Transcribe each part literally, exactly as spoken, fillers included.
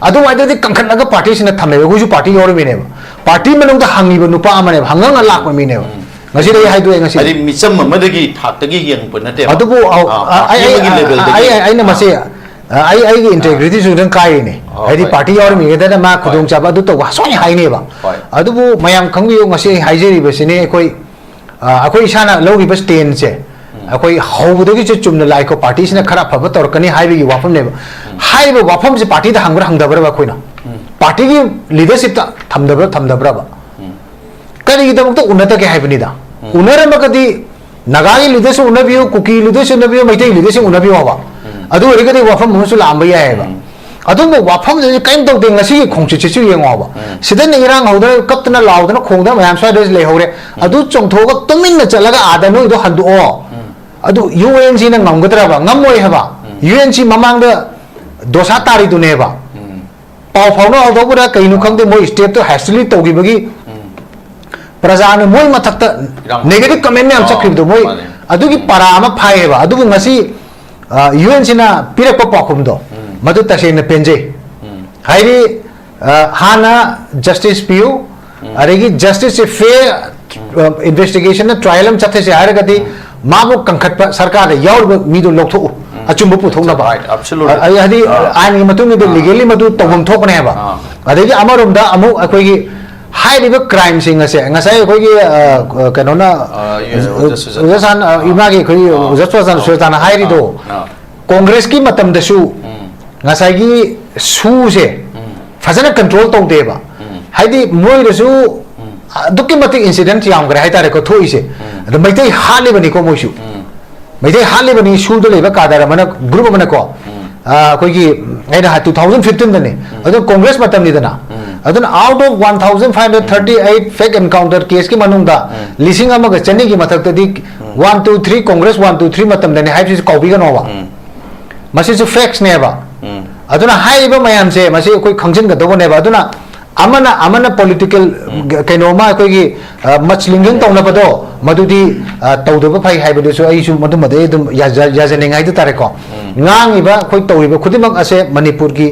ꯑꯗꯨꯃꯥꯏꯅꯗꯤ ꯀꯟꯈꯠꯂꯒ ꯄꯥꯔꯇꯤꯁꯤꯅ ꯊꯝꯃꯦꯕ꯫ ꯑꯩꯈꯣꯏꯁꯨ ꯄꯥꯔꯇꯤ ꯌꯥꯎꯔꯝꯃꯤꯅꯦꯕ꯫ ꯄꯥꯔꯇꯤ ꯃꯅꯨꯡꯗ ꯍꯪꯉꯤꯕ ꯅꯨꯄꯥ ꯑꯃꯅꯦꯕ, ꯍꯪꯉꯒ ꯂꯥꯛꯄ ꯃꯤꯅꯦꯕ꯫ ꯉꯁꯤꯗꯤ ꯑꯩ ꯍꯥꯏꯗꯣꯛꯑꯦ ꯉꯁꯤ꯫ ꯍꯥꯏꯗꯤ ꯃꯤꯆꯝ ꯑꯃꯗꯒꯤ ꯊꯥꯛꯇꯒꯤ ꯌꯦꯡꯉꯛꯄ ꯅꯠꯇꯦꯕ꯫ ꯑꯗꯨꯕꯨ ꯑ, ꯑꯥ, ꯑ, ꯑꯩ ꯄꯥꯔꯇꯤ ꯑꯩ- ꯑꯃꯒꯤ ꯑ, ꯂꯦꯚꯦꯜꯗꯒꯤ꯫ ꯑꯩ ꯑꯩꯅ ꯑꯥ꯫ ꯃꯁꯤ ꯑ, ꯑꯩ ꯑꯩꯒꯤ ꯏꯟꯇꯦꯒ꯭ꯔꯤꯇꯤꯁꯨ ꯈꯤꯇꯪ ꯀꯥꯏꯔꯤꯅꯦ꯫ ꯑꯣ, ꯍꯥꯏꯗꯤ ꯍꯣꯏ꯫ ꯄꯥꯔꯇꯤ ꯌꯥꯎꯔꯝꯃꯤꯉꯩꯗꯅ ꯃꯥ ꯈꯨꯗꯣꯡꯆꯥꯕ ꯑꯗꯨ ꯇꯧꯕ ꯁꯣꯏꯅ ꯍꯥꯏꯅꯦꯕ꯫ ꯍꯣꯏ꯫ ꯑꯗꯨꯕꯨ ꯃꯌꯥꯝ ꯈꯪꯕꯤꯌꯨ, ꯉꯁꯤ ꯑꯩ ꯍꯥꯏꯖꯔꯤꯕꯁꯤꯅꯤ ꯑꯩꯈꯣꯏ ꯑ, ꯑꯩꯈꯣꯏ ꯏꯁꯥꯅ ꯂꯧꯔꯤꯕ ꯁ꯭ꯇꯦꯟꯁꯦ꯫ ꯑꯩꯈꯣꯏ ꯍꯧꯕꯗꯒꯤꯁꯨ ꯆꯨꯝꯅ ꯂꯥꯛꯏꯀꯣ, ꯄꯥꯔꯇꯤꯁꯤꯅ ꯈꯔ ꯑꯐꯕ ꯇꯧꯔꯛꯀꯅꯤ ꯍꯥꯏꯕꯒꯤ ꯋꯥꯐꯝꯅꯦꯕ꯫ ꯍꯥꯏꯔꯤꯕ ꯋꯥꯐꯝꯁꯦ ꯄꯥꯔꯇꯤꯗ ꯍꯪꯕ꯭ꯔꯥ ꯍꯪꯗꯕ꯭ꯔꯕ ꯑꯩꯈꯣꯏꯅ? ꯄꯥꯔꯇꯤꯒꯤ ꯂꯤꯗꯔꯁꯤꯞꯇ ꯊꯝꯗꯕ꯭ꯔꯥ ꯊꯝꯗꯕ꯭ꯔꯕ? ꯀꯔꯤꯒꯤꯗꯃꯛꯇ ꯎꯅꯗꯒꯦ ꯍꯥꯏꯕꯅꯤꯗ꯫ ꯎꯅꯔꯝꯃꯒꯗꯤ ꯅꯥꯒꯥꯒꯤ ꯂꯤꯗꯔꯁꯨ ꯎꯅꯕꯤꯌꯨ, ꯀꯨꯀꯤ ꯂꯤꯗꯔꯁꯨ ꯎꯅꯕꯤꯌꯨ, ꯃꯩꯇꯩ ꯂꯤꯗꯔꯁꯤꯡ ꯎꯅꯕꯤꯌꯨ ꯍꯥꯏꯕ꯫ ꯑꯗꯨ ꯑꯣꯏꯔꯒꯗꯤ ꯋꯥꯐꯝ ꯑꯃꯁꯨ ꯂꯥꯛꯑꯝꯕ ꯌꯥꯏꯑꯕ꯫ ꯑꯗꯨꯝꯕ ꯋꯥꯐꯝꯗꯨꯗꯤ ꯀꯔꯤꯝ ꯇꯧꯗꯦ꯫ ꯉꯁꯤꯒꯤ ꯈꯣꯡꯆꯠꯁꯤꯁꯨ ꯌꯦꯡꯉꯣꯕ꯫ ꯁꯤꯗꯅ ꯏꯔꯥꯡ ꯍꯧꯗꯅ ꯀꯞꯇꯅ ꯂꯥꯎꯗꯅ ꯈꯣꯡꯗꯅ ꯃꯌꯥꯝ ꯁ꯭ꯋꯥꯏꯗ ꯂꯩꯍꯧꯔꯦ꯫ ꯑꯗꯨ ꯆꯣꯡꯊꯣꯛꯑꯒ ꯇꯨꯃꯤꯟꯅ ꯆꯠꯂꯒ ꯑꯥꯗ ꯅꯣꯏꯗꯣ ꯍꯟꯗꯣꯛꯑꯣ꯫ ꯑꯗꯨ ꯌꯨ ꯑꯦꯟ ꯁꯤꯅ ꯉꯝꯒꯗ꯭ꯔꯕ? ꯉꯝꯃꯣꯏ ꯍꯥꯏꯕ꯫ ꯌꯨ ꯑꯦꯟ ꯁꯤ ꯃꯃꯥꯡꯗ ꯗꯣꯁꯥ ꯇꯥꯔꯤꯗꯨꯅꯦꯕ꯫ ꯄꯥꯎ ꯐꯥꯎꯅꯍꯧꯗꯧꯕ꯭ꯔꯥ ꯀꯩꯅꯣ ꯈꯪꯗꯦ, ꯃꯣꯏ ꯁ꯭ꯇꯦꯠꯇꯣ ꯍꯦꯁꯇꯤꯂꯤ ꯇꯧꯈꯤꯕꯒꯤ ꯄ꯭ꯔꯖꯥꯅ ꯃꯣꯏ ꯃꯊꯛꯇ ꯏꯔꯥꯡ ꯅꯦꯒꯦꯇꯤꯚ ꯀꯃꯦꯟ ꯃꯌꯥꯝ ꯑꯥ, ꯆꯠꯈꯤꯕꯗꯣ ꯃꯣꯏ ꯃꯥꯅꯦ꯫ ꯑꯗꯨꯒꯤ ꯄꯥꯔꯥ ꯑꯃ ꯐꯥꯏꯌꯦꯕ꯫ ꯑꯗꯨꯕꯨ ꯉꯁꯤ ꯌꯨ ꯑꯦꯟ ꯁꯤꯅ ꯄꯤꯔꯛꯄ ꯄꯥꯎꯈꯨꯝꯗꯣ ꯃꯗꯨ ꯇꯁꯦꯡꯅ ꯄꯦꯟꯖꯩ꯫ ꯍꯥꯏꯗꯤ ꯑ, ꯍꯥꯟꯅ ꯖꯁꯇꯤꯁ ꯄꯤꯌꯨ, ꯑꯗꯒꯤ ꯖꯁꯇꯤꯁꯁꯦ ꯐꯦꯌꯔ ꯏꯟꯚꯦꯁꯇꯤꯒꯦꯁꯟꯅ ꯇ꯭ꯔꯥꯏꯌꯦꯜ ꯑꯃ ꯆꯠꯊꯁꯦ ꯍꯥꯏꯔꯒꯗꯤ ꯃꯥꯕꯨ ꯀꯟꯈꯠꯄ ꯁꯔꯀꯥꯔꯗ ꯌꯥꯎꯔꯤꯕ ꯃꯤꯗꯣ ꯂꯧꯊꯣꯛꯎ, ꯑꯆꯨꯝꯕ ꯄꯨꯊꯣꯛꯅꯕ꯫ Right, absolutely. ꯑ, ꯑ, ꯍꯥꯏꯗꯤ ꯑꯥ꯫ ꯑꯥꯏꯟꯒꯤ ꯃꯇꯨꯡ ꯏꯟꯅ ꯑꯥ꯫ ꯂꯤꯒꯦꯜꯂꯤ ꯃꯗꯨ ꯇꯧꯐꯝ ꯊꯣꯛꯄꯅꯦꯕ꯫ ꯑꯥ꯫ ꯑꯗꯒꯤ ꯑꯃꯔꯣꯝꯗ ꯑꯃꯨꯛ ꯑꯩꯈꯣꯏꯒꯤ ꯍꯥꯏꯔꯤꯕ ꯀ꯭ꯔꯥꯏꯝꯁꯤꯡ ꯑꯁꯦ ꯉꯁꯥꯏ ꯑꯩꯈꯣꯏꯒꯤ ꯑ, ꯀꯩꯅꯣꯅ ꯑ, ꯌꯨ-, ꯎꯖꯥ ꯁꯨꯖꯥꯇꯥ꯫ ꯎꯖꯥ ꯁꯥꯟ-, ꯑ, ꯏꯃꯥꯒꯤ ꯑꯩꯈꯣꯏꯒꯤ ꯑꯥ꯫ ꯎꯖꯥ ꯁꯨꯖꯥꯇꯥ-, ꯁꯨꯖꯥꯇꯥꯅ ꯍꯥꯏꯔꯤꯗꯣ ꯑꯥ꯫ ꯀꯣꯡꯒ꯭ꯔꯦꯁꯀꯤ ꯃꯇꯝꯗꯁꯨ ꯉꯁꯥꯏꯒꯤ ꯁꯨꯁꯦ ꯐꯖꯅ ꯀꯟꯇ꯭ꯔꯣꯜ ꯇꯧꯗꯦꯕ꯫ ꯍꯥꯏꯗꯤ ꯃꯣꯏꯗꯁꯨ ꯑꯗꯨꯛꯀꯤ ꯃꯇꯤꯛ ꯏꯟꯁꯤꯗꯦꯟꯠ ꯌꯥꯝꯈ꯭ꯔꯦ ꯍꯥꯏꯇꯥꯔꯦꯀꯣ ꯊꯣꯛꯏꯁꯦ꯫ ꯑꯗ ꯃꯩꯇꯩ ꯍꯥꯠꯂꯤꯕꯅꯤꯀꯣ ꯃꯣꯏꯁꯨ꯫ ꯃꯩꯇꯩ ꯍꯥꯠꯂꯤꯕꯅꯤ ꯁꯨꯗ ꯂꯩꯕ ꯀꯥꯗꯔ ꯑꯃꯅ, ꯒ꯭ꯔꯨꯞ ꯑꯃꯅꯀꯣ꯫ ꯑ, ꯑꯩꯈꯣꯏꯒꯤ ꯑꯩꯅ ꯍꯥꯏ, ꯇꯨ ꯊꯥꯎꯖꯟ ꯐꯤꯐꯇꯤꯟꯗꯅꯤ꯫ ꯑꯗꯨ ꯀꯣꯡꯒ꯭ꯔꯦꯁ ꯃꯇꯝꯅꯤꯗꯅ꯫ ꯑꯗꯨꯅ out of one thousand five hundred thirty eight fake encounter case ꯀꯤ ꯃꯅꯨꯡꯗ ꯂꯤꯁꯤꯡ ꯑꯃꯒ ꯆꯅꯤꯒꯤ ꯃꯊꯛꯇꯗꯤ one two three, Congress one two three ꯃꯇꯝꯗꯅꯤ ꯍꯥꯏꯕꯁꯤꯁꯨ ꯀꯥꯎꯕꯤꯒꯅꯣꯕ꯫ ꯃꯁꯤꯁꯨ ꯐꯦꯛꯁꯅꯦꯕ꯫ ꯑꯗꯨꯅ ꯍꯥꯏꯔꯤꯕ ꯃꯌꯥꯝꯁꯦ ꯃꯁꯤ ꯑꯩꯈꯣꯏ ꯈꯪꯖꯤꯟꯒꯗꯧꯕꯅꯦꯕ꯫ ꯑꯗꯨꯅ ꯑꯃꯅ, ꯑꯃꯅ ꯄꯣꯂꯤꯇꯤꯀꯦꯜ ꯀꯩꯅꯣꯃ ꯑꯩꯈꯣꯏꯒꯤ, ꯑ, ꯃꯆ ꯂꯤꯡꯖꯪ ꯇꯧꯅꯕꯗꯣ ꯃꯗꯨꯗꯤ, ꯑ, ꯇꯧꯗꯕ ꯐꯩ ꯍꯥꯏꯕꯗꯨꯁꯨ ꯑꯩꯁꯨ ꯃꯗꯨꯃꯗꯤ ꯑꯩ ꯑꯗꯨꯝ ꯌꯥꯖ-, ꯌꯥꯖꯅꯤꯡꯉꯦ ꯍꯥꯏꯗꯨ ꯇꯥꯔꯦꯀꯣ꯫ ꯉꯥꯡꯉꯤꯕ ꯑꯩꯈꯣꯏ ꯇꯧꯔꯤꯕ ꯈꯨꯗꯤꯡꯃꯛ ꯑꯁꯦ ꯃꯅꯤꯄꯨꯔꯒꯤ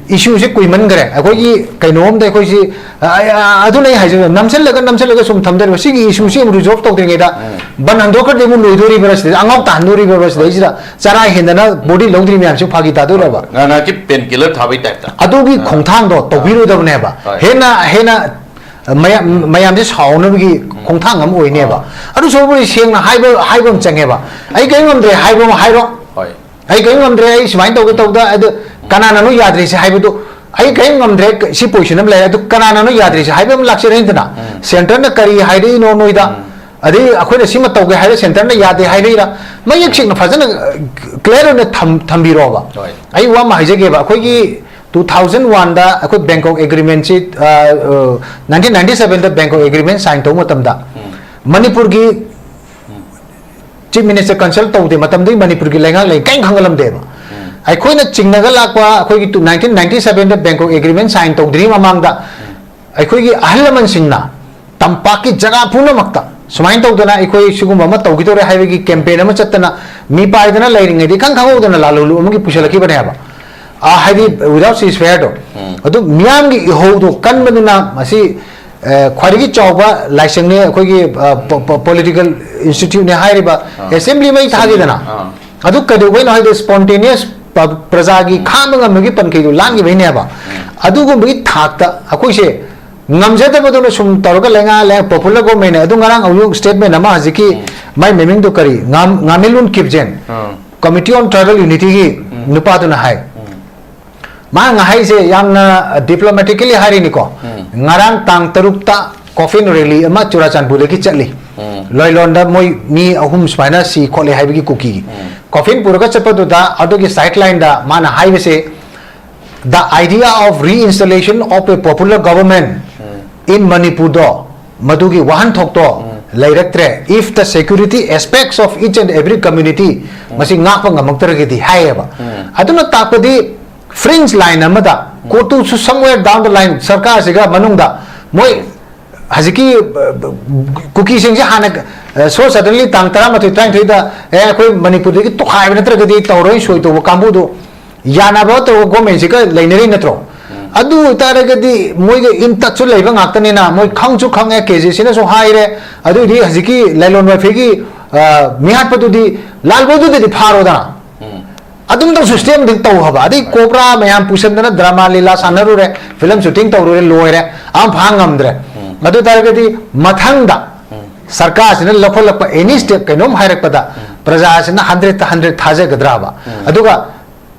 ꯏꯁꯨꯁꯦ ꯀꯨꯏꯃꯟꯈ꯭ꯔꯦ꯫ ꯑꯩꯈꯣꯏꯒꯤ ꯀꯩꯅꯣꯝꯗ ꯑꯩꯈꯣꯏꯁꯤ, ꯑ, ꯑ, ꯑꯗꯨꯅ ꯑꯩ ꯍꯥꯏꯖꯕ, ꯅꯝꯁꯤꯜꯂꯒ, ꯅꯝꯁꯤꯜꯂꯒ ꯁꯨꯝ ꯊꯝꯖꯔꯤꯕ, ꯁꯤꯒꯤ ꯏꯁꯨꯁꯤ ꯑꯃꯨꯛ ꯔꯤꯖꯣꯜꯕ ꯇꯧꯗ꯭ꯔꯤꯉꯩꯗ ꯕꯟ ꯍꯟꯗꯣꯛꯈ꯭ꯔꯗꯤ ꯑꯃꯨꯛ ꯂꯣꯏꯗꯣꯔꯤꯕ꯭ꯔꯥ ꯁꯤꯗ, ꯑꯉꯥꯎ ꯇꯥꯍꯟꯗꯣꯔꯤꯕ꯭ꯔꯥ ꯁꯤꯗꯩꯁꯤꯗ, ꯆꯔꯥ ꯍꯦꯟꯗꯅ ꯕꯣꯗꯤ ꯂꯧꯗ꯭ꯔꯤ ꯃꯌꯥꯝꯁꯤ ꯐꯥꯒꯤ ꯇꯥꯗꯣꯏꯔꯕ? ꯉꯥꯏꯍꯥꯛꯀꯤ ꯄꯦꯟ ꯀꯤꯂꯔ ꯊꯥꯕꯩ ꯇꯥꯏꯞꯇ꯫ ꯑꯗꯨꯒꯤ ꯈꯣꯡꯊꯥꯡꯗꯣ ꯇꯧꯕꯤꯔꯣꯏꯗꯕꯅꯦꯕ꯫ ꯍꯣꯏ꯫ ꯍꯦꯟꯅ, ꯍꯦꯟꯅ ꯃꯌꯥꯝ, ꯃꯌꯥꯝꯁꯦ ꯁꯥꯎꯅꯕꯒꯤ ꯈꯣꯡꯊꯥꯡ ꯑꯃ ꯑꯣꯏꯅꯦꯕ꯫ ꯑꯗꯨ ꯁꯔꯨꯛꯄꯨꯗꯤ ꯁꯦꯡꯅ ꯍꯥꯏꯕ, ꯍꯥꯏꯕ ꯑꯃ ꯆꯪꯉꯦꯕ꯫ "ꯑꯩ ꯀꯔꯤꯝ ꯉꯝꯗ꯭ꯔꯦ" ꯍꯥꯏꯕ ꯑꯃ ꯍꯥꯏꯔꯣ꯫ ꯍꯣꯏ꯫ "ꯑꯩ ꯀꯔꯤꯝ ꯉꯝꯗ꯭ꯔꯦ, ꯑꯩ ꯁꯨꯃꯥꯏꯅ ꯇꯧꯒꯦ ꯇꯧꯗ", ꯑꯗꯨ "ꯀꯅꯥꯅꯅꯣ ꯌꯥꯗ꯭ꯔꯤꯁꯦ" ꯍꯥꯏꯕꯗꯣ, "ꯑꯩ ꯀꯔꯤꯝ ꯉꯝꯗ꯭ꯔꯦ", ꯁꯤ ꯄꯣꯖꯤꯁꯟ ꯑꯃ ꯂꯩꯔꯦ, ꯑꯗꯨ "ꯀꯅꯥꯅꯅꯣ ꯌꯥꯗ꯭ꯔꯤꯁꯦ" ꯍꯥꯏꯕ ꯑꯃ ꯂꯥꯛꯆꯔꯅꯤꯗꯅ꯫ ꯁꯦꯟꯇꯔꯅ ꯀꯔꯤ ꯍꯥꯏꯔꯛꯏꯅꯣ ꯅꯣꯏꯗ? ꯑꯗꯩ ꯑꯩꯈꯣꯏꯅ ꯁꯤꯃ ꯇꯧꯒꯦ ꯍꯥꯏꯔ ꯁꯦꯟꯇꯔꯅ ꯌꯥꯗꯦ ꯍꯥꯏꯔꯛꯏꯔꯥ? ꯃꯌꯦꯛ ꯁꯦꯡꯅ ꯐꯖꯅ, ꯑ, ꯀ꯭ꯂꯤꯌꯥꯔ ꯑꯣꯏꯅ ꯊꯝ-, ꯊꯝꯕꯤꯔꯣꯕ꯫ ꯍꯣꯏ꯫ ꯑꯩ ꯋꯥ ꯑꯃ ꯍꯥꯏꯖꯒꯦꯕ, ꯑꯩꯈꯣꯏꯒꯤ two thousand one ꯗ ꯑꯩꯈꯣꯏ ꯕꯦꯡꯀꯣꯛ ꯑꯦꯒ꯭ꯔꯤꯃꯦꯟꯁꯤ, ꯑ, ꯑ, nineteen ninety seven ꯗ ꯕꯦꯡꯀꯣꯛ ꯑꯦꯒ꯭ꯔꯤꯃꯦꯟ ꯁꯥꯏꯟ ꯇꯧꯕ ꯃꯇꯝꯗ ꯃꯅꯤꯄꯨꯔꯒꯤ ꯆꯤꯐ ꯃꯤꯅꯤꯁꯇꯔ ꯀꯟꯁꯜ ꯇꯧꯗꯦ, ꯃꯇꯝꯗꯨꯒꯤ ꯃꯅꯤꯄꯨꯔꯒꯤ ꯂꯩꯉꯥꯛ ꯂꯩ ꯀꯔꯤꯝ ꯈꯪꯍꯜꯂꯝꯗꯦꯕ꯫ ꯑꯩꯈꯣꯏꯅ ꯆꯤꯡꯅꯒ ꯂꯥꯛꯄ ꯑꯩꯈꯣꯏꯒꯤ two, nineteen ninety seven ꯗ ꯕꯦꯡꯀꯣꯛ ꯑꯦꯒ꯭ꯔꯤꯃꯦꯟ ꯁꯥꯏꯟ ꯇꯧꯗ꯭ꯔꯤꯉꯩ ꯃꯃꯥꯡꯗ ꯑꯩꯈꯣꯏꯒꯤ ꯑꯍꯜ ꯂꯃꯟꯁꯤꯡꯅ ꯇꯝꯄꯥꯛꯀꯤ ꯖꯒꯥ ꯄꯨꯝꯅꯃꯛꯇ ꯁꯨꯃꯥꯏꯅ ꯇꯧꯗꯅ ꯑꯩꯈꯣꯏ ꯁꯤꯒꯨꯝꯕ ꯑꯃ ꯇꯧꯈꯤꯗꯧꯔꯦ ꯍꯥꯏꯕꯒꯤ ꯀꯦꯝꯄꯦꯟ ꯑꯃ ꯆꯠꯇꯅ ꯃꯤ ꯄꯥꯏꯗꯅ ꯂꯩꯔꯤꯉꯩꯗ ꯏꯈꯪ ꯈꯪꯍꯧꯗꯅ ꯂꯥꯂꯣꯡꯂꯨꯞ ꯑꯃꯒꯤ ꯄꯨꯁꯜꯂꯛꯈꯤꯕꯅꯦꯕ꯫ ꯑ, ꯍꯥꯏꯗꯤ without ceasefire ꯗꯣ꯫ ꯑꯗꯨ ꯃꯤꯌꯥꯝꯒꯤ ꯏꯍꯧꯗꯣ ꯀꯟꯕꯅꯤꯅ ꯃꯁꯤ, ꯑ, ꯈ꯭ꯋꯥꯏꯗꯒꯤ ꯆꯥꯎꯕ ꯂꯥꯏꯁꯪꯅꯦ ꯑꯩꯈꯣꯏꯒꯤ, ꯑ, ꯄꯣ-, ꯄꯣ-, ꯄꯣꯂꯤꯇꯤꯀꯦꯜ ꯏꯟꯁꯇꯤꯇ꯭ꯌꯨꯠꯅꯦ ꯍꯥꯏꯔꯤꯕ ꯑꯦꯁꯦꯝꯕ꯭ꯂꯤ ꯃꯩ ꯊꯥꯈꯤꯗꯅ꯫ ꯑꯗꯨ ꯀꯩꯗꯧꯕꯩꯅꯣ ꯍꯥꯏꯗꯤ spontaneous ꯄ-, ꯄ꯭ꯔꯖꯥꯒꯤ ꯈꯥꯡꯕ ꯉꯝꯕꯒꯤ ꯄꯟꯈꯩꯗꯨ ꯂꯥꯟꯈꯤꯕꯩꯅꯦꯕ꯫ ꯑꯗꯨꯒꯨꯝꯕꯒꯤ ꯊꯥꯛꯇ ꯑꯩꯈꯣꯏꯁꯦ ꯉꯝꯖꯗꯕꯗꯨꯅ ꯁꯨꯝ ꯇꯧꯔꯒ ꯂꯩꯉꯥ ꯂꯩ ꯄꯣꯄꯨꯂꯔ ꯒꯣꯚꯔꯟꯃꯦꯟꯅ ꯑꯗꯨ ꯉꯔꯥꯡ ꯑꯃꯨꯛ ꯁ꯭ꯇꯦꯠꯃꯦꯟ ꯑꯃ ꯍꯧꯖꯤꯛꯀꯤ ꯃꯥꯏ ꯃꯃꯤꯡꯗꯨ ꯀꯔꯤ? ꯉꯥꯝ-, ꯉꯥꯃꯤꯂꯨꯟ ꯀꯤꯞꯖꯦꯟ, Committee on Tribal Unityꯒꯤ ꯅꯨꯄꯥꯗꯨꯅ ꯍꯥꯏ꯫ ꯃꯥꯅ ꯍꯥꯏꯁꯦ ꯌꯥꯝꯅ diplomatically ꯍꯥꯏꯔꯤꯅꯤꯀꯣ꯫ ꯉꯔꯥꯡ ꯇꯥꯡ ꯇꯔꯨꯛꯇ coffin rally ꯑꯃ ꯆꯨꯔꯥꯆꯥꯟꯄꯨꯔꯗꯒꯤ ꯆꯠꯂꯤ꯫ ꯂꯣꯏꯂꯣꯟꯗ ꯃꯣꯏ ꯃꯤ ꯑꯍꯨꯝ ꯁꯨꯃꯥꯏꯅ ꯁꯤ ꯈꯣꯠꯂꯦ ꯍꯥꯏꯕꯒꯤ ꯀꯨꯀꯤꯒꯤ꯫ Coffin ꯄꯨꯔꯒ ꯆꯠꯄꯗꯨꯗ ꯑꯗꯨꯒꯤ sideline ꯗ ꯃꯥꯅ ꯍꯥꯏꯕꯁꯦ, "The idea of reinstallation of a popular government in Manipur" ꯗꯣ, ꯃꯗꯨꯒꯤ ꯋꯥꯍꯟꯊꯣꯛꯇꯣ ꯂꯩꯔꯛꯇ꯭ꯔꯦ, "if the security aspects of each and every community" ꯃꯁꯤ ꯉꯥꯛꯄ ꯉꯝꯃꯛꯇ꯭ꯔꯒꯗꯤ ꯍꯥꯏꯌꯦꯕ꯫ ꯑꯗꯨꯅ ꯇꯥꯛꯄꯗꯤ fringe line ꯑꯃꯗ, go to somewhere down the line, ꯁꯔꯀꯥꯔꯁꯤꯒ ꯃꯅꯨꯡꯗ ꯃꯣꯏ ꯍꯧꯖꯤꯛꯀꯤ, ꯑ, ꯀꯨꯀꯤꯁꯤꯡꯁꯦ ꯍꯥꯟꯅ, ꯑ, so suddenly ꯇꯥꯡ ꯇꯔꯥꯃꯥꯊꯣꯏ, ꯇꯔꯥꯅꯤꯊꯣꯏꯗ, "ꯑꯦ, ꯑꯩꯈꯣꯏ ꯃꯅꯤꯄꯨꯔꯗꯒꯤ ꯇꯣꯈꯥꯏꯕ ꯅꯠꯇ꯭ꯔꯒꯗꯤ ꯇꯧꯔꯣꯏ, ꯁꯣꯏ ꯇꯧꯕ" ꯀꯥꯡꯕꯨꯗꯨ ꯌꯥꯅꯕ ꯇꯧꯕ ꯒꯣꯔꯃꯦꯟꯁꯤꯒ ꯂꯩꯅꯔꯤ ꯅꯠꯇ꯭ꯔꯣ? ꯑꯗꯨ ꯑꯣꯏꯇꯥꯔꯒꯗꯤ ꯃꯣꯏꯒ ꯏꯟ ꯇꯠꯁꯨ ꯂꯩꯕ ꯉꯥꯛꯇꯅꯤꯅ, ꯃꯣꯏ ꯈꯪꯁꯨ ꯈꯪꯉꯦ, ꯀꯦ ꯖꯦ ꯁꯤꯅꯁꯨ ꯍꯥꯏꯔꯦ, ꯑꯗꯨꯏꯗꯤ ꯍꯧꯖꯤꯛꯀꯤ ꯂꯂꯣꯟ ꯃꯐꯦꯒꯤ, ꯑ, ꯃꯤꯍꯥꯠꯄꯗꯨꯗꯤ ꯂꯥꯜꯕꯗꯨꯗꯗꯤ ꯐꯥꯔꯣꯗꯅ꯫ ꯑꯗꯨꯝꯇꯪ ꯁꯤꯁꯇꯦꯝꯗꯤ ꯇꯧ ꯍꯥꯏꯕ꯫ ꯑꯗꯩ ꯀꯣꯕ꯭ꯔꯥ ꯃꯌꯥꯝ ꯄꯨꯁꯟꯗꯅ ꯗ꯭ꯔꯃꯥ ꯂꯤꯂꯥ ꯁꯥꯟꯅꯔꯨꯔꯦ, ꯐꯤꯂꯝ ꯁꯨꯇꯤꯡ ꯇꯧꯔꯨꯔꯦ, ꯂꯣꯏꯔꯦ, ꯑꯝ ꯐꯥ ꯉꯝꯗ꯭ꯔꯦ꯫ ꯑꯗꯨ ꯑꯣꯏꯇꯥꯔꯒꯗꯤ ꯃꯊꯪꯗ ꯁꯔꯀꯥꯔꯁꯤꯅ ꯂꯧꯈꯠꯂꯛꯄ ꯑꯦꯅꯤ ꯁ꯭ꯇꯦꯞ ꯀꯩꯅꯣꯝ ꯍꯥꯏꯔꯛꯄꯗ ꯄ꯭ꯔꯖꯥꯁꯤꯅ ꯍꯟꯗ꯭ꯔꯦꯠꯇ ꯍꯟꯗ꯭ꯔꯦꯠ ꯊꯥꯖꯒꯗ꯭ꯔꯕ? ꯑꯗꯨꯒ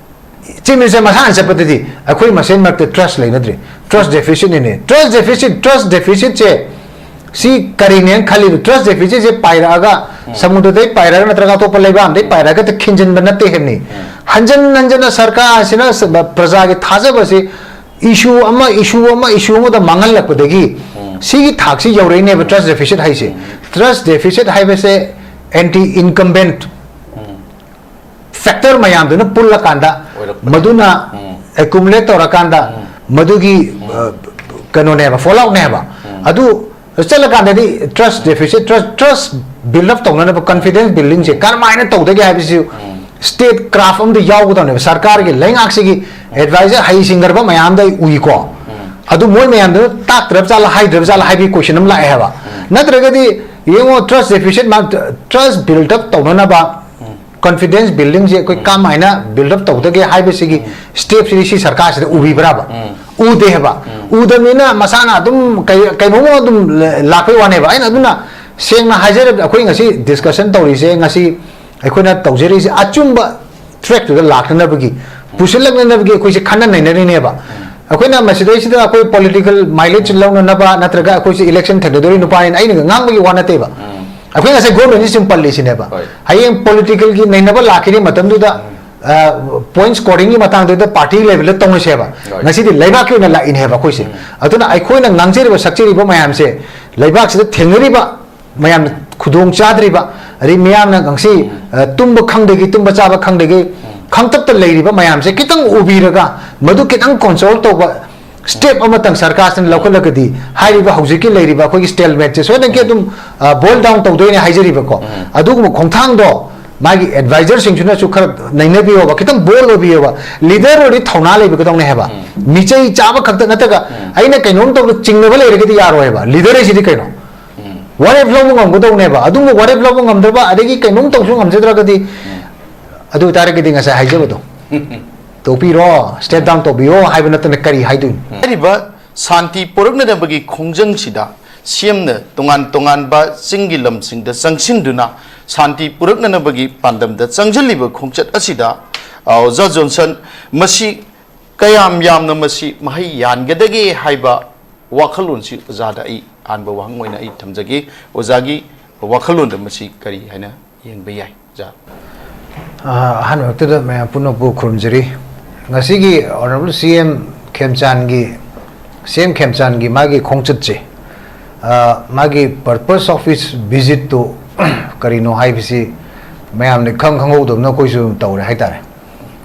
ꯆꯤꯞ ꯃꯤꯅꯤꯁꯇꯔ ꯃꯁꯥꯅ ꯆꯠꯄꯗꯗꯤ ꯑꯩꯈꯣꯏ ꯃꯁꯦꯟ ꯃꯔꯛꯇ ꯇ꯭ꯔꯁ ꯂꯩꯅꯗ꯭ꯔꯤ꯫ ꯇ꯭ꯔꯁ ꯗꯦꯐꯤꯁꯤꯠꯅꯤꯅꯦ꯫ ꯇ꯭ꯔꯁ ꯗꯦꯐꯤꯁꯤꯠ, ꯇ꯭ꯔꯁ ꯗꯦꯐꯤꯁꯤꯠꯁꯦ ꯁꯤ ꯀꯔꯤꯅꯦꯅ ꯈꯜꯂꯤꯗꯣ? ꯇ꯭ꯔꯁ ꯗꯦꯐꯤꯁꯤꯠꯁꯦ ꯄꯥꯏꯔꯛꯑꯒ ꯁꯃꯨꯗ꯭ꯔꯗꯩ ꯄꯥꯏꯔꯛꯑꯒ ꯅꯠꯇ꯭ꯔꯒ ꯑꯇꯣꯞꯄ ꯂꯩꯕꯥꯛ ꯑꯃꯗꯩ ꯄꯥꯏꯔꯛꯑꯒ ꯈꯤꯟꯖꯤꯟꯕ ꯅꯠꯇꯦ ꯍꯥꯏꯕꯅꯤ꯫ ꯍꯟꯖꯟ ꯍꯟꯖꯟꯅ ꯁꯔꯀꯥꯔꯁꯤꯅ ꯁ-, ꯄ꯭ꯔꯖꯥꯒꯤ ꯊꯥꯖꯕꯁꯤ ꯏꯁꯨ ꯑꯃ ꯏꯁꯨ ꯑꯃ ꯏꯁꯨ ꯑꯃꯗ ꯃꯥꯡꯍꯜꯂꯛꯄꯗꯒꯤ ꯁꯤꯒꯤ ꯊꯥꯛꯁꯤ ꯌꯧꯔꯛꯏꯅꯦꯕ ꯇ꯭ꯔꯁ ꯗꯦꯐꯤꯁꯤꯠ ꯍꯥꯏꯁꯦ꯫ ꯇ꯭ꯔꯁ ꯗꯦꯐꯤꯁꯤꯠ ꯍꯥꯏꯕꯁꯦ ꯑꯦꯟꯇꯤ ꯏꯟꯀꯝꯕꯦꯟꯠ ꯐꯦꯛꯇꯔ ꯃꯌꯥꯝꯗꯨꯅ ꯄꯨꯜꯂꯀꯥꯟꯗ ꯑꯣꯏꯔꯛꯄꯅꯦ꯫ ꯃꯗꯨꯅ ꯑꯦꯀꯨꯃꯨꯂꯦꯠ ꯇꯧꯔꯀꯥꯟꯗ ꯃꯗꯨꯒꯤ, ꯑ, ꯀꯩꯅꯣꯅꯦꯕ, ꯐꯣꯜ ꯑꯥꯎꯠꯅꯦꯕ꯫ ꯑꯗꯨ ꯆꯠꯂꯀꯥꯟꯗꯗꯤ ꯇ꯭ꯔꯁ ꯗꯦꯐꯤꯁꯤꯠ, ꯇ꯭ꯔꯁ, ꯇ꯭ꯔꯁ ꯕꯤꯜ ꯑꯞ ꯇꯧꯅꯅꯕ ꯀꯟꯐꯤꯗꯦꯟꯁ ꯕꯤꯜꯗꯤꯡꯁꯦ ꯀꯔꯝꯍꯥꯏꯅ ꯇꯧꯗꯒꯦ ꯍꯥꯏꯕꯁꯤ ꯁ꯭ꯇꯦꯠ ꯀ꯭ꯔꯥꯐ ꯑꯃꯗ ꯌꯥꯎꯒꯗꯕꯅꯦꯕ꯫ ꯁꯔꯀꯥꯔꯒꯤ ꯂꯩꯉꯥꯛꯁꯤꯒꯤ ꯑꯦꯗꯚꯥꯏꯖꯔ ꯍꯩꯁꯤꯡꯈ꯭ꯔꯕ ꯃꯌꯥꯝꯗ ꯑꯩ ꯎꯏꯀꯣ꯫ ꯑꯗꯨ ꯃꯣꯏ ꯃꯌꯥꯝꯗꯨꯅ ꯇꯥꯛꯇ꯭ꯔꯕ ꯖꯥꯠꯂ ꯍꯥꯏꯗ꯭ꯔꯕ ꯖꯥꯠꯂ ꯍꯥꯏꯕꯒꯤ ꯀꯣꯏꯁꯟ ꯑꯃ ꯂꯥꯛꯑꯦ ꯍꯥꯏꯕ꯫ ꯅꯠꯇ꯭ꯔꯒꯗꯤ ꯌꯦꯡꯉꯣ, ꯇ꯭ꯔꯁ ꯗꯦꯐꯤꯁꯤꯠ, ꯇ꯭ꯔꯁ ꯕꯤꯜ ꯑꯞ ꯇꯧꯅꯅꯕ ꯀꯟꯐꯤꯗꯦꯟꯁ ꯕꯤꯜꯗꯤꯡꯁꯦ ꯑꯩꯈꯣꯏ ꯀꯃꯥꯏꯅ ꯕꯤꯜ ꯑꯞ ꯇꯧꯗꯒꯦ ꯍꯥꯏꯕꯁꯤꯒꯤ ꯁ꯭ꯇꯦꯞꯁꯤꯗꯤ ꯁꯤ ꯁꯔꯀꯥꯔꯁꯤꯗ ꯎꯕꯤꯕ꯭ꯔꯕ? ꯎꯗꯦ ꯍꯥꯏꯕ꯫ ꯎꯗꯕꯅꯤꯅ ꯃꯁꯥꯅ ꯑꯗꯨꯝ ꯀꯩ-, ꯀꯩꯅꯣꯝꯃ ꯑꯗꯨꯝ ꯂ-, ꯂꯥꯛꯄꯩ ꯋꯥꯅꯦꯕ꯫ ꯑꯩꯅ ꯑꯗꯨꯅ ꯁꯦꯡꯅ ꯍꯥꯏꯖꯔꯕꯗ ꯑꯩꯈꯣꯏ ꯉꯁꯤ ꯗꯤꯁꯀꯁꯟ ꯇꯧꯔꯤꯁꯦ, ꯉꯁꯤ ꯑꯩꯈꯣꯏꯅ ꯇꯧꯖꯔꯤꯁꯦ ꯑꯆꯨꯝꯕ ꯇ꯭ꯔꯦꯛꯇꯨꯗ ꯂꯥꯛꯅꯅꯕꯒꯤ, ꯄꯨꯁꯤꯜꯂꯛꯅꯅꯕꯒꯤ ꯑꯩꯈꯣꯏꯁꯦ ꯈꯟꯅ ꯅꯩꯅꯔꯤꯅꯦꯕ꯫ ꯑꯩꯈꯣꯏꯅ ꯃꯁꯤꯗꯩꯁꯤꯗ ꯑꯩꯈꯣꯏ ꯄꯣꯂꯤꯇꯤꯀꯦꯜ ꯃꯥꯏꯂꯦꯖ ꯂꯧꯅꯅꯕ ꯅꯠꯇ꯭ꯔꯒ ꯑꯩꯈꯣꯏꯁꯦ ꯏꯂꯦꯛꯁꯟ ꯊꯦꯡꯅꯗꯣꯔꯤ ꯅꯨꯄꯥꯅꯤꯅ ꯑꯩꯅ ꯉꯥꯡꯕꯒꯤ ꯋꯥ ꯅꯠꯇꯦꯕ꯫ ꯑꯩꯈꯣꯏ ꯉꯁꯥꯏ ꯒꯣꯔꯃꯦꯟꯁꯤ ꯁꯨꯝ ꯄꯜꯂꯤꯁꯤꯅꯦꯕ꯫ ꯍꯣꯏ꯫ ꯍꯌꯦꯡ ꯄꯣꯂꯤꯇꯤꯀꯦꯜꯒꯤ ꯅꯩꯅꯕ ꯂꯥꯛꯈꯤꯅꯤ ꯃꯇꯝꯗꯨꯗ, ꯄꯣꯏꯟꯠ ꯁ꯭ꯀꯣꯔꯤꯡꯒꯤ ꯃꯇꯥꯡꯗꯨꯗ ꯄꯥꯔꯇꯤ ꯂꯦꯚꯦꯜꯗ ꯇꯧꯅꯁꯦꯕ꯫ ꯍꯣꯏ꯫ ꯉꯁꯤꯗꯤ ꯂꯩꯕꯥꯛꯀꯤ ꯑꯣꯏꯅ ꯂꯥꯛꯏꯅꯦꯕ ꯑꯩꯈꯣꯏꯁꯦ꯫ ꯑꯗꯨꯅ ꯑꯩꯈꯣꯏꯅ ꯉꯥꯡꯖꯔꯤꯕ ꯁꯛꯆꯔꯤꯕ ꯃꯌꯥꯝꯁꯦ ꯂꯩꯕꯥꯛꯁꯤꯗ ꯊꯦꯡꯅꯔꯤꯕ ꯃꯌꯥꯝꯅ ꯈꯨꯗꯣꯡ ꯆꯥꯗ꯭ꯔꯤꯕ, ꯑꯗꯩ ꯃꯤꯌꯥꯝꯅ ꯉꯁꯤ, ꯑ, ꯇꯨꯝꯕ ꯈꯪꯗꯒꯤ, ꯇꯨꯝꯕ ꯆꯥꯕ ꯈꯪꯗꯒꯤ, ꯈꯪꯇꯞꯇ ꯂꯩꯔꯤꯕ ꯃꯌꯥꯝꯁꯦ ꯈꯤꯇꯪ ꯎꯕꯤꯔꯒ ꯃꯗꯨ ꯈꯤꯇꯪ ꯀꯣꯟꯇ꯭ꯔꯣꯜ ꯇꯧꯕ ꯁ꯭ꯇꯦꯞ ꯑꯃꯇꯪ ꯁꯔꯀꯥꯔꯁꯤꯅ ꯂꯧꯈꯠꯂꯒꯗꯤ ꯍꯥꯏꯔꯤꯕ ꯍꯧꯖꯤꯛꯀꯤ ꯂꯩꯔꯤꯕ ꯑꯩꯈꯣꯏꯒꯤ ꯁ꯭ꯇꯦꯜꯃꯦꯠꯁꯦ ꯁꯣꯏꯗꯅꯀꯤ ꯑꯗꯨꯝ, ꯑ, ꯕꯣꯏꯜ ꯗꯥꯎꯟ ꯇꯧꯗꯣꯏꯅꯦ ꯍꯥꯏꯖꯔꯤꯕꯀꯣ꯫ ꯑꯗꯨꯒꯨꯝꯕ ꯈꯣꯡꯊꯥꯡꯗꯣ ꯃꯥꯒꯤ ꯑꯦꯗꯚꯥꯏꯖꯔꯁꯤꯡꯁꯤꯅꯁꯨ ꯈꯔ ꯅꯩꯅꯕꯤꯌꯣꯕ, ꯈꯤꯇꯪ ꯕꯣꯜ ꯑꯣꯏꯕꯤꯌꯣꯕ꯫ ꯂꯤꯗꯔ ꯑꯣꯏꯔꯗꯤ ꯊꯧꯅꯥ ꯂꯩꯕꯒꯗꯧꯅꯦ ꯍꯥꯏꯕ꯫ ꯎꯝ꯫ ꯃꯤꯆꯩ ꯆꯥꯕ ꯈꯛꯇ ꯅꯠꯇ꯭ꯔꯒ ꯎꯝ꯫ ꯑꯩꯅ ꯀꯩꯅꯣꯝ ꯇꯧꯕꯗ ꯆꯤꯡꯅꯕ ꯂꯩꯔꯒꯗꯤ ꯌꯥꯔꯣꯏ ꯍꯥꯏꯕ꯫ ꯂꯤꯗꯔ ꯍꯥꯏꯁꯤꯗꯤ ꯀꯩꯅꯣ? ꯎꯝ꯫ ꯋꯥꯔꯦꯞ ꯂꯧꯕ ꯉꯝꯒꯗꯧꯅꯦꯕ꯫ ꯑꯗꯨꯝꯕ ꯋꯥꯔꯦꯞ ꯂꯧꯕ ꯉꯝꯗ꯭ꯔꯕ, ꯑꯗꯒꯤ ꯀꯩꯅꯣꯝ ꯇꯧꯁꯨ ꯉꯝꯖꯗ꯭ꯔꯒꯗꯤ, ꯎꯝ꯫ ꯑꯗꯨ ꯑꯣꯏꯇꯥꯔꯒꯗꯤ ꯉꯁꯥꯏ ꯍꯥꯏꯖꯕꯗꯣ ꯇꯣꯛꯄꯤꯔꯣ, ꯁ꯭ꯇꯦꯞ ꯗꯥꯎꯟ ꯇꯧꯕꯤꯌꯣ ꯍꯥꯏꯕ ꯅꯠꯇꯅ ꯀꯔꯤ ꯍꯥꯏꯗꯣꯏꯅꯣ? ꯍꯥꯏꯔꯤꯕ ꯁꯥꯟꯇꯤ ꯄꯨꯔꯛꯅꯅꯕꯒꯤ ꯈꯣꯡꯖꯪꯁꯤꯗ ꯁꯤ ꯑꯦꯝꯅ ꯇꯣꯉꯥꯟ ꯇꯣꯉꯥꯟꯕ ꯆꯤꯡꯒꯤ ꯂꯝꯁꯤꯡꯗ ꯆꯪꯁꯤꯟꯗꯨꯅ ꯁꯥꯟꯇꯤ ꯄꯨꯔꯛꯅꯅꯕꯒꯤ ꯄꯥꯟꯗꯝꯗ ꯆꯪꯁꯤꯜꯂꯤꯕ ꯈꯣꯡꯆꯠ ꯑꯁꯤꯗ, ꯑ, ꯑꯣꯖꯥ ꯖꯣꯟꯁꯟ, ꯃꯁꯤ ꯀꯌꯥꯝ ꯌꯥꯝꯅ ꯃꯁꯤ ꯃꯍꯩ ꯌꯥꯟꯒꯗꯒꯦ ꯍꯥꯏꯕ ꯋꯥꯈꯜꯂꯣꯟꯁꯤ ꯑꯣꯖꯥꯗ ꯑꯩ ꯑꯍꯥꯟꯕ ꯋꯥꯍꯪ ꯑꯣꯏꯅ ꯑꯩ ꯊꯝꯖꯒꯦ꯫ ꯑꯣꯖꯥꯒꯤ ꯋꯥꯈꯜꯂꯣꯟꯗ ꯃꯁꯤ ꯀꯔꯤ ꯍꯥꯏꯅ ꯌꯦꯡꯕ ꯌꯥꯏ, ꯑꯣꯖꯥ? ꯑ, ꯑꯍꯥꯟꯕꯃꯛꯇꯗ ꯃꯌꯥꯝ ꯄꯨꯝꯅꯃꯛꯄꯨ ꯈꯨꯔꯨꯝꯖꯔꯤ꯫ ꯉꯁꯤꯒꯤ ꯑꯣꯅꯔꯦꯕꯜ ꯁꯤ ꯑꯦꯝ ꯈꯦꯝꯆꯥꯟꯒꯤ, ꯁꯤ ꯑꯦꯝ ꯈꯦꯝꯆꯥꯟꯒꯤ ꯃꯥꯒꯤ ꯈꯣꯡꯆꯠꯁꯦ, ꯑ, ꯃꯥꯒꯤ purpose of his visit two ꯀꯔꯤꯅꯣ ꯍꯥꯏꯕꯁꯤ ꯃꯌꯥꯝꯅ ꯏꯈꯪ ꯈꯪꯍꯧꯗꯕꯅ ꯑꯩꯈꯣꯏꯁꯨ ꯇꯧꯔꯦ ꯍꯥꯏꯇꯥꯔꯦ꯫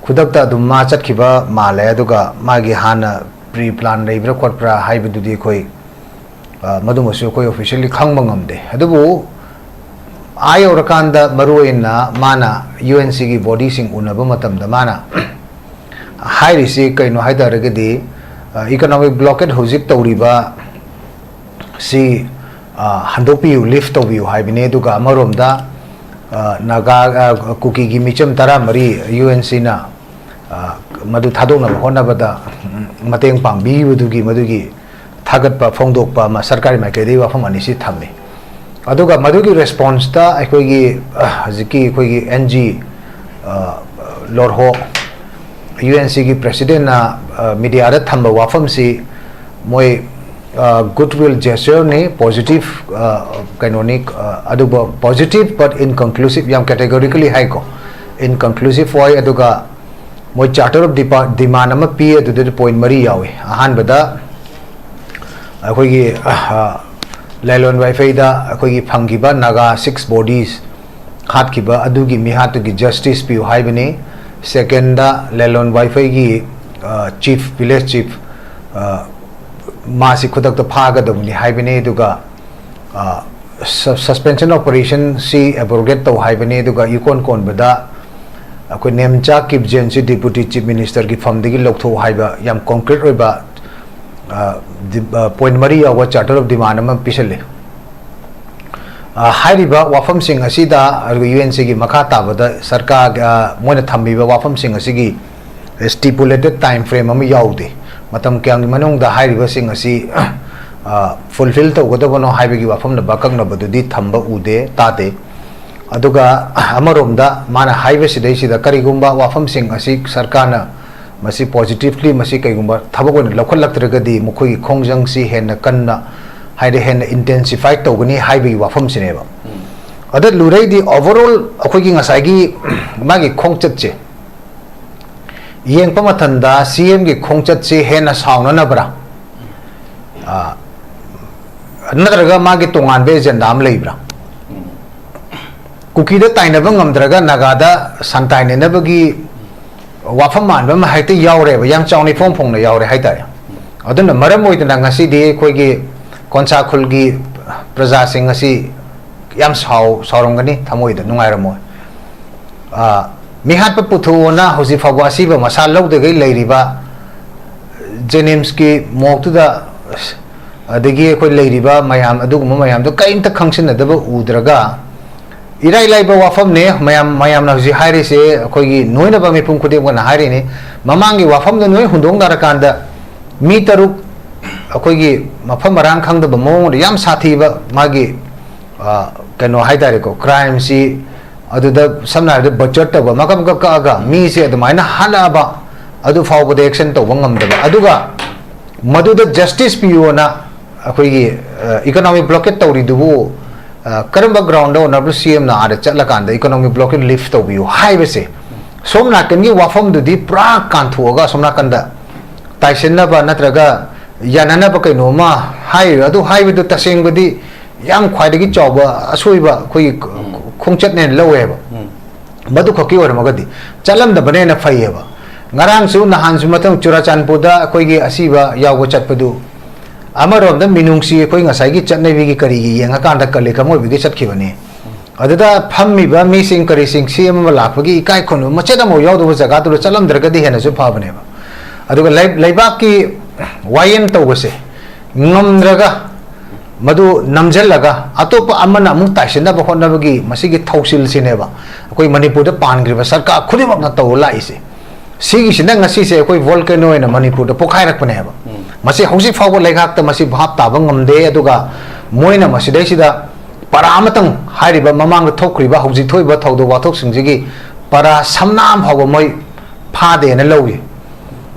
ꯈꯨꯗꯛꯇ ꯑꯗꯨꯝ ꯃꯥ ꯆꯠꯈꯤꯕ ꯃꯥꯜꯂꯦ, ꯑꯗꯨꯒ ꯃꯥꯒꯤ ꯍꯥꯟꯅ pre plan ꯂꯩꯕ꯭ꯔꯥ ꯈꯣꯠꯄ꯭ꯔꯥ ꯍꯥꯏꯕꯗꯨꯗꯤ ꯑꯩꯈꯣꯏ, ꯑ, ꯃꯗꯨꯃꯁꯨ ꯑꯩꯈꯣꯏ officially ꯈꯪꯕ ꯉꯝꯗꯦ꯫ ꯑꯗꯨꯕꯨ ꯑꯥ ꯌꯧꯔꯀꯥꯟꯗ ꯃꯔꯨ ꯑꯣꯏꯅ ꯃꯥꯅ ꯌꯨ ꯑꯦꯟ ꯁꯤꯒꯤ body ꯁꯤꯡ ꯎꯅꯕ ꯃꯇꯝꯗ ꯃꯥꯅ ꯍꯥꯏꯔꯤꯁꯤ ꯀꯩꯅꯣ ꯍꯥꯏ ꯇꯥꯔꯒꯗꯤ, ꯑ, economic blockade ꯍꯧꯖꯤꯛ ꯇꯧꯔꯤꯕ ꯁꯤ, ꯑ, ꯍꯟꯗꯣꯛꯄꯤꯌꯨ, lift ꯇꯧꯕꯤꯌꯨ ꯍꯥꯏꯕꯅꯤ꯫ ꯑꯗꯨꯒ ꯑꯃꯔꯣꯝꯗ, ꯑ, ꯅꯥꯒꯥ, ꯑ, ꯀꯨꯀꯤꯒꯤ ꯃꯤꯆꯝ ꯇꯔꯥꯃꯔꯤ ꯌꯨ ꯑꯦꯟ ꯁꯤꯅ, ꯑ, ꯃꯗꯨ ꯊꯥꯗꯣꯛꯅꯕ ꯍꯣꯠꯅꯕꯗ, ꯎꯝ, ꯃꯇꯦꯡ ꯄꯥꯡꯕꯤꯕꯗꯨꯒꯤ ꯃꯗꯨꯒꯤ ꯊꯥꯒꯠꯄ ꯐꯣꯡꯗꯣꯛꯄ ꯑꯃ ꯁꯔꯀꯥꯔꯒꯤ ꯃꯥꯏꯀꯩꯗꯒꯤ ꯋꯥꯐꯝ ꯑꯅꯤꯁꯤ ꯊꯝꯃꯤ꯫ ꯑꯗꯨꯒ ꯃꯗꯨꯒꯤ response ꯇ ꯑꯩꯈꯣꯏꯒꯤ, ꯑ, ꯍꯧꯖꯤꯛꯀꯤ ꯑꯩꯈꯣꯏꯒꯤ ꯑꯦꯟ ꯖꯤ, ꯑ, ꯂꯣꯔꯍꯣ, ꯌꯨ ꯑꯦꯟ ꯁꯤꯒꯤ president ꯅ, ꯑ, media ꯗ ꯊꯝꯕ ꯋꯥꯐꯝꯁꯤ ꯃꯣꯏ, ꯑ, good will gesture ꯅꯤ, positive, ꯑ, ꯀꯩꯅꯣꯅꯤ, ꯑ, ꯑꯗꯨꯕꯨ positive but inconclusive, ꯌꯥꯝ categorically ꯍꯥꯏꯀꯣ, inconclusive ꯑꯣꯏ꯫ ꯑꯗꯨꯒ ꯃꯣꯏ charter of depa-, demand ꯑꯃ ꯄꯤ, ꯑꯗꯨꯗ point ꯃꯔꯤ ꯌꯥꯎꯏ꯫ ꯑꯍꯥꯟꯕꯗ ꯑꯩꯈꯣꯏꯒꯤ, ꯑ, ꯂꯦꯂꯣꯟ ꯋꯥꯏꯐꯩꯗ ꯑꯩꯈꯣꯏꯒꯤ ꯐꯪꯈꯤꯕ ꯅꯥꯒꯥ six bodies ꯍꯥꯠꯈꯤꯕ ꯑꯗꯨꯒꯤ ꯃꯤꯍꯥꯠꯇꯨꯒꯤ justice ꯄꯤꯌꯨ ꯍꯥꯏꯕꯅꯤ꯫ Second ꯗ ꯂꯦꯂꯣꯟ ꯋꯥꯏꯐꯩꯒꯤ, ꯑ, chief, village chief, ꯑ, ꯃꯥꯁꯤ ꯈꯨꯗꯛꯇ ꯐꯥꯒꯗꯕꯅꯤ ꯍꯥꯏꯕꯅꯤ꯫ ꯑꯗꯨꯒ, ꯑ, ꯁꯁꯄꯦꯟꯁꯟ ꯑꯣꯄꯔꯦꯁꯟꯁꯤ ꯑꯦꯕ꯭ꯔꯣꯒꯦꯠ ꯇꯧ ꯍꯥꯏꯕꯅꯤ, ꯑꯗꯨꯒ ꯏꯀꯣꯟ ꯀꯣꯟꯕꯗ ꯑꯩꯈꯣꯏ ꯅꯦꯝꯆꯥ ꯀꯤꯞꯖꯦꯟꯁꯤ ꯗꯤꯄꯨꯇꯤ ꯆꯤꯐ ꯃꯤꯅꯤꯁꯇꯔꯒꯤ ꯐꯝꯗꯒꯤ ꯂꯧꯊꯣꯛ ꯍꯥꯏꯕ ꯌꯥꯝ ꯀꯣꯟꯀ꯭ꯔꯤꯠ ꯑꯣꯏꯕ ꯄꯣꯏꯟꯠ ꯃꯔꯤ ꯌꯥꯎꯕ ꯆꯥꯔꯇꯔ ꯑꯣꯐ ꯗꯤꯃꯥꯟ ꯑꯃ ꯄꯤꯁꯜꯂꯤ꯫ ꯍꯥꯏꯔꯤꯕ ꯋꯥꯐꯝꯁꯤꯡ ꯑꯁꯤꯗ ꯑꯗꯨꯒ ꯌꯨ ꯑꯦꯟ ꯁꯤꯒꯤ ꯃꯈꯥ ꯇꯥꯕꯗ ꯁꯔꯀꯥꯔ ꯃꯣꯏꯅ ꯊꯝꯃꯤꯕ ꯋꯥꯐꯝꯁꯤꯡ ꯑꯁꯤꯒꯤ ꯁ꯭ꯇꯤꯄꯨꯂꯦꯇꯦꯠ ꯇꯥꯏꯝ ꯐ꯭ꯔꯦꯝ ꯑꯃ ꯌꯥꯎꯗꯦ꯫ ꯃꯇꯝ ꯀꯌꯥꯝꯒꯤ ꯃꯅꯨꯡꯗ ꯍꯥꯏꯔꯤꯕꯁꯤꯡ ꯑꯁꯤ ꯐꯨꯜꯐꯤꯜ ꯇꯧꯒꯗꯕꯅꯣ ꯍꯥꯏꯕꯒꯤ ꯋꯥꯐꯝꯗ ꯑꯀꯛꯅꯕꯗꯨꯗꯤ ꯊꯝꯕ ꯎꯗꯦ, ꯇꯥꯗꯦ꯫ ꯑꯗꯨꯒ ꯑꯃꯔꯣꯝꯗ ꯃꯥꯅ ꯍꯥꯏꯕꯁꯤꯗꯩꯁꯤꯗ ꯀꯔꯤꯒꯨꯝꯕ ꯋꯥꯐꯝꯁꯤꯡ ꯑꯁꯤ ꯁꯔꯀꯥꯔꯅ ꯃꯁꯤ ꯄꯣꯖꯤꯇꯤꯚꯂꯤ ꯃꯁꯤ ꯀꯩꯒꯨꯝꯕ ꯊꯕꯛ ꯑꯣꯏꯅ ꯂꯧꯈꯠꯂꯛꯇ꯭ꯔꯒꯗꯤ ꯃꯈꯣꯏꯒꯤ ꯈꯣꯡꯖꯪꯁꯤ ꯍꯦꯟꯅ ꯀꯟꯅ, ꯍꯥꯏꯗꯤ ꯍꯦꯟꯅ ꯏꯟꯇꯦꯟꯁꯤꯐꯥꯏ ꯇꯧꯒꯅꯤ ꯍꯥꯏꯕꯒꯤ ꯋꯥꯐꯝꯁꯤꯅꯦꯕ꯫ ꯑꯗ ꯂꯨꯔꯩꯗꯤ ꯑꯣꯚꯔꯑꯣꯜ ꯑꯩꯈꯣꯏꯒꯤ ꯉꯁꯥꯏꯒꯤ ꯃꯥꯒꯤ ꯈꯣꯡꯆꯠꯁꯦ ꯌꯦꯡꯕ ꯃꯇꯝꯗ ꯁꯤ ꯑꯦꯝꯒꯤ ꯈꯣꯡꯆꯠꯁꯤ ꯍꯦꯟꯅ ꯁꯥꯎꯅꯅꯕ꯭ꯔꯥ? ꯅꯠꯇ꯭ꯔꯒ ꯃꯥꯒꯤ ꯇꯣꯉꯥꯟꯕ ꯑꯦꯖꯦꯟꯗꯥ ꯑꯃ ꯂꯩꯕ꯭ꯔꯥ? ꯀꯨꯀꯤꯗ ꯇꯥꯏꯅꯕ ꯉꯝꯗ꯭ꯔꯒ ꯅꯥꯒꯥꯗ ꯁꯟ ꯇꯥꯏꯅꯅꯕꯒꯤ ꯋꯥꯐꯝ ꯃꯥꯟꯕ ꯑꯃ ꯍꯦꯛꯇ ꯌꯥꯎꯔꯦꯕ, ꯌꯥꯝ ꯆꯥꯎꯅ ꯏꯐꯣꯡ ꯐꯣꯡꯅ ꯌꯥꯎꯔꯦ ꯍꯥꯏꯇꯥꯔꯦ꯫ ꯑꯗꯨꯅ ꯃꯔꯝ ꯑꯣꯏꯗꯅ ꯉꯁꯤꯗꯤ ꯑꯩꯈꯣꯏꯒꯤ ꯀꯣꯟꯁꯥ ꯈꯨꯜꯒꯤ ꯄ꯭ꯔꯖꯥꯁꯤꯡ ꯑꯁꯤ ꯌꯥꯝ ꯁꯥꯎ-, ꯁꯥꯎꯔꯝꯒꯅꯤ, ꯊꯃꯣꯏꯗ ꯅꯨꯡꯉꯥꯏꯔꯝꯃꯣꯏ꯫ ꯃꯤꯍꯥꯠꯄ ꯄꯨꯊꯣꯛꯑꯣꯅ ꯍꯧꯖꯤꯛ ꯐꯥꯎꯕ ꯑꯁꯤꯕ ꯃꯁꯥ ꯂꯧꯗꯈꯩ ꯂꯩꯔꯤꯕ ꯖꯦꯅꯤꯝꯁꯀꯤ ꯃꯣꯛꯇꯨꯗ, ꯑꯗꯒꯤ ꯑꯩꯈꯣꯏ ꯂꯩꯔꯤꯕ ꯃꯌꯥꯝ, ꯑꯗꯨꯒꯨꯝꯕ ꯃꯌꯥꯝꯗꯣ ꯀꯔꯤꯝꯇ ꯈꯪꯁꯤꯟꯅꯗꯕ ꯎꯗ꯭ꯔꯒ, ꯏꯔꯥꯏ ꯂꯥꯏꯕ ꯋꯥꯐꯝꯅꯦ꯫ ꯃꯌꯥꯝ, ꯃꯌꯥꯝꯅ ꯍꯧꯖꯤꯛ ꯍꯥꯏꯔꯤꯁꯦ, ꯑꯩꯈꯣꯏꯒꯤ ꯅꯣꯏꯅꯕ ꯃꯤꯄꯨꯝ ꯈꯨꯗꯤꯡꯃꯛꯅ ꯍꯥꯏꯔꯤꯅꯤ꯫ ꯃꯃꯥꯡꯒꯤ ꯋꯥꯐꯝꯗꯣ ꯅꯣꯏ ꯍꯨꯟꯗꯣꯛꯅꯔꯀꯥꯟꯗ ꯃꯤ ꯇꯔꯨꯛ ꯑꯩꯈꯣꯏꯒꯤ ꯃꯐꯝ ꯃꯔꯥꯡ ꯈꯪꯗꯕ ꯃꯑꯣꯡꯗ ꯌꯥꯝ ꯁꯥꯊꯤꯕ ꯃꯥꯒꯤ, ꯑ, ꯀꯩꯅꯣ ꯍꯥꯏꯇꯥꯔꯦꯀꯣ, ꯀ꯭ꯔꯥꯏꯝꯁꯤ ꯑꯗꯨꯗ ꯁꯝꯅ ꯍꯥꯏꯔꯕꯗ ꯕꯆꯔ ꯇꯧꯕ, ꯃꯀꯛ ꯃꯀꯛ ꯀꯛꯑꯒ ꯃꯤꯁꯦ ꯑꯗꯨꯃꯥꯏꯅ ꯍꯜꯂꯛꯑꯕ, ꯑꯗꯨ ꯐꯥꯎꯕꯗ ꯑꯦꯛꯁꯟ ꯇꯧꯕ ꯉꯝꯗꯕ, ꯑꯗꯨꯒ ꯃꯗꯨꯗ ꯖꯁꯇꯤꯁ ꯄꯤꯌꯣꯅ ꯑꯩꯈꯣꯏꯒꯤ, ꯑ, ꯏꯀꯣꯅꯣꯃꯤꯛ ꯕ꯭ꯂꯣꯀꯦꯠ ꯇꯧꯔꯤꯗꯨꯕꯨ, ꯑ, ꯀꯔꯝꯕ ꯒ꯭ꯔꯥꯎꯟꯗ ꯑꯣꯅꯔꯦꯕꯜ ꯁꯤ ꯑꯦꯝꯅ ꯑꯥꯗ ꯆꯠꯂꯀꯥꯟꯗ ꯏꯀꯣꯅꯣꯃꯤꯛ ꯕ꯭ꯂꯣꯀꯦꯠ ꯂꯤꯐ ꯇꯧꯕꯤꯌꯨ ꯍꯥꯏꯕꯁꯦ, ꯁꯣꯝ ꯅꯥꯀꯟꯒꯤ ꯋꯥꯐꯝꯗꯨꯗꯤ ꯄꯨꯔꯥ ꯀꯥꯟꯊꯣꯛꯑꯒ ꯑꯁꯣꯝ ꯅꯥꯀꯟꯗ ꯇꯥꯏꯁꯤꯟꯅꯕ ꯅꯠꯇ꯭ꯔꯒ ꯌꯥꯅꯅꯕ ꯀꯩꯅꯣꯝꯃ ꯍꯥꯏꯔꯤꯕ, ꯑꯗꯨ ꯍꯥꯏꯕꯗꯨ ꯇꯁꯦꯡꯕꯗꯤ ꯌꯥꯝ ꯈ꯭ꯋꯥꯏꯗꯒꯤ ꯆꯥꯎꯕ ꯑꯁꯣꯏꯕ ꯑꯩꯈꯣꯏꯒꯤ ꯎꯝ꯫ ꯈꯣꯡꯆꯠꯅꯦꯅ ꯂꯧꯋꯦꯕ꯫ ꯎꯝ꯫ ꯃꯗꯨ ꯈꯛꯀꯤ ꯑꯣꯏꯔꯝꯃꯒꯗꯤ ꯆꯠꯂꯝꯗꯕꯅ ꯍꯦꯟꯅ ꯐꯩꯌꯦꯕ꯫ ꯉꯔꯥꯡꯁꯨ ꯅꯍꯥꯟꯁꯨ ꯃꯊꯪ ꯆꯨꯔꯥꯆꯥꯟꯄꯨꯔꯗ ꯑꯩꯈꯣꯏꯒꯤ ꯑꯁꯤꯕ ꯌꯥꯎꯕ ꯆꯠꯄꯗꯨ ꯑꯃꯔꯣꯝꯗ ꯃꯤꯅꯨꯡꯁꯤ ꯑꯩꯈꯣꯏ ꯉꯁꯥꯏꯒꯤ ꯆꯠꯅꯕꯤꯒꯤ ꯀꯔꯤꯒꯤ ꯌꯦꯡꯉꯀꯥꯟꯗ ꯀꯂꯤꯀꯝ ꯑꯣꯏꯕꯒꯤ ꯆꯠꯈꯤꯕꯅꯤ꯫ ꯑꯗꯨꯗ ꯐꯝꯃꯤꯕ ꯃꯤꯁꯤꯡ ꯀꯔꯤꯁꯤꯡ ꯁꯤ ꯑꯃ ꯂꯥꯛꯄꯒꯤ ꯏꯀꯥꯏ ꯈꯨꯝꯅꯕ ꯃꯆꯦꯠ ꯑꯃ ꯌꯥꯎꯗꯕ ꯖꯒꯥꯗꯨꯗ ꯆꯠꯂꯝꯗ꯭ꯔꯒꯗꯤ ꯍꯦꯟꯅꯁꯨ ꯐꯕꯅꯦꯕ꯫ ꯑꯗꯨꯒ ꯂꯩ-, ꯂꯩꯕꯥꯛꯀꯤ ꯋꯥꯌꯦꯜ ꯇꯧꯕꯁꯦ ꯉꯝꯗ꯭ꯔꯒ, ꯃꯗꯨ ꯅꯝꯖꯜꯂꯒ ꯑꯇꯣꯞꯄ ꯑꯃꯅ ꯑꯃꯨꯛ ꯇꯥꯏꯁꯤꯟꯅꯕ ꯍꯣꯠꯅꯕꯒꯤ ꯃꯁꯤꯒꯤ ꯊꯧꯁꯤꯜꯁꯤꯅꯦꯕ ꯑꯩꯈꯣꯏ ꯃꯅꯤꯄꯨꯔꯗ ꯄꯥꯟꯈ꯭ꯔꯤꯕ ꯁꯔꯀꯥꯔ ꯈꯨꯗꯤꯡꯃꯛꯅ ꯇꯧꯔ ꯂꯥꯛꯏꯁꯦ꯫ ꯁꯤꯒꯤꯁꯤꯅ ꯉꯁꯤꯁꯦ ꯑꯩꯈꯣꯏ volcano ꯑꯣꯏꯅ ꯃꯅꯤꯄꯨꯔꯗ ꯄꯣꯛꯈꯥꯏꯔꯛꯄꯅꯦꯕ꯫ ꯎꯝ꯫ ꯃꯁꯤ ꯍꯧꯖꯤꯛ ꯐꯥꯎꯕ ꯂꯩꯉꯥꯛꯇ ꯃꯁꯤ ꯚꯥꯞ ꯇꯥꯕ ꯉꯝꯗꯦ꯫ ꯑꯗꯨꯒ ꯃꯣꯏꯅ ꯃꯁꯤꯗꯩꯁꯤꯗ ꯄꯔꯥ ꯑꯃꯇꯪ, ꯍꯥꯏꯔꯤꯕ ꯃꯃꯥꯡꯗ ꯊꯣꯛꯈ꯭ꯔꯤꯕ, ꯍꯧꯖꯤꯛ ꯊꯣꯛꯏꯕ ꯊꯧꯗꯣꯛ ꯋꯥꯊꯣꯛꯁꯤꯡꯁꯤꯒꯤ ꯄꯔꯥ ꯁꯝꯅꯥ ꯑꯃ ꯐꯥꯎꯕ ꯃꯣꯏ ꯐꯥꯗꯦꯅ ꯂꯧꯏ꯫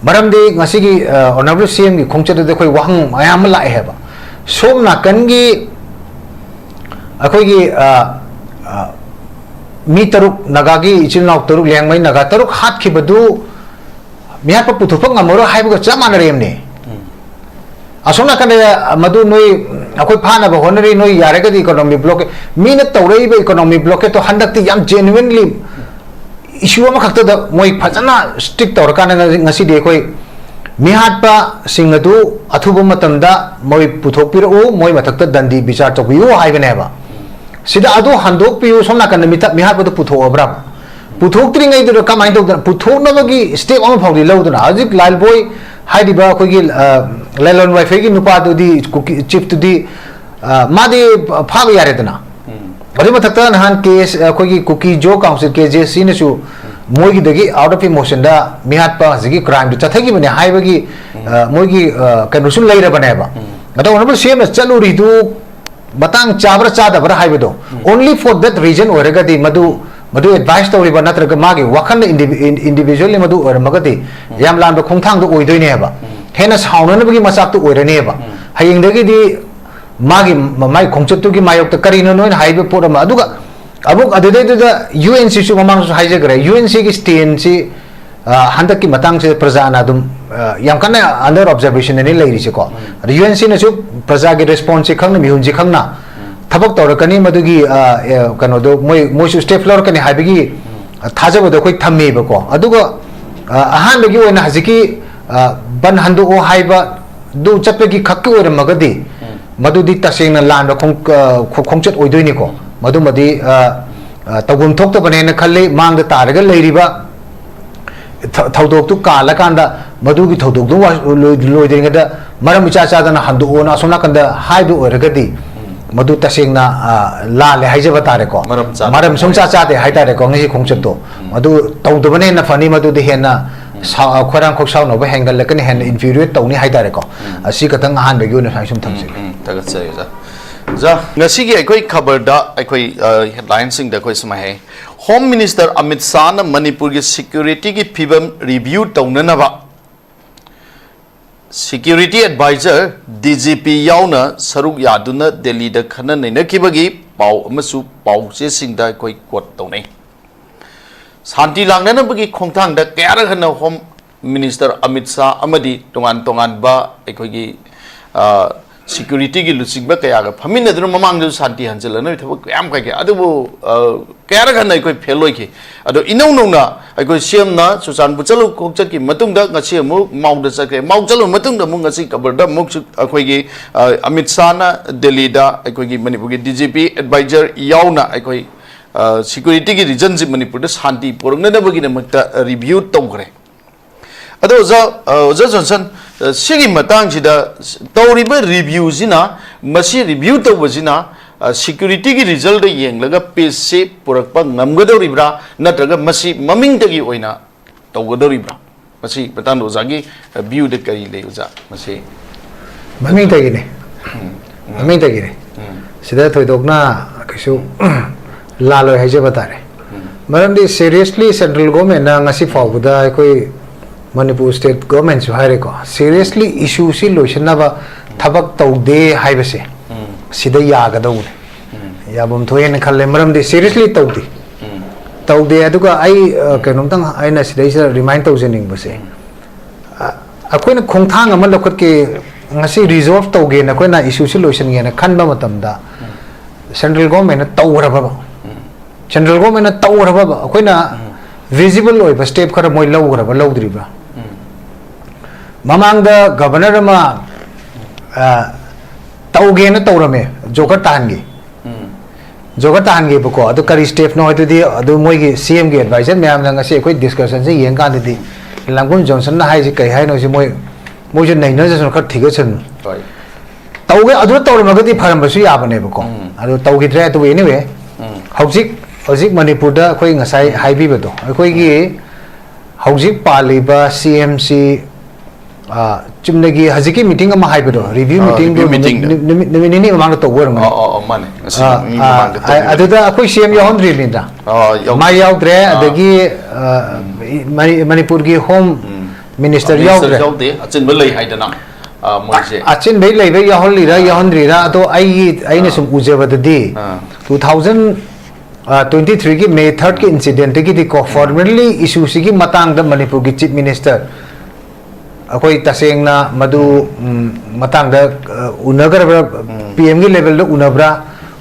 ꯃꯔꯝꯗꯤ ꯉꯁꯤꯒꯤ, ꯑ, honourable C M ꯒꯤ ꯈꯣꯡꯆꯠ ꯑꯗꯨꯗ ꯑꯩꯈꯣꯏ ꯋꯥꯍꯪ ꯃꯌꯥꯝ ꯑꯃ ꯂꯥꯛꯑꯦ ꯍꯥꯏꯕ꯫ ꯁꯣꯝ ꯅꯥꯀꯟꯒꯤ ꯑꯩꯈꯣꯏꯒꯤ, ꯑ, ꯑ, ꯃꯤ ꯇꯔꯨꯛ, ꯅꯥꯒꯥꯒꯤ ꯏꯆꯤꯜ ꯏꯅꯥꯎ ꯇꯔꯨꯛ, ꯂꯤꯌꯥꯡꯃꯩ ꯅꯥꯒꯥ ꯇꯔꯨꯛ ꯍꯥꯠꯈꯤꯕꯗꯨ ꯃꯤꯍꯥꯠꯄ ꯄꯨꯊꯣꯛꯄ ꯉꯝꯃꯔꯣꯏ ꯍꯥꯏꯕꯒ ꯆꯞ ꯃꯥꯟꯅꯔꯦꯝꯅꯦ꯫ ꯎꯝ꯫ ꯑꯁꯣꯝ ꯅꯥꯀꯟꯗ ꯃꯗꯨ ꯅꯣꯏ, ꯑꯩꯈꯣꯏ ꯐꯥꯅꯕ ꯍꯣꯠꯅꯔꯤ, ꯅꯣꯏ ꯌꯥꯔꯒꯗꯤ economic blockade, ꯃꯤꯅ ꯇꯧꯔꯛꯏꯕ economic blockade ꯇꯣ ꯍꯟꯗꯛꯇꯤ ꯌꯥꯝ genuinely issue ꯑꯃꯈꯛꯇꯗ ꯃꯣꯏ ꯐꯖꯅ stick ꯇꯧꯔꯀꯥꯟꯗ ꯉꯁꯤ-, ꯉꯁꯤꯗꯤ ꯑꯩꯈꯣꯏ ꯃꯤꯍꯥꯠꯄꯁꯤꯡ ꯑꯗꯨ ꯑꯊꯨꯕ ꯃꯇꯝꯗ ꯃꯣꯏ ꯄꯨꯊꯣꯛꯄꯤꯔꯛꯎ, ꯃꯣꯏ ꯃꯊꯛꯇ ꯗꯟꯗꯤ ꯕꯤꯆꯥꯔ ꯇꯧꯕꯤꯌꯨ ꯍꯥꯏꯕꯅꯦꯕ꯫ ꯁꯤꯗ ꯑꯗꯨ ꯍꯟꯗꯣꯛꯄꯤꯌꯨ, ꯁꯣꯝ ꯅꯥꯀꯟꯗ ꯃꯤꯇ-, ꯃꯤꯍꯥꯠꯄꯗꯨ ꯄꯨꯊꯣꯛꯑꯕ꯭ꯔꯥ? ꯄꯨꯊꯣꯛꯇ꯭ꯔꯤꯉꯩꯗꯨꯗ ꯀꯃꯥꯏꯅ ꯇꯧꯗꯅ? ꯄꯨꯊꯣꯛꯅꯕꯒꯤ step ꯑꯃ ꯐꯥꯎꯗꯤ ꯂꯧꯗꯅ꯫ ꯍꯧꯖꯤꯛ ꯂꯥꯏꯜꯕꯣꯏ ꯍꯥꯏꯔꯤꯕ ꯑꯩꯈꯣꯏꯒꯤ, ꯑ, ꯂꯥꯏꯂꯣꯟ ꯋꯥꯏꯐꯩꯒꯤ ꯅꯨꯄꯥꯗꯨꯗꯤ, ꯀꯨꯀꯤ chief ꯇꯨꯗꯤ, ꯑ, ꯃꯥꯗꯤ ꯐꯥꯕ ꯌꯥꯔꯦꯗꯅ꯫ ꯎꯝ꯫ ꯑꯗꯨꯏ ꯃꯊꯛꯇ ꯅꯍꯥꯟ ꯀꯦ ꯑꯦꯁ, ꯑꯩꯈꯣꯏꯒꯤ Kuki Zo council, K J ꯁꯤꯅꯁꯨ ꯃꯣꯏꯒꯤꯗꯒꯤ out of emotion ꯗ ꯃꯤꯍꯥꯠꯄ ꯍꯧꯖꯤꯛꯀꯤ crime ꯗꯨ ꯆꯠꯊꯈꯤꯕꯅꯦ ꯍꯥꯏꯕꯒꯤ, ꯎꯝ꯫ ꯑ, ꯃꯣꯏꯒꯤ, ꯑ, ꯀꯩꯅꯣꯁꯨ ꯂꯩꯔꯕꯅꯦꯕ꯫ ꯎꯝ꯫ ꯑꯗꯣ honourable C M ꯅ ꯆꯠꯂꯨꯔꯤꯗꯨ ꯃꯇꯥꯡ ꯆꯥꯕ꯭ꯔꯥ ꯆꯥꯗꯕ꯭ꯔꯥ ꯍꯥꯏꯕꯗꯣ, ꯎꯝ꯫ Only for that reason ꯑꯣꯏꯔꯒꯗꯤ ꯃꯗꯨ, ꯃꯗꯨ advise ꯇꯧꯔꯤꯕ ꯅꯠꯇ꯭ꯔꯒ ꯃꯥꯒꯤ ꯋꯥꯈꯜꯅ ꯏꯟꯗꯤ-, ꯏꯟ-, individually ꯃꯗꯨ ꯑꯣꯏꯔꯝꯃꯒꯗꯤ ꯎꯝ꯫ ꯌꯥꯝ ꯂꯥꯟꯕ ꯈꯣꯡꯊꯥꯡꯗꯣ ꯑꯣꯏꯗꯣꯏꯅꯦꯕ꯫ ꯎꯝ꯫ ꯍꯦꯟꯅ ꯁꯥꯎꯅꯅꯕꯒꯤ ꯃꯆꯥꯛꯇꯣ ꯑꯣꯏꯔꯅꯦꯕ꯫ ꯎꯝ꯫ ꯍꯌꯦꯡꯗꯒꯤꯗꯤ ꯃꯥꯒꯤ ꯃ-, ꯃꯥꯒꯤ ꯈꯣꯡꯆꯠꯇꯨꯒꯤ ꯃꯥꯌꯣꯛꯇ ꯀꯔꯤꯅꯣ ꯅꯣꯏꯅ ꯍꯥꯏꯔꯤꯕ ꯄꯣꯠ ꯑꯃ, ꯑꯗꯨꯒ ꯑꯃꯨꯛ ꯑꯗꯨꯗꯩꯗꯨꯗ U N C ꯁꯨ ꯃꯃꯥꯡꯗꯁꯨ ꯍꯥꯏꯖꯈ꯭ꯔꯦ, U N C ꯒꯤ stand ꯁꯤ, ꯑ, ꯍꯟꯗꯛꯀꯤ ꯃꯇꯥꯡꯁꯤꯗ ꯄ꯭ꯔꯖꯥꯅ ꯑꯗꯨꯝ, ꯑ, ꯌꯥꯝ ꯀꯟꯅ under observation ꯗꯅꯤ ꯂꯩꯔꯤꯁꯦꯀꯣ꯫ ꯎꯝ꯫ ꯑꯗ U N C ꯅꯁꯨ ꯄ꯭ꯔꯖꯥꯒꯤ response ꯁꯤ ꯈꯪꯅ, ꯃꯤꯍꯨꯟꯁꯤ ꯈꯪꯅ ꯎꯝ꯫ ꯊꯕꯛ ꯇꯧꯔꯛꯀꯅꯤ, ꯃꯗꯨꯒꯤ, ꯑ, ꯑ, ꯀꯩꯅꯣꯗꯣ ꯃꯣꯏ, ꯃꯣꯏꯁꯨ step ꯂꯧꯔꯛꯀꯅꯤ ꯍꯥꯏꯕꯒꯤ, ꯎꯝ꯫ ꯑ, ꯊꯥꯖꯕꯗꯣ ꯑꯩꯈꯣꯏ ꯊꯝꯃꯦꯕꯀꯣ꯫ ꯑꯗꯨꯒ, ꯑ, ꯑꯍꯥꯟꯕꯒꯤ ꯑꯣꯏꯅ ꯍꯧꯖꯤꯛꯀꯤ, ꯑ, ꯕꯟ ꯍꯟꯗꯣꯛꯑꯣ ꯍꯥꯏꯕ ꯑꯗꯨ ꯆꯠꯄꯒꯤ ꯈꯛꯀꯤ ꯑꯣꯏꯔꯝꯃꯒꯗꯤ, ꯎꯝ꯫ ꯃꯗꯨꯗꯤ ꯇꯁꯦꯡꯅ ꯂꯥꯟꯕ ꯈꯣꯡ-, ꯑ, ꯈꯣ-, ꯈꯣꯡꯆꯠ ꯑꯣꯏꯗꯣꯏꯅꯤꯀꯣ꯫ ꯎꯝ꯫ ꯃꯗꯨꯃꯗꯤ, ꯑ, ꯑ, ꯇꯧꯐꯝ ꯊꯣꯛꯇꯕꯅꯦꯅ ꯈꯜꯂꯤ꯫ ꯃꯥꯡꯗ ꯇꯥꯔꯒ ꯂꯩꯔꯤꯕ ꯊ-, ꯊꯧꯗꯣꯛꯇꯨ ꯀꯥꯜꯂꯀꯥꯟꯗ ꯃꯗꯨꯒꯤ ꯊꯧꯗꯣꯛꯇꯨ ꯋꯥ-, ꯂꯣꯏ-, ꯂꯣꯏꯗ꯭ꯔꯤꯉꯩꯗ ꯃꯔꯝ ꯏꯆꯥ ꯆꯥꯗꯅ ꯍꯟꯗꯣꯛꯑꯣꯅ ꯑꯁꯣꯝ ꯅꯥꯀꯟꯗ ꯍꯥꯏꯕ ꯑꯣꯏꯔꯒꯗꯤ, ꯎꯝ꯫ ꯃꯗꯨ ꯇꯁꯦꯡꯅ, ꯑ, ꯂꯥꯜꯂꯦ ꯍꯥꯏꯖꯕ ꯇꯥꯔꯦꯀꯣ꯫ ꯃꯔꯝ ꯆꯥꯗꯕ ꯃꯔꯝ ꯁꯨꯡꯆꯥ ꯑꯣꯏꯔꯦ꯫ ꯆꯥꯗꯦ ꯍꯥꯏꯇꯥꯔꯦꯀꯣ, ꯉꯁꯤ ꯈꯣꯡꯆꯠꯇꯣ꯫ ꯎꯝ꯫ ꯃꯗꯨ ꯇꯧꯗꯕꯅ ꯍꯦꯟꯅ ꯐꯅꯤ꯫ ꯃꯗꯨꯗꯤ ꯍꯦꯟꯅ ꯎꯝ꯫ ꯁꯥ-, ꯈꯣꯏꯔꯥꯡ ꯈꯣꯛꯁꯥꯎꯅꯕ ꯍꯦꯟꯒꯠꯂꯛꯀꯅꯤ, ꯍꯦꯟꯅ ꯎꯝ꯫ Infuriate ꯇꯧꯅꯤ ꯍꯥꯏꯇꯥꯔꯦꯀꯣ꯫ ꯎꯝ꯫ ꯑꯁꯤ ꯈꯛꯇꯪ ꯑꯍꯥꯟꯕꯒꯤ ꯑꯣꯏꯅ ꯁꯨꯃꯥꯏꯅ ꯁꯨꯝ ꯎꯝ, ꯊꯝꯖꯒꯦ꯫ ꯎꯝ, ꯊꯥꯒꯠꯆꯔꯤ ꯑꯣꯖꯥ꯫ ꯑꯣꯖꯥ, ꯉꯁꯤꯒꯤ ꯑꯩꯈꯣꯏ ꯈꯕꯔꯗ ꯑꯩꯈꯣꯏ, ꯑ, headlineꯁꯤꯡꯗ ꯑꯩꯈꯣꯏ ꯁꯨꯃꯥꯏꯅ ꯍꯥꯏ, Home Minister ꯑꯃꯤꯠ ꯁꯥꯍꯅ ꯃꯅꯤꯄꯨꯔꯒꯤ securityꯒꯤ ꯐꯤꯕꯝ review ꯇꯧꯅꯅꯕ security advisor, DGP ꯌꯥꯎꯅ ꯁꯔꯨꯛ ꯌꯥꯗꯨꯅ ꯗꯦꯜꯂꯤꯗ ꯈꯟꯅ ꯅꯩꯅꯈꯤꯕꯒꯤ ꯄꯥꯎ ꯑꯃꯁꯨ ꯄꯥꯎꯆꯦꯁꯤꯡꯗ ꯑꯩꯈꯣꯏ quote ꯇꯧꯅꯩ꯫ ꯁꯥꯟꯇꯤ ꯂꯥꯛꯅꯅꯕꯒꯤ ꯈꯣꯡꯊꯥꯡꯗ ꯀꯌꯥꯔꯛ ꯍꯟꯅ Home Minister ꯑꯃꯤꯠ ꯁꯥꯍ ꯑꯃꯗꯤ ꯇꯣꯉꯥꯟ ꯇꯣꯉꯥꯟꯕ ꯑꯩꯈꯣꯏꯒꯤ, ꯑ, securityꯒꯤ ꯂꯨꯆꯤꯡꯕ ꯀꯌꯥꯒ ꯐꯝꯃꯤꯟꯅꯗꯨꯅ ꯃꯃꯥꯡꯗꯁꯨ ꯁꯥꯟꯇꯤ ꯍꯟꯖꯤꯜꯂꯛꯅꯕꯒꯤ ꯊꯕꯛ ꯀꯌꯥꯝ ꯀꯥꯏꯈꯤ꯫ ꯑꯗꯨꯕꯨ, ꯑ, ꯀꯌꯥꯔꯛ ꯍꯟꯅ ꯑꯩꯈꯣꯏ fail ꯑꯣꯏꯈꯤ꯫ ꯑꯗꯣ ꯏꯅꯧ ꯅꯧꯅ ꯑꯩꯈꯣꯏ CMꯅ ꯆꯨꯔꯆꯥꯟꯄꯨꯔ ꯆꯠꯂꯨ ꯈꯣꯡꯆꯠꯈꯤ ꯃꯇꯨꯡꯗ ꯉꯁꯤ ꯑꯃꯨꯛ ꯃꯥꯎꯗ ꯆꯠꯈ꯭ꯔꯦ꯫ ꯃꯥꯎ ꯆꯠꯂꯨꯕ ꯃꯇꯨꯡꯗ ꯑꯃꯨꯛ ꯉꯁꯤ ꯈꯕꯔꯗ ꯑꯃꯨꯛꯁꯨ ꯑꯩꯈꯣꯏꯒꯤ, ꯑ, ꯑꯃꯤꯠ ꯁꯥꯍꯅ ꯗꯦꯜꯂꯤꯗ ꯑꯩꯈꯣꯏꯒꯤ ꯃꯅꯤꯄꯨꯔꯒꯤ DGP advisor ꯌꯥꯎꯅ ꯑꯩꯈꯣꯏ, ꯑ, securityꯒꯤ reasonꯁꯤ ꯃꯅꯤꯄꯨꯔꯗ ꯁꯥꯟꯇꯤ ꯄꯨꯔꯛꯅꯅꯕꯒꯤꯗꯃꯛꯇ review ꯇꯧꯈ꯭ꯔꯦ꯫ ꯑꯗꯣ ꯑꯣꯖꯥ, ꯑ, ꯑꯣꯖꯥ ꯖꯣꯟꯁꯟ, ꯑ, ꯁꯤꯒꯤ ꯃꯇꯥꯡꯁꯤꯗ ꯇꯧꯔꯤꯕ reviewꯁꯤꯅ, ꯃꯁꯤ review ꯇꯧꯕꯁꯤꯅ, ꯑ, securityꯒꯤ resultꯇ ꯌꯦꯡꯂꯒ peaceꯁꯤ ꯄꯨꯔꯛꯄ ꯉꯝꯒꯗꯧꯔꯤꯕ꯭ꯔꯥ, ꯅꯠꯇ꯭ꯔꯒ ꯃꯁꯤ ꯃꯃꯤꯡꯇꯒꯤ ꯑꯣꯏꯅ ꯇꯧꯒꯗꯧꯔꯤꯕ꯭ꯔꯥ? ꯃꯁꯤ ꯃꯇꯥꯡꯗ ꯑꯣꯖꯥꯒꯤ, ꯑ, viewꯗ ꯀꯔꯤ ꯂꯩ ꯑꯣꯖꯥ? ꯃꯁꯤ ꯃꯃꯤꯡꯇꯒꯤꯅꯤ꯫ ꯎꯝ, ꯎꯝ꯫ ꯃꯃꯤꯡꯇꯒꯤꯅꯤ꯫ ꯎꯝ꯫ ꯁꯤꯗ ꯊꯣꯏꯗꯣꯛꯅ ꯀꯩꯁꯨ ꯂꯥꯜꯂꯣꯏ ꯍꯥꯏꯖꯕ ꯇꯥꯔꯦ꯫ ꯎꯝ꯫ ꯃꯔꯝꯗꯤ seriously central governmentꯅ ꯉꯁꯤ ꯐꯥꯎꯕꯗ ꯑꯩꯈꯣꯏ ꯃꯅꯤꯄꯨꯔ state governmentꯁꯨ ꯍꯥꯏꯔꯦꯀꯣ, seriously issueꯁꯤ ꯂꯣꯏꯁꯤꯟꯅꯕ ꯊꯕꯛ ꯇꯧꯗꯦ ꯍꯥꯏꯕꯁꯦ ꯎꯝ꯫ ꯁꯤꯗ ꯌꯥꯒꯗꯧꯕꯅꯤ꯫ ꯎꯝ꯫ ꯌꯥꯐꯝ ꯊꯣꯛꯑꯦꯅ ꯈꯜꯂꯦ, ꯃꯔꯝꯗꯤ seriously ꯇꯧꯗꯦ꯫ ꯎꯝ꯫ ꯇꯧꯗꯦ꯫ ꯑꯗꯨꯒ ꯑꯩ, ꯑ, ꯎꯝ꯫ ꯀꯩꯅꯣꯝꯇꯪ ꯑꯩꯅ ꯁꯤꯗꯩꯁꯤꯗ remind ꯇꯧꯖꯅꯤꯡꯕꯁꯦ, ꯎꯝ꯫ ꯑ, ꯑꯩꯈꯣꯏꯅ ꯈꯣꯡꯊꯥꯡ ꯑꯃ ꯂꯧꯈꯠꯀꯦ, ꯉꯁꯤ resolve ꯇꯧꯒꯦꯅ ꯑꯩꯈꯣꯏꯅ issueꯁꯤ ꯂꯣꯏꯁꯤꯟꯒꯦꯅ ꯈꯟꯕ ꯃꯇꯝꯗ, ꯎꯝ꯫ central governmentꯅ ꯇꯧꯈ꯭ꯔꯕꯕ? ꯎꯝ꯫ Central governmentꯅ ꯇꯧꯈ꯭ꯔꯕꯕ? ꯑꯩꯈꯣꯏꯅ ꯎꯝ꯫ Visible ꯑꯣꯏꯕ step ꯈꯔ ꯃꯣꯏ ꯂꯧꯈ꯭ꯔꯕ, ꯂꯧꯗ꯭ꯔꯤꯕ꯭ꯔꯥ? ꯎꯝ꯫ ꯃꯃꯥꯡꯗ ꯒꯕꯔꯅꯔ ꯑꯃ, ꯑ, ꯇꯧꯒꯦꯅ ꯇꯧꯔꯝꯃꯦ, ꯖꯣꯀꯔ ꯇꯥꯍꯟꯒꯦ꯫ ꯎꯝ꯫ ꯖꯣꯀꯔ ꯇꯥꯍꯟꯒꯦꯕꯀꯣ, ꯑꯗꯨ ꯀꯔꯤ ꯁ꯭ꯇꯦꯞꯅꯣ ꯍꯥꯏꯗꯨꯗꯤ ꯑꯗꯨ ꯃꯣꯏꯒꯤ ꯁꯤ ꯑꯦꯝꯒꯤ ꯑꯦꯗꯚꯥꯏꯖꯔ ꯃꯌꯥꯝꯅ ꯉꯁꯤ ꯑꯩꯈꯣꯏ ꯗꯤꯁꯀꯁꯟꯁꯦ ꯌꯦꯡꯀꯥꯟꯗꯗꯤ, ꯂꯥꯡꯒꯣꯜ ꯖꯣꯟꯁꯟꯅ ꯍꯥꯏꯁꯤ ꯀꯩ ꯍꯥꯏꯅꯣ ꯁꯤ ꯃꯣꯏ, ꯃꯣꯏꯁꯨ ꯅꯩꯅꯖꯁꯅꯨ, ꯈꯔ ꯊꯤꯒꯠꯁꯅꯨ꯫ ꯍꯣꯏ꯫ ꯇꯧꯒꯦ, ꯑꯗꯨ ꯇꯧꯔꯝꯃꯒꯗꯤ ꯐꯔꯝꯕꯁꯨ ꯌꯥꯕꯅꯦꯕꯀꯣ꯫ ꯎꯝ꯫ ꯑꯗꯨ ꯇꯧꯈꯤꯗ꯭ꯔꯦ꯫ ꯑꯗꯨꯕꯨ anyway, ꯎꯝ꯫ ꯍꯧꯖꯤꯛ, ꯍꯧꯖꯤꯛ ꯃꯅꯤꯄꯨꯔꯗ ꯑꯩꯈꯣꯏ ꯉꯁꯥꯏ ꯍꯥꯏꯕꯤꯕꯗꯣ, ꯑꯩꯈꯣꯏꯒꯤ ꯍꯧꯖꯤꯛ ꯄꯥꯜꯂꯤꯕ ꯁꯤ ꯑꯦꯝ ꯁꯤ, ꯑ, ꯆꯨꯝꯅꯒꯤ ꯍꯧꯖꯤꯛꯀꯤ ꯃꯤꯇꯤꯡ ꯑꯃ ꯍꯥꯏꯕꯗꯣ, ꯔꯤꯚ꯭ꯌꯨ ꯑ, ꯃꯤꯇꯤꯡꯗꯣ ꯔꯤꯚ꯭ꯌꯨ ꯅꯨꯃꯤꯠ, ꯃꯤꯇꯤꯡꯗꯣ꯫ ꯅꯨꯃꯤꯠ, ꯅꯨꯃꯤꯠ ꯅꯤꯅꯤ ꯃꯃꯥꯡꯗ ꯇꯧꯕ ꯑꯣꯏꯔꯝꯒꯅꯤ꯫ ꯑ, ꯑ, ꯑ, ꯃꯥꯅꯦ꯫ ꯉꯁꯤ ꯑ, ꯅꯨꯃꯤꯠ ꯅꯤꯅꯤ ꯑ, ꯃꯃꯥꯡꯗ ꯑ, ꯇꯧꯈꯤꯕꯅꯤ꯫ ꯑꯗꯨꯗ ꯑꯩꯈꯣꯏ ꯁꯤ ꯑꯦꯝ ꯌꯥꯎꯍꯟꯗ꯭ꯔꯤꯕꯅꯤꯗ꯫ ꯑ, ꯌꯥꯎꯗꯦ꯫ ꯃꯥ ꯌꯥꯎꯗ꯭ꯔꯦ, ꯑ꯫ ꯑꯗꯒꯤ, ꯑ, ꯎꯝ꯫ ꯃꯅꯤ-, ꯃꯅꯤꯄꯨꯔꯒꯤ ꯍꯣꯝ ꯎꯝ꯫ ꯃꯤꯅꯤꯁꯇꯔ ꯃꯤꯅꯤꯁꯇꯔ ꯌꯥꯎꯗ꯭ꯔꯦ꯫ ꯌꯥꯎꯗꯦ, ꯑꯆꯤꯟꯕ ꯂꯩ ꯍꯥꯏꯗꯅ, ꯑ, ꯃꯣꯏꯁꯦ꯫ ꯑ-, ꯑꯆꯤꯟꯕꯩ ꯂꯩꯕ ꯌꯥꯎꯍꯜꯂꯤꯔꯥ, ꯑ꯫ ꯌꯥꯎꯍꯟꯗ꯭ꯔꯤꯔꯥ, ꯑꯗꯣ ꯑꯩꯒꯤ, ꯑꯩꯅ ꯑ꯫ ꯁꯨꯝ ꯎꯖꯕꯗꯗꯤ, ꯑ꯫ Two thousand, ꯑ, twenty three ꯒꯤ May third ꯀꯤ incident ꯇꯒꯤꯗꯤꯀꯣ, ꯎꯝ꯫ Formally issue ꯁꯤꯒꯤ ꯃꯇꯥꯡꯗ ꯃꯅꯤꯄꯨꯔꯒꯤ Chief Minister ꯑꯩꯈꯣꯏ ꯇꯁꯦꯡꯅ ꯃꯗꯨ, ꯎꯝ, ꯃꯇꯥꯡꯗ, ꯑ, ꯎꯅꯈ꯭ꯔꯕ꯭ꯔꯥ? ꯎꯝ꯫ ꯄꯤ ꯑꯦꯝꯒꯤ level ꯗ ꯎꯅꯕ꯭ꯔꯥ?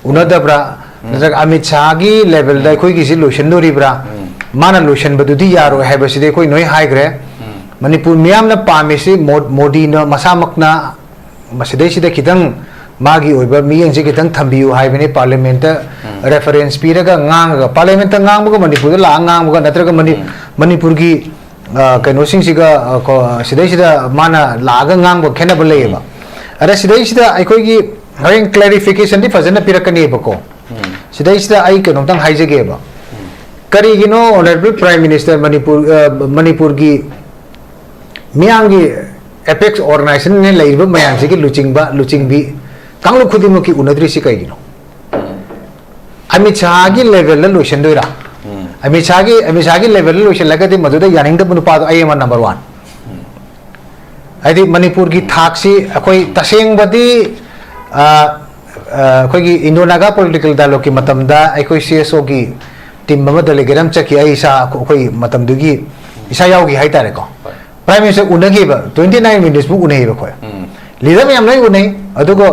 ꯎꯅꯗꯕ꯭ꯔꯥ? ꯎꯝ꯫ ꯅꯠꯇ꯭ꯔꯒ ꯑꯃꯤꯠ ꯁꯥꯍꯒꯤ level ꯗ ꯎꯝ꯫ ꯑꯩꯈꯣꯏꯒꯤꯁꯤ ꯂꯣꯏꯁꯤꯟꯗꯣꯔꯤꯕ꯭ꯔꯥ? ꯎꯝ꯫ ꯃꯥꯅ ꯂꯣꯏꯁꯤꯟꯕꯗꯨꯗꯤ ꯌꯥꯔꯣꯏ ꯍꯥꯏꯕꯁꯤꯗꯤ ꯑꯩꯈꯣꯏ ꯅꯣꯏ ꯍꯥꯏꯈ꯭ꯔꯦ꯫ ꯎꯝ꯫ ꯃꯅꯤꯄꯨꯔ ꯃꯤꯌꯥꯝꯅ ꯄꯥꯝꯃꯤꯁꯤ ꯃꯣ-, ꯃꯣꯗꯤꯅ ꯃꯁꯥꯃꯛꯅ ꯃꯁꯤꯗꯩꯁꯤꯗ ꯈꯤꯇꯪ ꯃꯥꯒꯤ ꯑꯣꯏꯕ ꯃꯤꯠꯌꯦꯡꯁꯦ ꯈꯤꯇꯪ ꯊꯝꯕꯤꯌꯨ ꯍꯥꯏꯕꯅꯤ꯫ Parliament ꯇ ꯎꯝ꯫ Reference ꯄꯤꯔꯒ ꯉꯥꯡꯉꯒ, Parliament ꯇ ꯉꯥꯡꯕꯒ ꯃꯅꯤꯄꯨꯔꯗ ꯂꯥꯛꯑꯒ ꯉꯥꯡꯕꯒ ꯅꯠꯇ꯭ꯔꯒ ꯃꯅꯤ-, ꯎꯝ꯫ ꯃꯅꯤꯄꯨꯔꯒꯤ, ꯑ, ꯀꯩꯅꯣꯁꯤꯡꯁꯤꯒ, ꯑ, ꯀꯣ-, ꯁꯤꯗꯩꯁꯤꯗ ꯃꯥꯅ ꯂꯥꯛꯑꯒ ꯉꯥꯡꯕ ꯈꯦꯠꯅꯕ ꯂꯩꯌꯦꯕ꯫ ꯎꯝ꯫ ꯑꯗ ꯁꯤꯗꯩꯁꯤꯗ ꯑꯩꯈꯣꯏꯒꯤ ꯍꯣꯔꯦꯟ clarification ꯗꯤ ꯐꯖꯅ ꯄꯤꯔꯛꯀꯅꯦꯕꯀꯣ꯫ ꯎꯝ꯫ ꯁꯤꯗꯩꯁꯤꯗ ꯑꯩ ꯀꯩꯅꯣꯝꯇꯪ ꯍꯥꯏꯖꯒꯦꯕ꯫ ꯎꯝ꯫ ꯀꯔꯤꯒꯤꯅꯣ Honourable Prime Minister ꯃꯅꯤꯄꯨꯔ, ꯑ, ꯃꯅꯤꯄꯨꯔꯒꯤ ꯃꯤꯌꯥꯝꯒꯤ apex organization ꯅ ꯂꯩꯔꯤꯕ ꯃꯌꯥꯝꯁꯤꯒꯤ ꯂꯨꯆꯤꯡꯕ, ꯂꯨꯆꯤꯡꯕꯤ ꯀꯥꯡꯂꯨꯞ ꯈꯨꯗꯤꯡꯃꯛꯀꯤ ꯎꯅꯗ꯭ꯔꯤꯁꯤ ꯀꯩꯒꯤꯅꯣ? ꯑꯃꯤꯠ ꯁꯥꯍꯒꯤ level ꯗ ꯂꯣꯏꯁꯤꯟꯗꯣꯏꯔꯥ? ꯎꯝ꯫ ꯑꯃꯤꯠ ꯁꯥꯍꯒꯤ, ꯑꯃꯤꯠ ꯁꯥꯍꯒꯤ level ꯗ ꯂꯣꯏꯁꯤꯜꯂꯒꯗꯤ ꯃꯗꯨꯗ ꯌꯥꯅꯤꯡꯗꯕ ꯅꯨꯄꯥꯗꯣ ꯑꯩ ꯑꯃ number one꯫ ꯎꯝ꯫ ꯍꯥꯏꯗꯤ ꯃꯅꯤꯄꯨꯔꯒꯤ ꯎꯝ꯫ ꯊꯥꯛꯁꯤ ꯑꯩꯈꯣꯏ ꯇꯁꯦꯡꯕꯗꯤ, ꯑ, ꯑ, ꯑꯩꯈꯣꯏꯒꯤ Indo Naga Political Dialogue ꯀꯤ ꯃꯇꯝꯗ ꯑꯩꯈꯣꯏ C S O ꯒꯤ team ꯑꯃ delegate ꯑꯃ ꯆꯠꯈꯤ꯫ ꯑꯩ ꯏꯁꯥ, ꯑꯩꯈꯣꯏ ꯃꯇꯝꯗꯨꯒꯤ ꯏꯁꯥ ꯌꯥꯎꯈꯤ ꯍꯥꯏꯇꯥꯔꯦꯀꯣ꯫ ꯍꯣꯏ꯫ Prime Minister ꯎꯅꯈꯤꯕ, twenty nine minutes ꯄꯨ ꯎꯅꯩꯌꯦꯕ ꯑꯩꯈꯣꯏ꯫ ꯎꯝ꯫ Leader ꯃꯌꯥꯝ ꯂꯣꯏ ꯎꯅꯩ, ꯑꯗꯨꯒ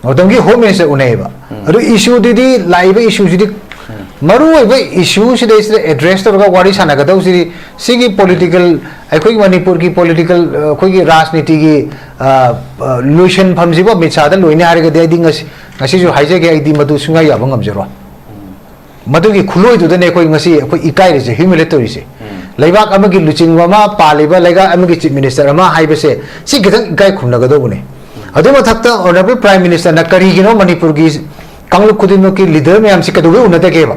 ꯃꯇꯝꯒꯤ Home Minister ꯎꯅꯩꯌꯦꯕ꯫ ꯎꯝ꯫ ꯑꯗꯨ issue ꯗꯨꯗꯤ, ꯂꯥꯛꯏꯕ issue ꯁꯤꯗꯤ ꯎꯝ꯫ ꯃꯔꯨꯑꯣꯏꯕ ꯏꯁꯨ ꯁꯤꯗꯩꯁꯤꯗ ꯑꯦꯗ꯭ꯔꯦꯁ ꯇꯧꯔꯒ ꯋꯥꯔꯤ ꯁꯥꯟꯅꯒꯗꯧꯁꯤꯗꯤ ꯁꯤꯒꯤ ꯄꯣꯂꯤꯇꯤꯀꯦꯜ, ꯑꯩꯈꯣꯏꯒꯤ ꯃꯅꯤꯄꯨꯔꯒꯤ ꯄꯣꯂꯤꯇꯤꯀꯦꯜ, ꯑꯩꯈꯣꯏꯒꯤ ꯔꯥꯖꯅꯤꯇꯤꯒꯤ, ꯑ, ꯑ, ꯂꯣꯏꯁꯟꯐꯝꯁꯤꯕꯨ ꯑꯃꯤꯠ ꯁꯥꯗ ꯂꯣꯏꯅꯤ ꯍꯥꯏꯔꯒꯗꯤ ꯑꯩꯗꯤ ꯉꯁꯤ, ꯉꯁꯤꯁꯨ ꯍꯥꯏꯖꯒꯦ, ꯑꯩꯗꯤ ꯃꯗꯨ ꯁꯨꯡꯌꯥ ꯌꯥꯕ ꯉꯝꯖꯔꯣꯏ꯫ ꯃꯗꯨꯒꯤ ꯈꯨꯠꯂꯣꯏꯗꯨꯗꯅꯦ ꯑꯩꯈꯣꯏ ꯉꯁꯤ ꯑꯩꯈꯣꯏ ꯏꯀꯥꯏꯔꯤꯁꯦ, ꯍ꯭ꯌꯨꯃꯤꯂꯦꯠ ꯇꯧꯔꯤꯁꯦ꯫ ꯂꯩꯕꯥꯛ ꯑꯃꯒꯤ ꯂꯨꯆꯤꯡꯕ ꯑꯃ, ꯄꯥꯜꯂꯤꯕ ꯂꯩꯕꯥꯛ ꯑꯃꯒꯤ ꯆꯤꯐ ꯃꯤꯅꯤꯁꯇꯔ ꯑꯃ ꯍꯥꯏꯕꯁꯦ ꯁꯤ ꯈꯤꯇꯪ ꯏꯀꯥꯏ ꯈꯨꯝꯅꯒꯗꯧꯕꯅꯦ꯫ ꯑꯗꯨ ꯃꯊꯛꯇ ꯑꯣꯅꯔꯦꯕꯜ ꯄ꯭ꯔꯥꯏꯝ ꯃꯤꯅꯤꯁꯇꯔꯅ ꯀꯔꯤꯒꯤꯅꯣ ꯃꯅꯤꯄꯨꯔꯒꯤ ꯀꯥꯡꯂꯨꯞ ꯈꯨꯗꯤꯡꯃꯛꯀꯤ ꯂꯤꯗꯔ ꯃꯌꯥꯝꯁꯤ ꯀꯩꯗꯧꯕꯩ ꯎꯅꯗꯒꯦꯕ?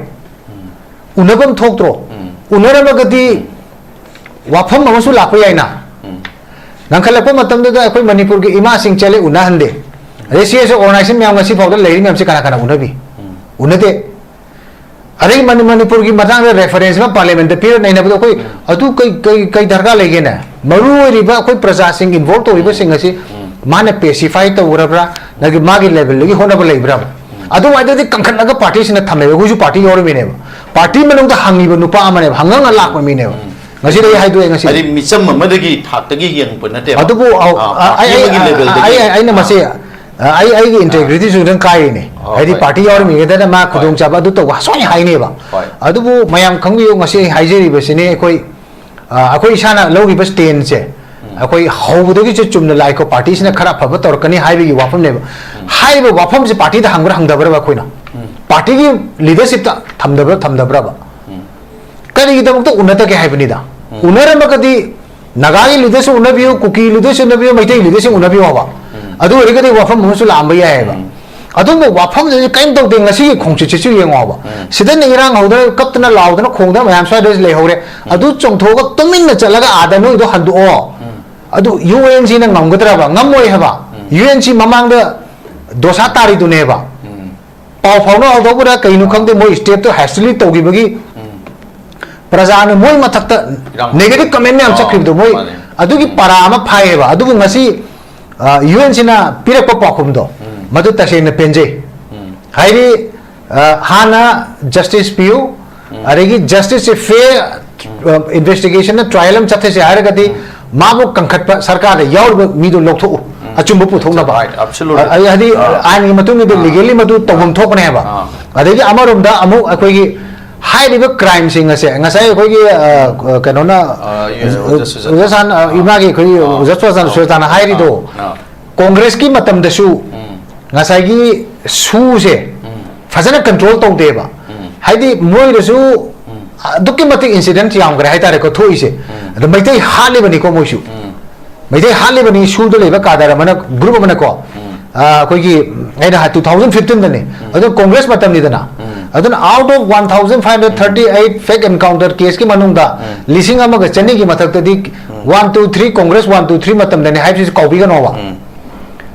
ꯎꯅꯐꯝ ꯊꯣꯛꯇ꯭ꯔꯣ? ꯎꯅꯔꯝꯃꯒꯗꯤ ꯋꯥꯐꯝ ꯑꯃꯁꯨ ꯂꯥꯛꯄ ꯌꯥꯏꯅ꯫ ꯉꯟꯈꯠꯂꯛꯄ ꯃꯇꯝꯗꯨꯗ ꯑꯩꯈꯣꯏ ꯃꯅꯤꯄꯨꯔꯒꯤ ꯏꯃꯥꯁꯤꯡ ꯆꯠꯂꯦ, ꯎꯅꯍꯟꯗꯦ꯫ ꯑꯗꯩ ꯁꯤ ꯑꯦꯁ ꯑꯣ ꯑꯣꯔꯒꯅꯥꯏꯖꯦꯁꯟ ꯃꯌꯥꯝ ꯉꯁꯤ ꯐꯥꯎꯗ ꯂꯩꯔꯤ ꯃꯌꯥꯝꯁꯤ ꯀꯅꯥ ꯀꯅꯥ ꯎꯅꯕꯤ? ꯎꯅꯗꯦ꯫ ꯑꯗꯩ ꯃꯅꯤ-, ꯃꯅꯤꯄꯨꯔꯒꯤ ꯃꯇꯥꯡꯗ ꯔꯦꯐꯔꯦꯟꯁ ꯑꯃ ꯄꯥꯔꯂꯤꯌꯥꯃꯦꯟꯠꯇ ꯄꯤꯔ ꯅꯩꯅꯕꯗꯣ ꯑꯩꯈꯣꯏ ꯑꯗꯨ ꯀꯩ, ꯀꯩ, ꯀꯩ ꯗꯔꯀꯥꯔ ꯂꯩꯒꯦꯅꯦ? ꯃꯔꯨ ꯑꯣꯏꯔꯤꯕ ꯑꯩꯈꯣꯏ ꯄ꯭ꯔꯖꯥꯁꯤꯡ ꯏꯟꯚꯣꯜꯕ ꯇꯧꯔꯤꯕꯁꯤꯡ ꯑꯁꯤ ꯃꯥꯅ ꯄꯦꯁꯤꯐꯥꯏ ꯇꯧꯈ꯭ꯔꯕ꯭ꯔꯥ? ꯅꯠꯇ꯭ꯔꯒ ꯃꯥꯒꯤ ꯂꯦꯚꯦꯜꯗꯒꯤ ꯍꯣꯠꯅꯕ ꯂꯩꯕ꯭ꯔꯥ? ꯑꯗꯨꯃꯥꯏꯅꯗꯤ ꯀꯟꯈꯠꯂꯒ ꯄꯥꯔꯇꯤꯁꯤꯅ ꯊꯝꯃꯦꯕ, ꯑꯩꯈꯣꯏꯁꯨ ꯄꯥꯔꯇꯤ ꯌꯥꯎꯔꯝꯃꯤꯅꯦꯕ꯫ ꯄꯥꯔꯇꯤ ꯃꯅꯨꯡꯗ ꯍꯪꯉꯤꯕ ꯅꯨꯄꯥ ꯑꯃꯅꯦꯕ, ꯍꯪꯉ ꯍꯪꯉ ꯂꯥꯛꯄ ꯃꯤꯅꯦꯕ꯫ ꯉꯁꯤꯗꯤ ꯑꯩ ꯍꯥꯏꯗꯣꯛꯑꯦ ꯉꯁꯤ꯫ ꯍꯥꯏꯗꯤ ꯃꯤꯆꯝ ꯑꯃꯗꯒꯤ ꯊꯥꯛꯇꯒꯤ ꯌꯦꯡꯉꯛꯄ ꯅꯠꯇꯦꯕ꯫ ꯑꯗꯨꯕꯨ ꯑꯧ, ꯑꯥ, ꯑ, ꯑꯩ, ꯄꯥꯔꯇꯤ ꯑꯃꯒꯤ ꯑꯩ, ꯂꯦꯚꯦꯜꯗꯒꯤ꯫ ꯑꯩ, ꯑꯩꯅ ꯑꯥ꯫ ꯃꯁꯤ, ꯑ, ꯑꯩ, ꯑꯩꯒꯤ ꯏꯟꯇꯦꯒ꯭ꯔꯤꯇꯤꯁꯨ ꯈꯤꯇꯪ ꯀꯥꯏꯔꯤꯅꯦ꯫ ꯑꯣ, ꯍꯥꯏꯗꯤ ꯍꯣꯏ꯫ ꯄꯥꯔꯇꯤ ꯌꯥꯎꯔꯝꯃꯤꯉꯩꯗꯅ ꯃꯥ ꯍꯣꯏ꯫ ꯈꯨꯗꯣꯡꯆꯥꯕ ꯑꯗꯨ ꯇꯧꯕ ꯁꯣꯏꯅ ꯍꯥꯏꯅꯦꯕ꯫ ꯍꯣꯏ꯫ ꯑꯗꯨꯕꯨ ꯃꯌꯥꯝ ꯈꯪꯕꯤꯌꯨ, ꯉꯁꯤ ꯑꯩ ꯍꯥꯏꯖꯔꯤꯕꯁꯤꯅꯤ ꯑꯩꯈꯣꯏ, ꯑ, ꯑꯩꯈꯣꯏ ꯏꯁꯥꯅ ꯂꯧꯔꯤꯕ ꯁ꯭ꯇꯦꯟꯁꯦ, ꯑꯩꯈꯣꯏ ꯍꯧꯕꯗꯒꯤꯁꯨ ꯆꯨꯝꯅ ꯂꯥꯛꯏꯀꯣ, ꯄꯥꯔꯇꯤꯁꯤꯅ ꯈꯔ ꯑꯐꯕ ꯇꯧꯔꯛꯀꯅꯤ ꯍꯥꯏꯕꯒꯤ ꯋꯥꯐꯝꯅꯦꯕ꯫ ꯍꯥꯏꯔꯤꯕ ꯋꯥꯐꯝꯁꯦ ꯄꯥꯔꯇꯤꯗ ꯍꯪꯕ꯭ꯔꯥ ꯍꯪꯗꯕ꯭ꯔꯕ ꯑꯩꯈꯣꯏꯅ? ꯄꯥꯔꯇꯤꯒꯤ ꯂꯤꯗꯔꯁꯤꯞꯇ ꯊꯝꯗꯕ꯭ꯔꯥ ꯊꯝꯗꯕ꯭ꯔꯕ? ꯀꯔꯤꯒꯤꯗꯃꯛꯇ ꯎꯅꯗꯒꯦ ꯍꯥꯏꯕꯅꯤꯗ꯫ ꯎꯅꯔꯝꯃꯒꯗꯤ ꯅꯥꯒꯥꯒꯤ ꯂꯤꯗꯔꯁꯨ ꯎꯅꯕꯤꯌꯨ, ꯀꯨꯀꯤ ꯂꯤꯗꯔꯁꯨ ꯎꯅꯕꯤꯌꯨ, ꯃꯩꯇꯩ ꯂꯤꯗꯔꯁꯨ ꯎꯅꯕꯤꯌꯨ ꯍꯥꯏꯕ꯫ ꯑꯗꯨ ꯑꯣꯏꯔꯒꯗꯤ ꯋꯥꯐꯝ ꯑꯃꯁꯨ ꯂꯥꯛꯑꯝꯕ ꯌꯥꯏꯑꯕ꯫ ꯑꯗꯨꯝꯕ ꯋꯥꯐꯝꯗꯨꯗꯤ ꯀꯔꯤꯝ ꯇꯧꯗꯦ꯫ ꯉꯁꯤꯒꯤ ꯈꯣꯡꯆꯠꯁꯤꯁꯨ ꯌꯦꯡꯉꯣꯕ꯫ ꯁꯤꯗꯅ ꯏꯔꯥꯡ ꯍꯧꯗꯅ, ꯀꯞꯇꯅ ꯂꯥꯎꯗꯅ ꯈꯣꯡꯗꯅ ꯃꯌꯥꯝ ꯁ꯭ꯋꯥꯏꯗ ꯂꯩꯍꯧꯔꯦ꯫ ꯑꯗꯨ ꯆꯣꯡꯊꯣꯛꯑꯒ ꯇꯨꯃꯤꯟꯅ ꯆꯠꯂꯒ ꯑꯥꯗ ꯅꯣꯏꯗꯣ ꯍꯟꯗꯣꯛꯑꯣ꯫ ꯑꯗꯨ ꯌꯨ ꯑꯦꯟ ꯁꯤꯅ ꯉꯝꯒꯗ꯭ꯔꯕ? ꯉꯝꯃꯣꯏ ꯍꯥꯏꯕ꯫ ꯌꯨ ꯑꯦꯟ ꯁꯤ ꯃꯃꯥꯡꯗ ꯗꯣꯁꯥ ꯇꯥꯔꯤꯗꯨꯅꯦꯕ꯫ ꯄꯥꯎ ꯐꯥꯎꯅꯍꯧꯗꯧꯕ꯭ꯔꯥ ꯀꯩꯅꯣ ꯈꯪꯗꯦ, ꯃꯣꯏ ꯁ꯭ꯇꯦꯞꯇꯣ ꯍꯦꯁꯇꯤꯂꯤ ꯇꯧꯈꯤꯕꯒꯤ ꯄ꯭ꯔꯖꯥꯅ ꯃꯣꯏ ꯃꯊꯛꯇ ꯏꯔꯥꯡ ꯅꯦꯒꯦꯇꯤꯚ ꯀꯃꯦꯟ ꯃꯌꯥꯝ ꯑꯣ, ꯆꯠꯈꯤꯕꯗꯣ, ꯃꯣꯏ ꯃꯥꯅꯦ꯫ ꯑꯗꯨꯒꯤ ꯄꯥꯔꯥ ꯑꯃ ꯐꯥꯏꯌꯦꯕ꯫ ꯑꯗꯨꯕꯨ ꯉꯁꯤ, ꯑ, ꯌꯨ ꯑꯦꯟ ꯁꯤꯅ ꯄꯤꯔꯛꯄ ꯄꯥꯎꯈꯨꯝꯗꯣ, ꯃꯗꯨ ꯇꯁꯦꯡꯅ ꯄꯦꯟꯖꯩ꯫ ꯍꯥꯏꯗꯤ, ꯑ, ꯍꯥꯟꯅ ꯖꯁꯇꯤꯁ ꯄꯤꯌꯨ, ꯑꯗꯒꯤ ꯖꯁꯇꯤꯁꯁꯦ ꯐꯦꯌꯔ, ꯑ, ꯏꯟꯚꯦꯁꯇꯤꯒꯦꯁꯟꯅ ꯇ꯭ꯔꯥꯏꯌꯦꯜ ꯑꯃ ꯆꯠꯊꯁꯦ ꯍꯥꯏꯔꯒꯗꯤ ꯃꯥꯕꯨ ꯀꯟꯈꯠꯄ ꯁꯔꯀꯥꯔꯗ ꯌꯥꯎꯔꯤꯕ ꯃꯤꯗꯨ ꯂꯧꯊꯣꯛꯎ꯫ ꯑꯆꯨꯝꯕ ꯄꯨꯊꯣꯛꯅꯕ꯫ Right, absolutely. ꯑ-, ꯑ-, ꯍꯥꯏꯗꯤ ꯑꯥ꯫ ꯑꯥꯏꯟꯒꯤ ꯃꯇꯨꯡ ꯏꯟꯅ ꯑꯥ꯫ ꯂꯤꯒꯦꯜꯂꯤ ꯃꯗꯨ ꯇꯧꯐꯝ ꯑꯥ꯫ ꯊꯣꯛꯄꯅꯦ ꯍꯥꯏꯕ꯫ ꯑꯥ꯫ ꯑꯗꯩꯗꯤ ꯑꯃꯔꯣꯝꯗ ꯑꯃꯨꯛ ꯑꯩꯈꯣꯏꯒꯤ ꯍꯥꯏꯔꯤꯕ ꯀ꯭ꯔꯥꯏꯝꯁꯤꯡ ꯑꯁꯦ ꯉꯁꯥꯏ ꯑꯩꯈꯣꯏꯒꯤ, ꯑ, ꯀꯩꯅꯣꯅ, ꯑ, ꯌꯦ, ꯑꯣꯖꯥ ꯁꯨꯖꯥꯇꯥ꯫ ꯑꯣꯖꯥ ꯁꯥꯟ-, ꯑ, ꯑꯥ꯫ ꯏꯃꯥꯒꯤ ꯑꯩꯈꯣꯏꯒꯤ ꯑꯥ꯫ ꯑꯣꯖꯥ ꯁꯨꯖꯥꯇꯥꯅ, ꯑꯥ꯫ ꯁꯨꯖꯥꯇꯥꯅ ꯍꯥꯏꯔꯤꯗꯣ, ꯑꯥ꯫ ꯀꯣꯡꯒ꯭ꯔꯦꯁꯀꯤ ꯃꯇꯝꯗꯁꯨ ꯎꯝ꯫ ꯉꯁꯥꯏꯒꯤ ꯁꯨꯁꯦ ꯎꯝ꯫ ꯐꯖꯅ ꯀꯟꯇ꯭ꯔꯣꯜ ꯇꯧꯗꯦꯕ꯫ ꯎꯝ꯫ ꯍꯥꯏꯗꯤ ꯃꯣꯏꯗꯁꯨ ꯎꯝ꯫ ꯑꯗꯨꯛꯀꯤ ꯃꯇꯤꯛ ꯏꯟꯁꯤꯗꯦꯟꯠ ꯌꯥꯝꯈ꯭ꯔꯦ ꯍꯥꯏꯇꯥꯔꯦꯀꯣ ꯊꯣꯛꯏꯁꯦ꯫ ꯎꯝ꯫ ꯑꯗ ꯃꯩꯇꯩ ꯍꯥꯠꯂꯤꯕꯅꯤꯀꯣ ꯃꯣꯏꯁꯨ꯫ ꯎꯝ꯫ ꯃꯩꯇꯩ ꯍꯥꯠꯂꯤꯕꯅꯤ, ꯁꯨꯗ ꯂꯩꯕ ꯀꯥꯗꯔ ꯑꯃꯅ, ꯒ꯭ꯔꯨꯞ ꯑꯃꯅꯀꯣ, ꯎꯝ꯫ ꯑ, ꯑꯩꯈꯣꯏꯒꯤ, ꯑꯩꯅ ꯍꯥꯏ, two thousand fifteen ꯗꯅꯤ꯫ ꯎꯝ꯫ ꯑꯗꯨ ꯀꯣꯡꯒ꯭ꯔꯦꯁ ꯃꯇꯝꯅꯤꯗꯅ꯫ ꯎꯝ꯫ ꯑꯗꯨꯅ out of one thousand five hundred thirty eight fake encounter case ꯀꯤ ꯃꯅꯨꯡꯗ ꯎꯝ꯫ ꯂꯤꯁꯤꯡ ꯑꯃꯒ ꯆꯅꯤꯒꯤ ꯃꯊꯛꯇꯗꯤ ꯎꯝ꯫ one two three, Congress one two three ꯃꯇꯝꯗꯅꯤ ꯍꯥꯏꯕꯁꯤꯁꯨ ꯀꯥꯎꯕꯤꯒꯅꯣꯕ꯫ ꯎꯝ꯫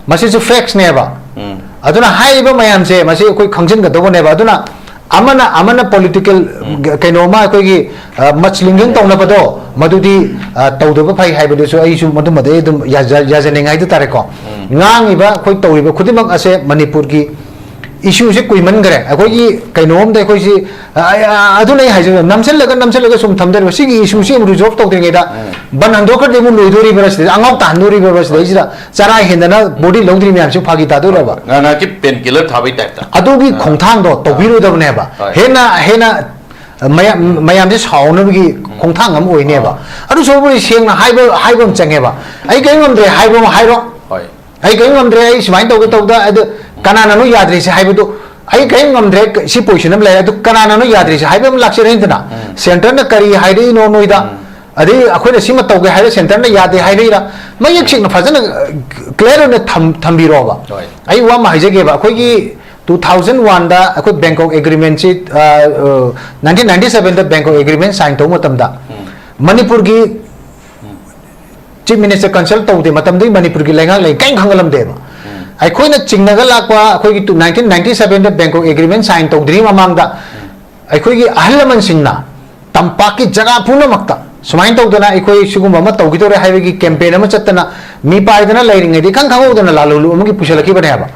ꯃꯁꯤꯁꯨ facts ꯅꯦꯕ꯫ ꯎꯝ꯫ ꯑꯗꯨꯅ ꯍꯥꯏꯔꯤꯕ ꯃꯌꯥꯝꯁꯦ ꯃꯁꯤ ꯑꯩꯈꯣꯏ ꯈꯪꯖꯤꯟꯒꯗꯧꯕꯅꯦꯕ꯫ ꯑꯗꯨꯅ ꯑꯃꯅ, ꯑꯃꯅ ꯄꯣꯂꯤꯇꯤꯀꯦꯜ ꯀꯩꯅꯣꯃ ꯑꯩꯈꯣꯏꯒꯤ, ꯑ, ꯃꯆꯂꯤꯡꯒꯦꯡ ꯇꯧꯅꯕꯗꯣ, ꯃꯗꯨꯗꯤ, ꯑ, ꯇꯧꯗꯕ ꯐꯩ ꯍꯥꯏꯕꯗꯨꯁꯨ ꯑꯩꯁꯨ ꯃꯗꯨꯃꯗꯤ ꯑꯩ ꯑꯗꯨꯝ ꯌꯥꯖ-, ꯌꯥꯖꯅꯤꯡꯉꯦ ꯍꯥꯏꯗꯨ ꯇꯥꯔꯦꯀꯣ꯫ ꯎꯝ꯫ ꯉꯥꯡꯉꯤꯕ, ꯑꯩꯈꯣꯏ ꯇꯧꯔꯤꯕ ꯈꯨꯗꯤꯡꯃꯛ ꯑꯁꯦ ꯃꯅꯤꯄꯨꯔꯒꯤ ꯏꯁꯨꯁꯦ ꯀꯨꯏꯃꯟꯈ꯭ꯔꯦ꯫ ꯑꯩꯈꯣꯏꯒꯤ ꯀꯩꯅꯣꯝꯗ ꯑꯩꯈꯣꯏꯁꯤ, ꯑ, ꯑ, ꯑꯗꯨꯅ ꯑꯩ ꯍꯥꯏꯖꯕ, ꯅꯝꯁꯤꯜꯂꯒ, ꯅꯝꯁꯤꯜꯂꯒ ꯁꯨꯝ ꯊꯝꯗꯔꯤꯕ ꯁꯤꯒꯤ ꯏꯁꯨꯁꯤ ꯑꯃꯨꯛ ꯔꯤꯖꯣꯜꯕ ꯇꯧꯗ꯭ꯔꯤꯉꯩꯗ ꯎꯝ꯫ ꯕꯟ ꯍꯟꯗꯣꯛꯈ꯭ꯔꯗꯤ ꯑꯃꯨꯛ ꯂꯣꯏꯗꯣꯔꯤꯕ꯭ꯔꯥ ꯁꯤꯗ, ꯑꯉꯥꯎ ꯇꯥꯍꯟꯗꯣꯔꯤꯕ꯭ꯔꯥ ꯁꯤꯗꯩꯁꯤꯗ, ꯆꯔꯥ ꯍꯦꯟꯗꯅ ꯕꯣꯗꯤ ꯂꯧꯗ꯭ꯔꯤ ꯃꯌꯥꯝꯁꯤ ꯐꯥꯒꯤ ꯇꯥꯗꯣꯏꯔꯕ? ꯉꯥꯏꯍꯥꯛꯀꯤ ꯄꯦꯟ ꯀꯤꯂꯔ ꯊꯥꯕꯩ ꯇꯥꯏꯞꯇ꯫ ꯑꯗꯨꯒꯤ ꯑꯥ꯫ ꯈꯣꯡꯊꯥꯡꯗꯣ ꯇꯧꯕꯤꯔꯣꯏꯗꯕꯅꯦꯕ꯫ ꯍꯣꯏ꯫ ꯍꯦꯟꯅ, ꯍꯦꯟꯅ ꯃꯌꯥꯝ, ꯃꯌꯥꯝꯁꯦ ꯁꯥꯎꯅꯕꯒꯤ ꯈꯣꯡꯊꯥꯡ ꯑꯃ ꯑꯣꯏꯅꯦꯕ꯫ ꯑꯗꯨ ꯁꯔꯨꯛꯄꯨꯗꯤ ꯁꯦꯡꯅ ꯍꯥꯏꯕ, ꯍꯥꯏꯕ ꯑꯃ ꯆꯪꯉꯦꯕ꯫ "ꯑꯩ ꯀꯔꯤꯝ ꯉꯝꯗ꯭ꯔꯦ" ꯍꯥꯏꯕ ꯑꯃ ꯍꯥꯏꯔꯣ꯫ ꯍꯣꯏ꯫ "ꯑꯩ ꯀꯔꯤꯝ ꯉꯝꯗ꯭ꯔꯦ, ꯑꯩ ꯁꯨꯃꯥꯏꯅ ꯇꯧꯒꯦ ꯇꯧꯗ", ꯑꯗꯨ ꯀꯅꯥꯅꯅꯣ ꯌꯥꯗ꯭ꯔꯤꯁꯦ ꯍꯥꯏꯕꯗꯨ, "ꯑꯩ ꯀꯔꯤꯝ ꯉꯝꯗ꯭ꯔꯦ, ꯁꯤ ꯄꯣꯖꯤꯁꯟ ꯑꯃ ꯂꯩꯔꯦ", ꯑꯗꯨ ꯀꯅꯥꯅꯅꯣ ꯌꯥꯗ꯭ꯔꯤꯁꯦ ꯍꯥꯏꯕ ꯑꯃ ꯂꯥꯛꯆꯔꯅꯤꯗꯅ꯫ ꯎꯝ꯫ ꯁꯦꯟꯇꯔꯅ ꯀꯔꯤ ꯍꯥꯏꯔꯛꯏꯅꯣ ꯅꯣꯏꯗ? ꯎꯝ꯫ ꯑꯗꯩ ꯑꯩꯈꯣꯏꯅ ꯁꯤꯃ ꯇꯧꯒꯦ ꯍꯥꯏꯔꯦ, ꯁꯦꯟꯇꯔꯅ ꯌꯥꯗꯦ ꯍꯥꯏꯔꯛꯏꯔꯥ? ꯃꯌꯦꯛ ꯁꯦꯡꯅ ꯐꯖꯅ, ꯑ, ꯀ꯭ꯂꯤꯌꯥꯔ ꯑꯣꯏꯅ ꯊꯝ-, ꯊꯝꯕꯤꯔꯣꯕ꯫ ꯍꯣꯏ꯫ ꯑꯩ ꯋꯥ ꯑꯃ ꯍꯥꯏꯖꯒꯦꯕ, ꯑꯩꯈꯣꯏꯒꯤ two thousand one ꯗ ꯑꯩꯈꯣꯏ ꯕꯦꯡꯀꯣꯛ ꯑꯦꯒ꯭ꯔꯤꯃꯦꯟꯁꯤ, ꯑ, ꯑ, nineteen ninety seven ꯗ ꯕꯦꯡꯀꯣꯛ ꯑꯦꯒ꯭ꯔꯤꯃꯦꯟ ꯁꯥꯏꯟ ꯇꯧꯕ ꯃꯇꯝꯗ, ꯎꯝ꯫ ꯃꯅꯤꯄꯨꯔꯒꯤ ꯆꯤꯐ ꯃꯤꯅꯤꯁꯇꯔ ꯀꯟꯁꯜ ꯇꯧꯗꯦ, ꯃꯇꯝꯗꯨꯒꯤ ꯃꯅꯤꯄꯨꯔꯒꯤ ꯂꯩꯉꯥꯛ ꯂꯩ ꯀꯔꯤꯝ ꯈꯪꯍꯜꯂꯝꯗꯦꯕ꯫ ꯎꯝ꯫ ꯑꯩꯈꯣꯏꯅ ꯆꯤꯡꯅꯒ ꯂꯥꯛꯄ ꯑꯩꯈꯣꯏꯒꯤ ꯇꯨ-, nineteen ninety seven ꯗ ꯕꯦꯡꯀꯣꯛ ꯑꯦꯒ꯭ꯔꯤꯃꯦꯟ ꯁꯥꯏꯟ ꯇꯧꯗ꯭ꯔꯤꯉꯩ ꯃꯃꯥꯡꯗ ꯑꯩꯈꯣꯏꯒꯤ ꯑꯍꯜ ꯂꯃꯟꯁꯤꯡꯅ ꯇꯝꯄꯥꯛꯀꯤ ꯖꯒꯥ ꯄꯨꯝꯅꯃꯛꯇ ꯁꯨꯃꯥꯏꯅ ꯇꯧꯗꯅ ꯑꯩꯈꯣꯏ ꯁꯤꯒꯨꯝꯕ ꯑꯃ ꯇꯧꯈꯤꯗꯧꯔꯦ ꯍꯥꯏꯕꯒꯤ ꯀꯦꯝꯄꯦꯟ ꯑꯃ ꯆꯠꯇꯅ, ꯃꯤ ꯄꯥꯏꯗꯅ ꯂꯩꯔꯤꯉꯩꯗ ꯏꯈꯪ ꯈꯪꯍꯧꯗꯅ ꯂꯥꯂꯣꯡꯂꯨꯞ ꯑꯃꯒꯤ ꯄꯨꯁꯜꯂꯛꯈꯤꯕꯅꯦꯕ꯫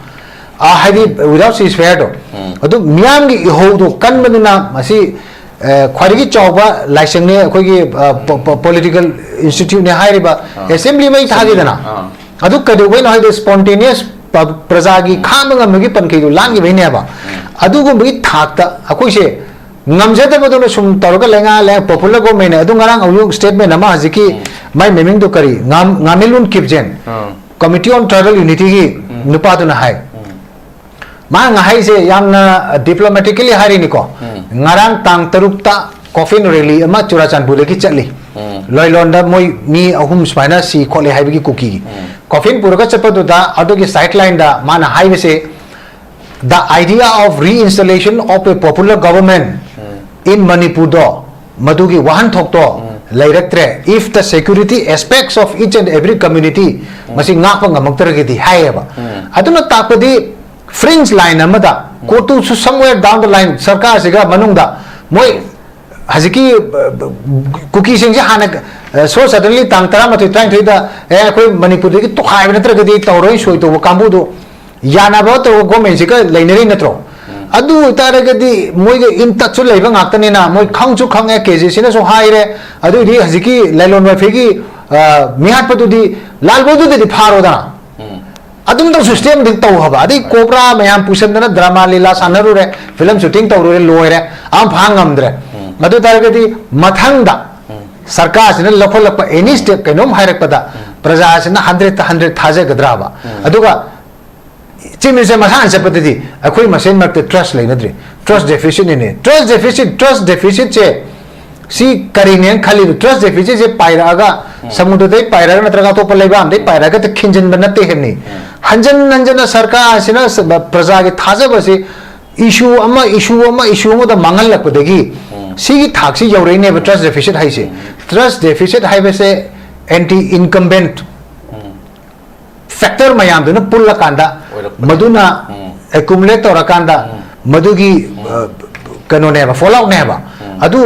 ꯑ, ꯍꯥꯏꯗꯤ without ceasefire ꯗꯣ꯫ ꯎꯝ꯫ ꯑꯗꯨ ꯃꯤꯌꯥꯝꯒꯤ ꯏꯍꯧꯗꯣ ꯀꯟꯕꯅꯤꯅ ꯃꯁꯤ, ꯑ, ꯈ꯭ꯋꯥꯏꯗꯒꯤ ꯆꯥꯎꯕ ꯂꯥꯏꯁꯪꯅꯦ, ꯑꯩꯈꯣꯏꯒꯤ, ꯑ, ꯄꯣ-, ꯄꯣ-, ꯄꯣꯂꯤꯇꯤꯀꯦꯜ ꯏꯟꯁꯇꯤꯇ꯭ꯌꯨꯠꯅꯦ ꯍꯥꯏꯔꯤꯕ ꯑꯥ꯫ ꯑꯦꯁꯦꯝꯕ꯭ꯂꯤ ꯃꯩ ꯊꯥꯈꯤꯗꯅ꯫ ꯑꯥ꯫ ꯑꯗꯨ ꯀꯩꯗꯧꯕꯩꯅꯣ ꯍꯥꯏꯗꯤ spontaneous ꯄ꯭ꯔꯖꯥꯒꯤ ꯈꯥꯡꯕ ꯉꯝꯕꯒꯤ ꯄꯟꯈꯩꯗꯣ ꯂꯥꯟꯈꯤꯕꯩꯅꯦꯕ꯫ ꯑꯗꯨꯒꯨꯝꯕꯒꯤ ꯊꯥꯛꯇ ꯑꯩꯈꯣꯏꯁꯦ ꯉꯝꯖꯗꯕꯗꯨꯅ ꯁꯨꯝ ꯇꯧꯔꯒ ꯂꯩꯉꯥꯛ ꯂꯩꯉꯥꯛ popular government ꯅꯦ꯫ ꯑꯗꯨ ꯉꯔꯥꯡ ꯑꯃꯨꯛ statement ꯑꯃ ꯍꯧꯖꯤꯛꯀꯤ ꯃꯥꯏ ꯃꯃꯤꯡꯗꯣ ꯀꯔꯤ, ꯉꯥꯝ-, ꯉꯥꯃꯤꯂꯨꯟ ꯀꯤꯞꯖꯦꯟ, ꯑꯥ꯫ Committee on Tribal Unity ꯒꯤ ꯎꯝ꯫ ꯅꯨꯄꯥꯗꯨꯅ ꯍꯥꯏ꯫ ꯎꯝ꯫ ꯃꯥꯅ ꯍꯥꯏꯁꯦ ꯌꯥꯝꯅ diplomatically ꯍꯥꯏꯔꯤꯅꯤꯀꯣ꯫ ꯎꯝ꯫ ꯉꯔꯥꯡ ꯇꯥꯡ ꯇꯔꯨꯛꯇ coffin rally ꯑꯃ ꯆꯨꯔꯥꯆꯥꯟꯄꯨꯔꯗꯒꯤ ꯆꯠꯂꯤ꯫ ꯎꯝ꯫ ꯂꯣꯏꯂꯣꯟꯗ ꯃꯣꯏ ꯃꯤ ꯑꯍꯨꯝ ꯁꯨꯃꯥꯏꯅ ꯁꯤ ꯈꯣꯠꯂꯦ ꯍꯥꯏꯕꯒꯤ ꯀꯨꯀꯤꯒꯤ꯫ ꯎꯝ꯫ Coffin ꯄꯨꯔꯒ ꯆꯠꯄꯗꯨꯗ ꯑꯗꯨꯒꯤ sideline ꯗ ꯃꯥꯅ ꯍꯥꯏꯕꯁꯦ, "The idea of reinstallation of a popular government um. in Manipur" ꯗꯣ ꯃꯗꯨꯒꯤ ꯋꯥꯍꯟꯊꯣꯛꯇꯣ ꯎꯝ꯫ ꯂꯩꯔꯛꯇ꯭ꯔꯦ, "if the security aspects of each and every community" ꯎꯝ꯫ ꯃꯁꯤ ꯉꯥꯛꯄ ꯉꯝꯃꯛꯇ꯭ꯔꯒꯗꯤ ꯍꯥꯏꯌꯦꯕ꯫ ꯎꯝ꯫ ꯑꯗꯨꯅ ꯇꯥꯛꯄꯗꯤ fringe line ꯑꯃꯗ ꯎꯝ꯫ Go to somewhere down the line ꯁꯔꯀꯥꯔꯁꯤꯒ ꯃꯅꯨꯡꯗ ꯃꯣꯏ ꯍꯧꯖꯤꯛꯀꯤ, ꯑ, ꯀꯨꯀꯤꯁꯤꯡꯁꯦ ꯍꯥꯟꯅ, ꯑ, so suddenly ꯇꯥꯡ ꯇꯔꯥꯃꯥꯊꯣꯏ ꯇꯔꯥꯅꯤꯊꯣꯏꯗ, "ꯑꯦ, ꯑꯩꯈꯣꯏ ꯃꯅꯤꯄꯨꯔꯗꯒꯤ ꯇꯣꯈꯥꯏꯕ ꯅꯠꯇ꯭ꯔꯒꯗꯤ ꯇꯧꯔꯣꯏ" ꯁꯣꯏ ꯇꯧꯕ ꯀꯥꯡꯕꯨꯗꯣ ꯌꯥꯅꯕ ꯇꯧꯕ government ꯁꯤꯒ ꯂꯩꯅꯔꯤ ꯅꯠꯇ꯭ꯔꯣ? ꯎꯝ꯫ ꯑꯗꯨ ꯑꯣꯏꯇꯥꯔꯒꯗꯤ ꯃꯣꯏꯒ in touch ꯁꯨ ꯂꯩꯕ ꯉꯥꯛꯇꯅꯤꯅ ꯃꯣꯏ ꯈꯪꯁꯨ ꯈꯪꯉꯦ, ꯀꯦ ꯖꯦ ꯁꯤꯅꯁꯨ ꯍꯥꯏꯔꯦ꯫ ꯑꯗꯨꯏꯗꯤ ꯍꯧꯖꯤꯛꯀꯤ ꯂꯥꯏꯂꯣꯟ ꯋꯥꯏꯐꯩꯒꯤ, ꯑ, ꯃꯤꯍꯥꯠꯄꯗꯨꯗꯤ ꯂꯥꯜꯕꯣꯗꯨꯗꯗꯤ ꯐꯥꯔꯣꯗꯅ꯫ ꯎꯝ꯫ ꯑꯗꯨꯝꯇꯪ system ꯗ ꯇꯧ ꯍꯥꯏꯕ꯫ ꯑꯗꯩ ꯀꯣꯕ꯭ꯔꯥ ꯃꯌꯥꯝ ꯄꯨꯁꯟꯗꯅ ꯗ꯭ꯔꯃꯥ ꯂꯤꯂꯥ ꯁꯥꯟꯅꯔꯨꯔꯦ, film shooting ꯇꯧꯔꯨꯔꯦ, ꯂꯣꯏꯔꯦ, ꯑꯝ ꯐꯥ ꯉꯝꯗ꯭ꯔꯦ꯫ ꯎꯝ꯫ ꯑꯗꯨ ꯑꯣꯏꯇꯥꯔꯒꯗꯤ ꯃꯊꯪꯗ ꯎꯝ꯫ ꯁꯔꯀꯥꯔꯁꯤꯅ ꯂꯧꯈꯠꯂꯛꯄ any step ꯀꯩꯅꯣꯝ ꯍꯥꯏꯔꯛꯄꯗ ꯎꯝ꯫ ꯄ꯭ꯔꯖꯥꯁꯤꯅ hundred ꯇ hundred ꯊꯥꯖꯒꯗ꯭ꯔꯥꯕ? ꯎꯝ꯫ ꯑꯗꯨꯒ Chief Minister ꯃꯁꯥꯅ ꯆꯠꯄꯗꯗꯤ ꯑꯩꯈꯣꯏ ꯃꯁꯦꯟ ꯃꯔꯛꯇ trust ꯂꯩꯅꯗ꯭ꯔꯤ꯫ Trust deficit ꯅꯤꯅꯦ꯫ Trust deficit, trust deficit ꯁꯦ ꯁꯤ ꯀꯔꯤꯅꯦꯅ ꯈꯜꯂꯤꯗꯣ? Trust deficit ꯁꯦ ꯄꯥꯏꯔꯛꯑꯒ, ꯎꯝ꯫ ꯁꯃꯨꯗ꯭ꯔꯗꯩ ꯄꯥꯏꯔꯛꯑꯒ ꯅꯠꯇ꯭ꯔꯒ ꯑꯇꯣꯞꯄ ꯂꯩꯕꯥꯛ ꯑꯃꯗꯩ ꯄꯥꯏꯔꯛꯑꯒ ꯈꯤꯟꯖꯤꯟꯕ ꯅꯠꯇꯦ ꯍꯥꯏꯕꯅꯤ꯫ ꯎꯝ꯫ ꯍꯟꯖꯟ ꯍꯟꯖꯟꯅ ꯁꯔꯀꯥꯔꯁꯤꯅ ꯁ-, ꯄ꯭ꯔꯖꯥꯒꯤ ꯊꯥꯖꯕꯁꯤ issue ꯑꯃ, issue ꯑꯃ, issue ꯑꯃꯗ ꯃꯥꯡꯍꯜꯂꯛꯄꯗꯒꯤ ꯎꯝ꯫ ꯁꯤꯒꯤ ꯊꯥꯛꯁꯤ ꯌꯧꯔꯛꯏꯅꯦꯕ trust deficit ꯍꯥꯏꯁꯦ꯫ ꯎꯝ꯫ Trust deficit ꯍꯥꯏꯕꯁꯦ anti incumbent ꯎꯝ꯫ factor ꯃꯌꯥꯝꯗꯨꯅ ꯄꯨꯜꯂꯀꯥꯟꯗ ꯑꯣꯏꯔꯛꯄꯅꯦ꯫ ꯃꯗꯨꯅ ꯎꯝ꯫ Accumulate ꯇꯧꯔꯀꯥꯟꯗ ꯎꯝ꯫ ꯃꯗꯨꯒꯤ, ꯎꯝ꯫ ꯑ, ꯀꯩꯅꯣꯅꯦꯕ, fallout ꯅꯦꯕ꯫ ꯎꯝ꯫ ꯑꯗꯨ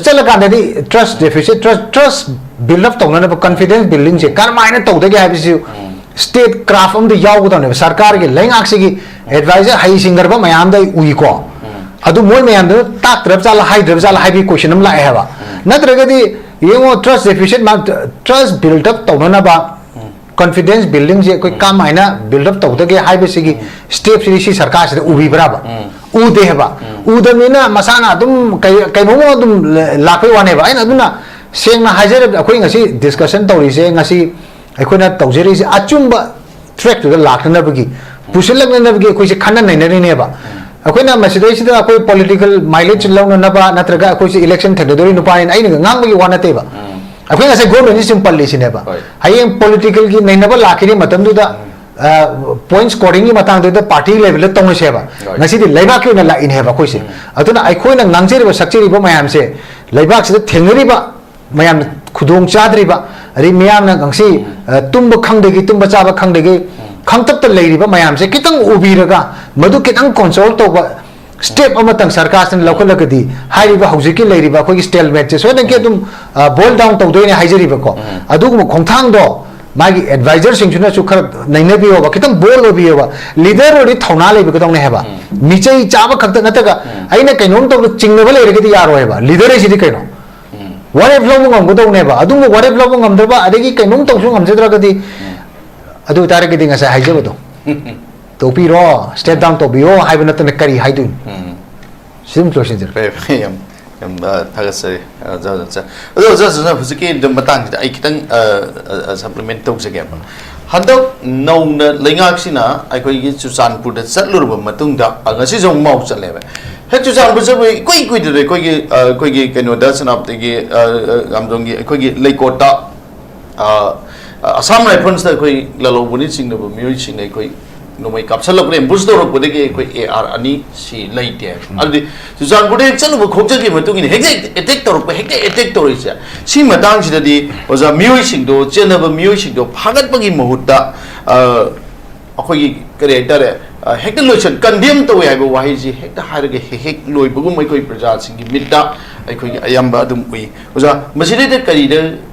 ꯆꯠꯂꯀꯥꯟꯗꯗꯤ trust deficit, trust, trust build up ꯇꯧꯅꯅꯕ confidence building ꯁꯦ ꯀꯔꯝꯍꯥꯏꯅ ꯇꯧꯗꯒꯦ ꯍꯥꯏꯕꯁꯤ ꯎꯝ꯫ State craft ꯑꯃꯗ ꯌꯥꯎꯒꯗꯕꯅꯦꯕ꯫ ꯁꯔꯀꯥꯔꯒꯤ ꯂꯩꯉꯥꯛꯁꯤꯒꯤ advisor ꯍꯩꯁꯤꯡꯈ꯭ꯔꯕ ꯃꯌꯥꯝꯗ ꯑꯩ ꯎꯏꯀꯣ꯫ ꯎꯝ꯫ ꯑꯗꯨ ꯃꯣꯏ ꯃꯌꯥꯝꯗꯨꯅ ꯇꯥꯛꯇ꯭ꯔꯕ ꯖꯥꯠꯂꯥ, ꯍꯥꯏꯗ꯭ꯔꯕ ꯖꯥꯠꯂꯥ ꯍꯥꯏꯕꯒꯤ question ꯑꯃ ꯂꯥꯛꯑꯦ ꯍꯥꯏꯕ꯫ ꯎꯝ꯫ ꯅꯠꯇ꯭ꯔꯒꯗꯤ ꯌꯦꯡꯉꯣ, trust deficit ꯃꯥ-, trust build up ꯇꯧꯅꯅꯕ ꯎꯝ꯫ ꯀꯟꯐꯤꯗꯦꯟꯁ ꯕꯤꯜꯗꯤꯡꯁꯦ ꯑꯩꯈꯣꯏ ꯀꯃꯥꯏꯅ ꯕꯤꯜꯗ ꯑꯞ ꯇꯧꯗꯒꯦ ꯍꯥꯏꯕꯁꯤꯒꯤ ꯁ꯭ꯇꯦꯞꯁꯤꯗꯤ ꯁꯤ ꯁꯔꯀꯥꯔꯁꯤꯗ ꯎꯕꯤꯕ꯭ꯔꯥꯕ? ꯎꯗꯦ ꯍꯥꯏꯕ꯫ ꯎꯗꯕꯅꯤꯅ ꯃꯁꯥꯅ ꯑꯗꯨꯝ ꯀꯩ- ꯀꯩꯅꯣꯝꯃ ꯑꯗꯨꯝ ꯂ- ꯂꯥꯛꯄꯩ ꯋꯥꯅꯦꯕ꯫ ꯑꯩꯅ ꯑꯗꯨꯅ ꯁꯦꯡꯅ ꯍꯥꯏꯖꯔꯕꯗ, ꯑꯩꯈꯣꯏ ꯉꯁꯤ ꯗꯤꯁꯀꯁꯟ ꯇꯧꯔꯤꯁꯦ, ꯉꯁꯤ ꯑꯩꯈꯣꯏꯅ ꯇꯧꯖꯔꯤꯁꯦ ꯑꯆꯨꯝꯕ ꯇ꯭ꯔꯦꯛꯇꯨꯗ ꯂꯥꯛꯅꯅꯕꯒꯤ, ꯄꯨꯁꯤꯜꯂꯛꯅꯅꯕꯒꯤ ꯑꯩꯈꯣꯏꯁꯦ ꯈꯟꯅ ꯅꯩꯅꯔꯤꯅꯦꯕ꯫ ꯑꯩꯈꯣꯏꯅ ꯃꯁꯤꯗꯩꯁꯤꯗ ꯑꯩꯈꯣꯏ ꯄꯣꯂꯤꯇꯤꯀꯦꯜ ꯃꯥꯏꯂꯦꯖ ꯂꯧꯅꯅꯕ ꯅꯠꯇ꯭ꯔꯒ ꯑꯩꯈꯣꯏꯁꯦ ꯏꯂꯦꯛꯁꯟ ꯊꯦꯡꯅꯗꯣꯔꯤ ꯅꯨꯄꯥꯅꯤꯅ ꯑꯩꯅ ꯉꯥꯡꯕꯒꯤ ꯋꯥ ꯅꯠꯇꯦꯕ꯫ ꯑꯩꯈꯣꯏ ꯉꯁꯥꯏ ꯒꯣꯔꯃꯦꯟꯁꯤ ꯁꯨꯝ ꯄꯜꯂꯤꯁꯤꯅꯦꯕ꯫ ꯍꯣꯏ꯫ ꯍꯌꯦꯡ ꯄꯣꯂꯤꯇꯤꯀꯦꯜꯒꯤ ꯅꯩꯅꯕ ꯂꯥꯛꯈꯤꯅꯤ ꯃꯇꯝꯗꯨꯗ, ꯄꯣꯏꯟꯠ ꯁ꯭ꯀꯣꯔꯤꯡꯒꯤ ꯃꯇꯥꯡꯗꯨꯗ ꯄꯥꯔꯇꯤ ꯂꯦꯚꯦꯜꯗ ꯇꯧꯅꯁꯦꯕ꯫ ꯍꯣꯏ꯫ ꯉꯁꯤꯗꯤ ꯂꯩꯕꯥꯛꯀꯤ ꯑꯣꯏꯅ ꯂꯥꯛꯏꯅꯦꯕ ꯑꯩꯈꯣꯏꯁꯦ꯫ ꯑꯗꯨꯅ ꯑꯩꯈꯣꯏꯅ ꯉꯥꯡꯖꯔꯤꯕ ꯁꯛꯆꯔꯤꯕ ꯃꯌꯥꯝꯁꯦ ꯂꯩꯕꯥꯛꯁꯤꯗ ꯊꯦꯡꯅꯔꯤꯕ ꯃꯌꯥꯝꯅ ꯈꯨꯗꯣꯡ ꯆꯥꯗ꯭ꯔꯤꯕ, ꯑꯗꯩ ꯃꯤꯌꯥꯝꯅ ꯉꯁꯤ, ꯑ, ꯇꯨꯝꯕ ꯈꯪꯗꯒꯤ, ꯇꯨꯝꯕ ꯆꯥꯕ ꯈꯪꯗꯒꯤ, ꯈꯪꯇꯞꯇ ꯂꯩꯔꯤꯕ ꯃꯌꯥꯝꯁꯦ ꯈꯤꯇꯪ ꯎꯕꯤꯔꯒ, ꯃꯗꯨ ꯈꯤꯇꯪ ꯀꯟꯇ꯭ꯔꯣꯜ ꯇꯧꯕ ꯁ꯭ꯇꯦꯞ ꯑꯃꯇꯪ ꯁꯔꯀꯥꯔꯁꯤꯅ ꯂꯧꯈꯠꯂꯒꯗꯤ, ꯍꯥꯏꯔꯤꯕ ꯍꯧꯖꯤꯛꯀꯤ ꯂꯩꯔꯤꯕ ꯑꯩꯈꯣꯏꯒꯤ ꯁ꯭ꯇꯦꯜꯃꯦꯠꯁꯦ ꯁꯣꯏꯗꯅꯀꯤ ꯑꯗꯨꯝ, ꯑ, ꯕꯣꯏꯜ ꯗꯥꯎꯟ ꯇꯧꯗꯣꯏꯅꯦ ꯍꯥꯏꯖꯔꯤꯕꯀꯣ꯫ ꯑꯗꯨꯒꯨꯝꯕ ꯈꯣꯡꯊꯥꯡꯗꯣ ꯃꯥꯒꯤ ꯑꯦꯗꯚꯥꯏꯖꯔꯁꯤꯡꯁꯤꯅꯁꯨ ꯈꯔ ꯅꯩꯅꯕꯤꯌꯣꯕ, ꯈꯤꯇꯪ ꯕꯣꯜ ꯑꯣꯏꯕꯤꯌꯣꯕ꯫ ꯂꯤꯗꯔ ꯑꯣꯏꯔꯗꯤ ꯊꯧꯅꯥ ꯂꯩꯕꯒꯗꯧꯅꯦ ꯍꯥꯏꯕ꯫ ꯃꯤꯆꯩ ꯆꯥꯕ ꯈꯛꯇ ꯅꯠꯇ꯭ꯔꯒ ꯑꯩꯅ ꯀꯩꯅꯣꯝ ꯇꯧꯕꯗ ꯆꯤꯡꯅꯕ ꯂꯩꯔꯒꯗꯤ ꯌꯥꯔꯣꯏ ꯍꯥꯏꯕ꯫ ꯂꯤꯗꯔ ꯍꯥꯏꯁꯤꯗꯤ ꯀꯩꯅꯣ? ꯋꯥꯔꯦꯞ ꯂꯧꯕ ꯉꯝꯒꯗꯧꯅꯦꯕ꯫ ꯑꯗꯨꯝꯕ ꯋꯥꯔꯦꯞ ꯂꯧꯕ ꯉꯝꯗ꯭ꯔꯕ, ꯑꯗꯒꯤ ꯀꯩꯅꯣꯝ ꯇꯧꯁꯨ ꯉꯝꯖꯗ꯭ꯔꯒꯗꯤ, ꯑꯗꯨ ꯑꯣꯏꯇꯥꯔꯒꯗꯤ ꯉꯁꯥꯏ ꯍꯥꯏꯖꯕꯗꯣ, ꯇꯣꯛꯄꯤꯔꯣ, ꯁ꯭ꯇꯦꯞ ꯗꯥꯎꯟ ꯇꯧꯕꯤꯌꯣ ꯍꯥꯏꯕ ꯅꯠꯇꯅ ꯀꯔꯤ ꯍꯥꯏꯗꯣꯏꯅꯣ? ꯁꯤ ꯑꯗꯨꯝ ꯂꯣꯏꯁꯤꯟꯖꯔꯒꯦ꯫ ꯐꯔꯦ, ꯐꯔꯦ, ꯌꯥꯝ, ꯌꯥꯝ, ꯑ, ꯊꯥꯒꯠꯆꯔꯤ, ꯑ, ꯑꯣꯖꯥ, ꯑꯣꯖꯥ꯫ ꯑꯗꯣ ꯑꯣꯖꯥ, ꯑꯣꯖꯥ, ꯍꯧꯖꯤꯛꯀꯤ ꯑꯗꯨ ꯃꯇꯥꯡꯁꯤꯗ ꯑꯩ ꯈꯤꯇꯪ, ꯑ, ꯑ, ꯑ, ꯁꯄ꯭ꯂꯤꯃꯦꯟ ꯇꯧꯖꯒꯦꯕ꯫ ꯍꯟꯗꯛ ꯅꯧꯅ ꯂꯩꯉꯥꯛꯁꯤꯅ ꯑꯩꯈꯣꯏꯒꯤ ꯆꯨꯔꯆꯥꯟꯄꯨꯔꯗ ꯆꯠꯂꯨꯔꯕ ꯃꯇꯨꯡꯗ, ꯑ, ꯉꯁꯤꯁꯨ ꯑꯃꯨꯛ ꯃꯥꯎ ꯆꯠꯂꯦꯕ꯫ ꯍꯦꯛ ꯆꯨꯔꯆꯥꯟꯄꯨꯔ ꯆꯠꯄ ꯏꯀꯨꯏ ꯀꯨꯏꯗ꯭ꯔꯤꯗ ꯑꯩꯈꯣꯏꯒꯤ, ꯑ, ꯑꯩꯈꯣꯏꯒꯤ ꯀꯩꯅꯣꯗ, ꯁꯦꯅꯥꯄꯇꯤꯒꯤ, ꯑ, ꯑ, ꯂꯥꯝꯗꯣꯡꯒꯤ ꯑꯩꯈꯣꯏꯒꯤ ꯂꯩꯀꯣꯠꯇ, ꯑ, ꯑ, ꯑꯁꯥꯝ ꯔꯥꯏꯐꯜꯁꯇ ꯑꯩꯈꯣꯏ ꯂꯥꯂꯣꯡꯕꯅꯤ ꯆꯤꯡꯅꯕ ꯃꯤꯑꯣꯏꯁꯤꯡꯅ ꯑꯩꯈꯣꯏ ꯅꯣꯡꯃꯩ ꯀꯥꯞꯁꯜꯂꯛꯄꯗ, ꯑꯦꯝꯕꯨꯁ ꯇꯧꯔꯛꯄꯗꯒꯤ ꯑꯩꯈꯣꯏ AR ꯑꯅꯤ ꯁꯤ ꯂꯩꯇꯦ ꯍꯥꯏꯕ꯫ ꯑꯗꯨꯗꯤ ꯆꯨꯔꯆꯥꯟꯄꯨꯔꯗ ꯍꯦꯛ ꯆꯠꯂꯨꯕ ꯈꯣꯡꯆꯠꯀꯤ ꯃꯇꯨꯡ ꯏꯟꯅ ꯍꯦꯛꯇ ꯑꯦꯇꯦꯛ ꯇꯧꯔꯛꯄ, ꯍꯦꯛꯇ ꯑꯦꯇꯦꯛ ꯇꯧꯔꯛꯏꯁꯦ꯫ ꯁꯤ ꯃꯇꯥꯡꯁꯤꯗꯗꯤ ꯑꯣꯖꯥ, ꯃꯤꯑꯣꯏꯁꯤꯡꯗꯣ, ꯆꯦꯟꯅꯕ ꯃꯤꯑꯣꯏꯁꯤꯡꯗꯣ ꯐꯥꯒꯠꯄꯒꯤ ꯃꯍꯨꯠꯇ, ꯑ, ꯑꯩꯈꯣꯏꯒꯤ ꯀꯔꯤ ꯍꯥꯏꯇꯥꯔꯦ, ꯑ, ꯍꯦꯛꯇ ꯂꯣꯏꯁꯟ, ꯀꯟꯗꯦꯝ ꯇꯧꯋꯦ ꯍꯥꯏꯕ ꯋꯥꯍꯩꯁꯤ ꯍꯦꯛꯇ ꯍꯥꯏꯔꯒ ꯍꯦꯛ ꯍꯦꯛ ꯂꯣꯏꯕꯒꯨꯝ ꯑꯩꯈꯣꯏ ꯄ꯭ꯔꯖꯥꯁꯤꯡꯒꯤ ꯃꯤꯠꯇ ꯑꯩꯈꯣꯏꯒꯤ ꯑꯌꯥꯝꯕ ꯑꯗꯨꯝ ꯎꯏ꯫ ꯑꯣꯖꯥ, ꯃꯁꯤꯗꯩꯗ ꯀꯔꯤꯗ,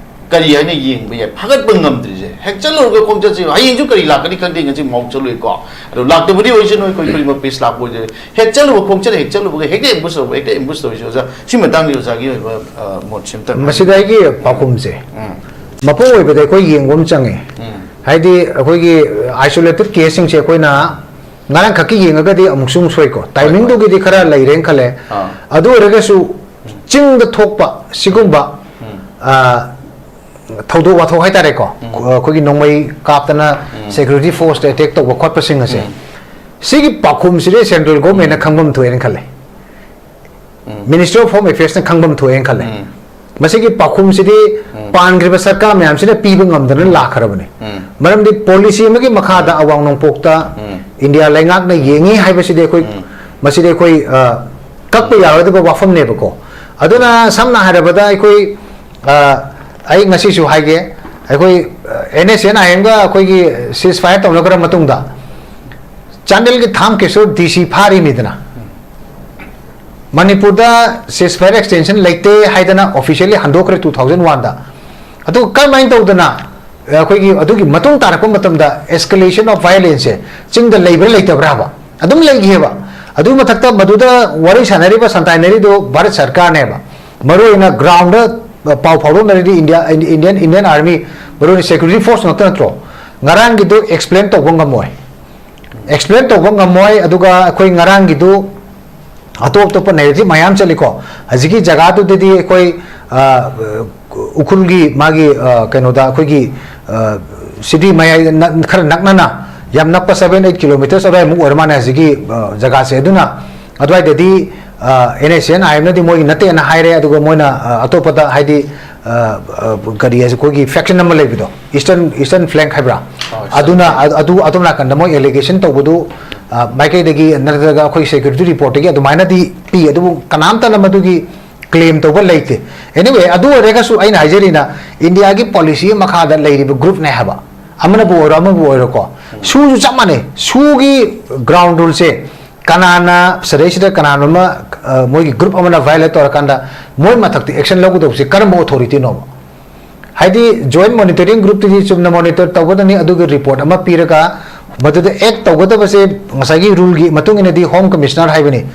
ꯀꯔꯤ ꯍꯥꯏꯅ ꯌꯦꯡꯕ ꯌꯥꯏ? ꯐꯥꯒꯠꯄ ꯉꯝꯗ꯭ꯔꯤꯁꯦ꯫ ꯍꯦꯛ ꯆꯠꯂꯨꯔꯒ ꯈꯣꯡꯆꯠꯁꯤ, ꯍꯌꯦꯡꯁꯨ ꯀꯔꯤ ꯂꯥꯛꯀꯅꯤ ꯈꯪꯗꯦ, ꯉꯁꯤ ꯃꯥꯎ ꯆꯠꯂꯨꯏꯀꯣ꯫ ꯑꯗꯣ ꯂꯥꯛꯇꯕꯗꯤ ꯑꯣꯏꯁꯅꯨ, ꯑꯩꯈꯣꯏ ꯈꯨꯗꯤꯡꯃꯛ ꯄꯤꯁ ꯂꯥꯛꯄ ꯑꯣꯏꯖꯔꯦ꯫ ꯍꯦꯛ ꯆꯠꯂꯨꯕ ꯈꯣꯡꯆꯠ, ꯍꯦꯛ ꯆꯠꯂꯨꯕꯒ ꯍꯦꯛꯇ ꯑꯦꯝꯕꯨꯁ ꯇꯧꯕ, ꯍꯦꯛꯇ ꯑꯦꯝꯕꯨꯁ ꯇꯧꯔꯤꯁꯦ꯫ ꯑꯣꯖꯥ, ꯁꯤ ꯃꯇꯥꯡꯒꯤ ꯑꯣꯖꯥꯒꯤ ꯑꯣꯏꯕ, ꯑ, ꯃꯣꯠꯁꯤ ꯑꯝꯇꯪ꯫ ꯃꯁꯤꯗ ꯑꯩꯒꯤ ꯄꯥꯎꯈꯨꯝꯁꯦ, ꯃꯄꯨꯡ ꯑꯣꯏꯕꯗ ꯑꯩꯈꯣꯏ ꯌꯦꯡꯕ ꯑꯃ ꯆꯪꯉꯦ꯫ ꯍꯥꯏꯗꯤ ꯑꯩꯈꯣꯏꯒꯤ isolated caseꯁꯤꯡꯁꯦ ꯑꯩꯈꯣꯏꯅ ꯉꯔꯥꯡꯈꯛꯀꯤ ꯌꯦꯡꯉꯒꯗꯤ ꯑꯃꯨꯛꯁꯨ ꯑꯃꯨꯛ ꯁꯣꯏꯀꯣ, timingꯗꯨꯒꯤꯗꯤ ꯈꯔ ꯂꯩꯔꯦꯅ ꯈꯜꯂꯦ꯫ ꯑꯥ꯫ ꯑꯗꯨ ꯑꯣꯏꯔꯒꯁꯨ ꯆꯤꯡꯗ ꯊꯣꯛꯄ ꯁꯤꯒꯨꯝꯕ, ꯑ, ꯊꯧꯗꯣꯛ ꯋꯥꯊꯣꯛ ꯍꯥꯏꯇꯥꯔꯦꯀꯣ, ꯑꯩꯈꯣꯏꯒꯤ ꯅꯣꯡꯃꯩ ꯀꯥꯞꯇꯅ security forceꯇ attack ꯇꯧꯕ ꯈꯣꯠꯄꯁꯤꯡ ꯑꯁꯦ, ꯁꯤꯒꯤ ꯄꯥꯎꯈꯨꯝꯁꯤꯗꯤ central governmentꯅ ꯈꯪꯐꯝ ꯊꯣꯛꯑꯦꯅ ꯈꯜꯂꯦ꯫ Ministry of Home Affairsꯅ ꯈꯪꯐꯝ ꯊꯣꯛꯑꯦꯅ ꯈꯜꯂꯦ꯫ ꯃꯁꯤꯒꯤ ꯄꯥꯎꯈꯨꯝꯁꯤꯗꯤ ꯄꯥꯟꯈ꯭ꯔꯤꯕ ꯁꯔꯀꯥꯔ ꯃꯌꯥꯝꯁꯤꯅ ꯄꯤꯕ ꯉꯝꯗꯅ ꯂꯥꯛꯈ꯭ꯔꯕꯅꯤ꯫ ꯃꯔꯝꯗꯤ policy ꯑꯃꯒꯤ ꯃꯈꯥꯗ ꯑꯋꯥꯡ ꯅꯣꯡꯄꯣꯛꯇ ꯏꯟꯗꯤꯌꯥ ꯂꯩꯉꯥꯛꯅ ꯌꯦꯡꯉꯤ ꯍꯥꯏꯕꯁꯤꯗꯤ ꯑꯩꯈꯣꯏ, ꯃꯁꯤꯗꯤ ꯑꯩꯈꯣꯏ, ꯑ, ꯀꯛꯄ ꯌꯥꯔꯣꯏꯗꯕ ꯋꯥꯐꯝꯅꯦꯕꯀꯣ꯫ ꯑꯗꯨꯅ ꯁꯝꯅ ꯍꯥꯏꯔꯕꯗ ꯑꯩꯈꯣꯏ, ꯑ, ꯑꯩ ꯉꯁꯤꯁꯨ ꯍꯥꯏꯒꯦ, ꯑꯩꯈꯣꯏ, ꯑ, NSCN-IMꯒ ꯑꯩꯈꯣꯏꯒꯤ ceasefire ꯇꯧꯅꯈ꯭ꯔ ꯃꯇꯨꯡꯗ ꯆꯥꯟꯗꯦꯜꯒꯤ ꯊꯥꯝ ꯀꯦꯁꯣꯔ DC ꯐꯥꯔꯤꯅꯤꯗꯅ꯫ ꯃꯅꯤꯄꯨꯔꯗ ceasefire extension ꯂꯩꯇꯦ ꯍꯥꯏꯗꯅ officially ꯍꯟꯗꯣꯛꯈ꯭ꯔꯦ two thousand oneꯗ꯫ ꯑꯗꯨ ꯀꯔꯝꯍꯥꯏꯅ ꯇꯧꯗꯅ ꯑꯩꯈꯣꯏꯒꯤ ꯑꯗꯨꯒꯤ ꯃꯇꯨꯡ ꯇꯥꯔꯛꯄ ꯃꯇꯝꯗ escalation of violenceꯁꯦ ꯆꯤꯡꯗ ꯂꯩꯕ꯭ꯔꯥ ꯂꯩꯇꯕ꯭ꯔꯥ ꯍꯥꯏꯕ ꯑꯗꯨꯝ ꯂꯩꯈꯤꯑꯕ꯫ ꯑꯗꯨꯒꯤ ꯃꯊꯛꯇ ꯃꯗꯨꯗ ꯋꯥꯔꯤ ꯁꯥꯟꯅꯔꯤꯕ ꯁꯟꯇꯥꯏꯅꯔꯤꯗꯨ ꯚꯥꯔꯠ ꯁꯔꯀꯥꯔꯅꯦꯕ꯫ ꯃꯔꯨꯑꯣꯏꯅ groundꯗ ꯄꯥꯎ ꯐꯥꯎꯗꯣꯛꯅꯔꯤꯗꯤ India, Indian, Indian Army, ꯃꯔꯨꯑꯣꯏꯅ security force ꯉꯥꯛꯇ ꯅꯠꯇ꯭ꯔꯣ? ꯉꯔꯥꯡꯒꯤꯗꯨ explain ꯇꯧꯕ ꯉꯝꯃꯣꯏ꯫ Explain ꯇꯧꯕ ꯉꯝꯃꯣꯏ꯫ ꯑꯗꯨꯒ ꯑꯩꯈꯣꯏ ꯉꯔꯥꯡꯒꯤꯗꯨ ꯑꯇꯣꯞ ꯑꯇꯣꯞꯄ narrative ꯃꯌꯥꯝ ꯆꯠꯂꯤꯀꯣ꯫ ꯍꯧꯖꯤꯛꯀꯤ ꯖꯒꯥꯗꯨꯗꯗꯤ ꯑꯩꯈꯣꯏ, ꯑ, ꯎꯈ꯭ꯔꯨꯜꯒꯤ ꯃꯥꯒꯤ, ꯑ, ꯀꯩꯅꯣꯗ ꯑꯩꯈꯣꯏꯒꯤ, ꯑ, city ꯃꯌꯥꯏ ꯅꯛ-, ꯈꯔ ꯅꯛꯅꯅ, ꯌꯥꯝ ꯅꯛꯄ seven eight kilometres ꯑꯗꯨꯋꯥꯏꯃꯨꯛ ꯑꯣꯏꯔ ꯃꯥꯜꯂꯦ ꯍꯧꯖꯤꯛꯀꯤ, ꯑ, ꯖꯒꯥꯁꯦ꯫ ꯑꯗꯨꯅ ꯑꯗꯨꯋꯥꯏꯗꯗꯤ, ꯑ, NSCN-IMꯅꯗꯤ ꯃꯣꯏꯒꯤ ꯅꯠꯇꯦꯅ ꯍꯥꯏꯔꯦ, ꯑꯗꯨꯒ ꯃꯣꯏꯅ, ꯑ, ꯑꯇꯣꯞꯄꯗ ꯍꯥꯏꯗꯤ, ꯑ, ꯑ, ꯀꯔꯤ ꯍꯥꯏꯁꯦ, ꯑꯩꯈꯣꯏꯒꯤ faction ꯑꯃ ꯂꯩꯕꯗꯣ, Eastern, Eastern Flank ꯍꯥꯏꯕ꯭ꯔꯥ? ꯍꯣꯏ, ꯑꯗꯨꯅ, ꯑ-, ꯑꯗꯨ, ꯑꯗꯣꯝ ꯅꯥꯀꯟꯗ ꯃꯣꯏ allegation ꯇꯧꯕꯗꯨ, ꯑ, ꯃꯥꯏꯀꯩꯗꯒꯤ ꯅꯠꯇ꯭ꯔꯒ ꯑꯩꯈꯣꯏ security reportꯇꯒꯤ ꯑꯗꯨꯃꯥꯏꯅꯗꯤ ꯄꯤ, ꯑꯗꯨꯕꯨ ꯀꯅꯥꯝꯇꯅ ꯃꯗꯨꯒꯤ claim ꯇꯧꯕ ꯂꯩꯇꯦ꯫ Anyway, ꯑꯗꯨ ꯑꯣꯏꯔꯒꯁꯨ ꯑꯩꯅ ꯍꯥꯏꯖꯔꯤꯅ, ꯏꯟꯗꯤꯌꯥꯒꯤ policy ꯃꯈꯥꯗ ꯂꯩꯔꯤꯕ groupꯅꯦ ꯍꯥꯏꯕ, ꯑꯃꯅꯕꯨ ꯑꯣꯏꯔꯣ ꯑꯃꯕꯨ ꯑꯣꯏꯔꯣꯀꯣ, ꯁꯨꯁꯨ ꯆꯞ ꯃꯥꯟꯅꯩ꯫ ꯁꯨꯒꯤ ground ruleꯁꯦ ꯀꯅꯥꯅ ꯁꯤꯗꯩꯁꯤꯗ ꯀꯅꯥꯅꯣꯝꯃ, ꯑ, ꯃꯣꯏꯒꯤ group ꯑꯃꯅ violate ꯇꯧꯔꯀꯥꯟꯗ ꯃꯣꯏ ꯃꯊꯛꯇ action ꯂꯧꯒꯗꯧꯕꯁꯦ ꯀꯔꯝꯕ authorityꯅꯣꯕ? ꯍꯥꯏꯗꯤ joint monitoring groupꯇꯨꯗꯤ ꯆꯨꯝꯅ monitor ꯇꯧꯒꯗꯕꯅꯤ, ꯑꯗꯨꯒꯤ report ꯑꯃ ꯄꯤꯔꯒ ꯃꯗꯨꯗ act ꯇꯧꯒꯗꯕꯁꯦ ꯉꯁꯥꯏꯒꯤ ruleꯒꯤ ꯃꯇꯨꯡ ꯏꯟꯅꯗꯤ Home Commissioner ꯍꯥꯏꯕꯅꯤ,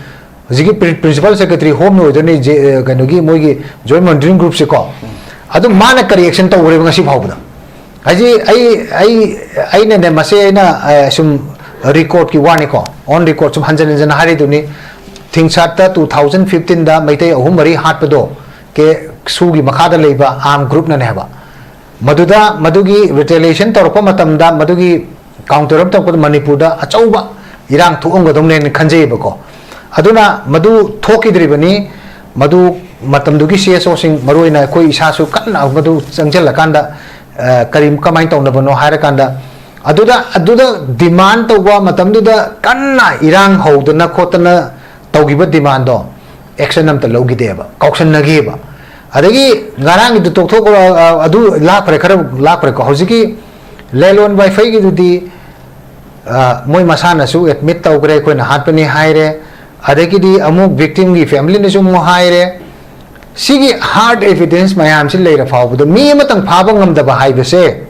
ꯍꯧꯖꯤꯛꯀꯤ Pri-, Principal Secretary Homeꯅ ꯑꯣꯏꯗꯣꯏꯅꯤ, ꯖꯦ-, ꯑ, ꯀꯩꯅꯣꯒꯤ ꯃꯣꯏꯒꯤ joint monitoring groupꯁꯦꯀꯣ꯫ ꯑꯗꯨ ꯃꯥꯅ ꯀꯔꯤ action ꯇꯧꯈ꯭ꯔꯦꯕ ꯉꯁꯤ ꯐꯥꯎꯕꯗ? ꯍꯥꯏꯁꯤ ꯑꯩ ꯑꯩ ꯑꯩꯅꯅꯦ, ꯃꯁꯤ ꯑꯩꯅ ꯑ, ꯁꯨꯝ ꯔꯦꯀꯣꯔꯗꯀꯤ ꯋꯥꯅꯤꯀꯣ, ꯑꯣꯟ ꯔꯦꯀꯣꯔꯗ ꯁꯨꯝ ꯍꯟꯖꯟ ꯍꯟꯖꯟꯅ ꯍꯥꯏꯔꯤꯗꯨꯅꯤ. ꯊꯤꯡꯁꯥꯠꯇ ꯇꯨ ꯊꯥꯎꯖꯟ ꯐꯤꯐꯇꯤꯟꯗ ꯃꯩꯇꯩ ꯑꯍꯨꯝ ꯃꯔꯤ ꯍꯥꯠꯄꯗꯣ ꯀꯦ ꯁꯨꯒꯤ ꯃꯈꯥꯗ ꯂꯩꯕ ꯑꯥꯔꯝ ꯒ꯭ꯔꯨꯞꯅꯅꯦ ꯍꯥꯏꯕ. ꯃꯗꯨꯗ ꯃꯗꯨꯒꯤ ꯔꯤꯇꯦꯂꯤꯌꯦꯁꯟ ꯇꯧꯔꯛꯄ ꯃꯇꯝꯗ, ꯃꯗꯨꯒꯤ ꯀꯥꯎꯟꯇꯔ ꯑꯞ ꯇꯧꯔꯛꯄꯗ ꯃꯅꯤꯄꯨꯔꯗ ꯑꯆꯧꯕ ꯏꯔꯥꯡ ꯊꯣꯛꯑꯝꯒꯗꯧꯅꯦꯅ ꯈꯟꯖꯩꯌꯦꯕꯀꯣ. ꯑꯗꯨꯅ ꯃꯗꯨ ꯊꯣꯛꯈꯤꯗ꯭ꯔꯤꯕꯅꯤ. ꯃꯗꯨ ꯃꯇꯝꯗꯨꯒꯤ ꯁꯤ ꯑꯦꯁ ꯑꯣꯁꯤꯡ, ꯃꯔꯨꯑꯣꯏꯅ ꯑꯩꯈꯣꯏ ꯏꯁꯥꯁꯨ ꯀꯟꯅ ꯃꯗꯨ ꯆꯪꯁꯤꯜꯂꯀꯥꯟꯗ ꯑ, ꯀꯔꯤ, ꯀꯃꯥꯏꯅ ꯇꯧꯅꯕꯅꯣ ꯍꯥꯏꯔꯀꯥꯟꯗ, ꯑꯗꯨꯗ ꯑꯗꯨꯗ ꯗꯤꯃꯥꯟ ꯇꯧꯕ ꯃꯇꯝꯗꯨꯗ ꯀꯟꯅ ꯏꯔꯥꯡ ꯍꯧꯗꯅ ꯈꯣꯠꯇꯅ ꯇꯧꯈꯤꯕ ꯗꯤꯃꯥꯟꯗꯣ ꯑꯦꯛꯁꯟ ꯑꯝꯇ ꯂꯧꯈꯤꯗꯦꯕ, ꯀꯥꯎꯁꯟꯅꯈꯤꯕ. ꯑꯗꯒꯤ ꯉꯔꯥꯡꯒꯤꯗꯨ ꯇꯣꯛꯊꯣꯛꯈ꯭ꯔꯣ, ꯑ, ꯑꯗꯨ ꯂꯥꯛꯈ꯭ꯔꯦ, ꯈꯔ ꯂꯥꯛꯈ꯭ꯔꯦꯀꯣ. ꯍꯧꯖꯤꯛꯀꯤ ꯂꯦꯂꯣꯟ ꯋꯥꯏꯐꯩꯒꯤꯗꯨꯗꯤ ꯑ, ꯃꯣꯏ ꯃꯁꯥꯅꯁꯨ ꯑꯦꯗꯃꯤꯠ ꯇꯧꯈ꯭ꯔꯦ, ꯑꯩꯈꯣꯏꯅ ꯍꯥꯠꯄꯅꯤ ꯍꯥꯏꯔꯦ. ꯑꯗꯒꯤꯗꯤ ꯑꯃꯨꯛ ꯚꯤꯛꯇꯤꯝꯒꯤ ꯐꯦꯃꯤꯂꯤꯅꯁꯨ ꯑꯃꯨꯛ ꯍꯥꯏꯔꯦ. ꯁꯤꯒꯤ ꯍꯥꯔꯗ ꯑꯦꯚꯤꯗꯦꯟꯁ ꯃꯌꯥꯝꯁꯤ ꯂꯩꯔ ꯐꯥꯎꯕꯗ ꯃꯤ ꯑꯃꯇꯪ ꯐꯥꯕ ꯉꯝꯗꯕ ꯍꯥꯏꯕꯁꯦ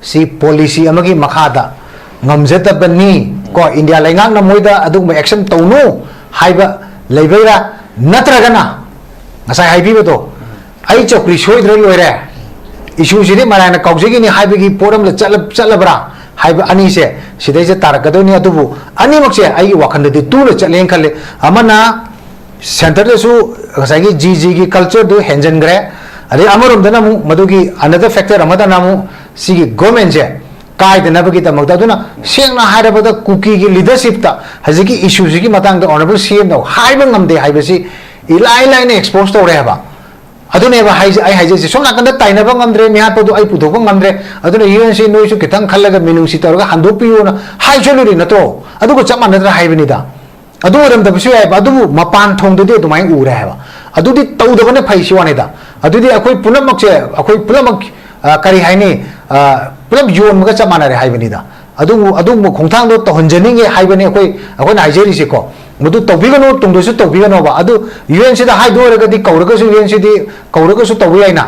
ꯁꯤ ꯄꯣꯂꯤꯁꯤ ꯑꯃꯒꯤ ꯃꯈꯥꯗ ꯉꯝꯖꯗꯕꯅꯤ ꯀꯣ. ꯏꯟꯗꯤꯌꯥ ꯂꯩꯉꯥꯛꯅ ꯃꯣꯏꯗ ꯑꯗꯨꯒꯨꯝꯕ ꯑꯦꯛꯁꯟ ꯇꯧꯅꯨ ꯍꯥꯏꯕ ꯂꯩꯕꯩꯔꯥ, ꯅꯠꯇ꯭ꯔꯒꯅ ꯉꯁꯥꯏ ꯍꯥꯏꯕꯤꯕꯗꯣ, ꯑꯩ ꯆꯧꯀ꯭ꯔꯤ ꯁꯣꯏꯗ꯭ꯔ ꯂꯣꯏꯔꯦ, ꯏꯁꯨꯁꯤꯗꯤ ꯃꯔꯥꯏꯅ ꯀꯥꯎꯖꯈꯤꯅꯤ ꯍꯥꯏꯕꯒꯤ ꯄꯣꯠ ꯑꯃꯗ ꯆꯠꯂ-, ꯆꯠꯂꯕ꯭ꯔꯥ ꯍꯥꯏꯕ ꯑꯅꯤꯁꯦ ꯁꯤꯗꯩꯁꯤꯗ ꯇꯥꯔꯛꯀꯗꯣꯏꯅꯤ. ꯑꯗꯨꯕꯨ ꯑꯅꯤꯃꯛꯁꯦ ꯑꯩꯒꯤ ꯋꯥꯈꯜꯗꯗꯤ ꯇꯨꯅ ꯆꯠꯂꯦꯅ ꯈꯜꯂꯦ. ꯑꯃꯅ ꯁꯦꯟꯇꯔꯗꯁꯨ ꯉꯁꯥꯏꯒꯤ ꯖꯤ ꯖꯤꯒꯤ ꯀꯜꯆꯔꯗꯨ ꯍꯦꯟꯖꯟꯈ꯭ꯔꯦ, ꯑꯗꯩ ꯑꯃꯔꯣꯝꯗꯅ ꯑꯃꯨꯛ ꯃꯗꯨꯒꯤ another factor ꯑꯃꯗꯅ ꯑꯃꯨꯛ ꯁꯤꯒꯤ ꯒꯣꯔꯃꯦꯟꯁꯦ ꯀꯥꯏꯗꯅꯕꯒꯤꯗꯃꯛꯇ. ꯑꯗꯨꯅ ꯁꯦꯡꯅ ꯍꯥꯏꯔꯕꯗ ꯀꯨꯀꯤꯒꯤ ꯂꯤꯗꯔꯁꯤꯞꯇ ꯍꯧꯖꯤꯛꯀꯤ ꯏꯁꯨꯁꯤꯒꯤ ꯃꯇꯥꯡꯗ ꯑꯣꯅꯔꯦꯕꯜ ꯁꯤ ꯑꯦꯝꯅ ꯍꯥꯏꯕ ꯉꯝꯗꯦ ꯍꯥꯏꯕꯁꯤ ꯏꯂꯥꯏ ꯂꯥꯏꯅ ꯑꯦꯛꯁꯄꯣꯖ ꯇꯧꯔꯦ ꯍꯥꯏꯕ. ꯑꯗꯨꯅꯦꯕ ꯍꯥꯏꯁꯦ, ꯑꯩ ꯍꯥꯏꯖꯩꯁꯦ, ꯁꯣꯝ ꯅꯥꯀꯟꯗ ꯇꯥꯏꯅꯕ ꯉꯝꯗ꯭ꯔꯦ, ꯃꯤꯍꯥꯠꯄꯗꯨ ꯑꯩ ꯄꯨꯊꯣꯛꯄ ꯉꯝꯗ꯭ꯔꯦ, ꯑꯗꯨꯅ ꯌꯨ ꯑꯦꯟ ꯁꯤ ꯅꯣꯏꯁꯨ ꯈꯤꯇꯪ ꯈꯜꯂꯒ ꯃꯤꯅꯨꯡꯁꯤ ꯇꯧꯔꯒ ꯍꯟꯗꯣꯛꯄꯤꯌꯨꯅ ꯍꯥꯏ ꯆꯠꯂꯨꯔꯤ ꯅꯠꯇ꯭ꯔꯣ? ꯑꯗꯨꯒ ꯆꯞ ꯃꯥꯟꯅꯗ꯭ꯔꯥ ꯍꯥꯏꯕꯅꯤꯗ. ꯑꯗꯨ ꯑꯣꯏꯔꯝꯗꯕꯁꯨ ꯌꯥꯏꯕ, ꯑꯗꯨꯕꯨ ꯃꯄꯥꯟ ꯊꯣꯡꯗꯗꯤ ꯑꯗꯨꯃꯥꯏꯅ ꯎꯔꯦ ꯍꯥꯏꯕ. ꯑꯗꯨꯗꯤ ꯇꯧꯗꯕꯅ ꯐꯩ ꯁꯤ ꯋꯥꯅꯤꯗ. ꯑꯗꯨꯗꯤ ꯑꯩꯈꯣꯏ ꯄꯨꯝꯅꯃꯛꯁꯦ, ꯑꯩꯈꯣꯏ ꯄꯨꯝꯅꯃꯛ, ꯑ, ꯀꯔꯤ ꯍꯥꯏꯅꯤ, ꯑ, ꯄꯨꯂꯞ ꯌꯣꯟꯕꯒ ꯆꯞ ꯃꯥꯟꯅꯔꯦ ꯍꯥꯏꯕꯅꯤꯗ. ꯑꯗꯨꯕꯨ ꯑꯗꯨꯒꯨꯝꯕ ꯈꯣꯡꯊꯥꯡꯗꯣ ꯇꯧꯍꯟꯖꯅꯤꯡꯉꯦ ꯍꯥꯏꯕꯅꯤ ꯑꯩꯈꯣꯏ, ꯑꯩꯈꯣꯏꯅ ꯍꯥꯏꯖꯔꯤꯁꯤꯀꯣ. ꯃꯗꯨ ꯇꯧꯕꯤꯒꯅꯨ, ꯇꯨꯡꯗꯁꯨ ꯇꯧꯕꯤꯒꯅꯣꯕ. ꯑꯗꯨ ꯌꯨ ꯑꯦꯟ ꯁꯤꯗ ꯍꯥꯏꯗꯣꯛꯑꯔꯒꯗꯤ ꯀꯧꯔꯒꯁꯨ, ꯌꯨ ꯑꯦꯟ ꯁꯤꯗꯤ ꯀꯧꯔꯒꯁꯨ ꯇꯧꯕ ꯌꯥꯏꯅ.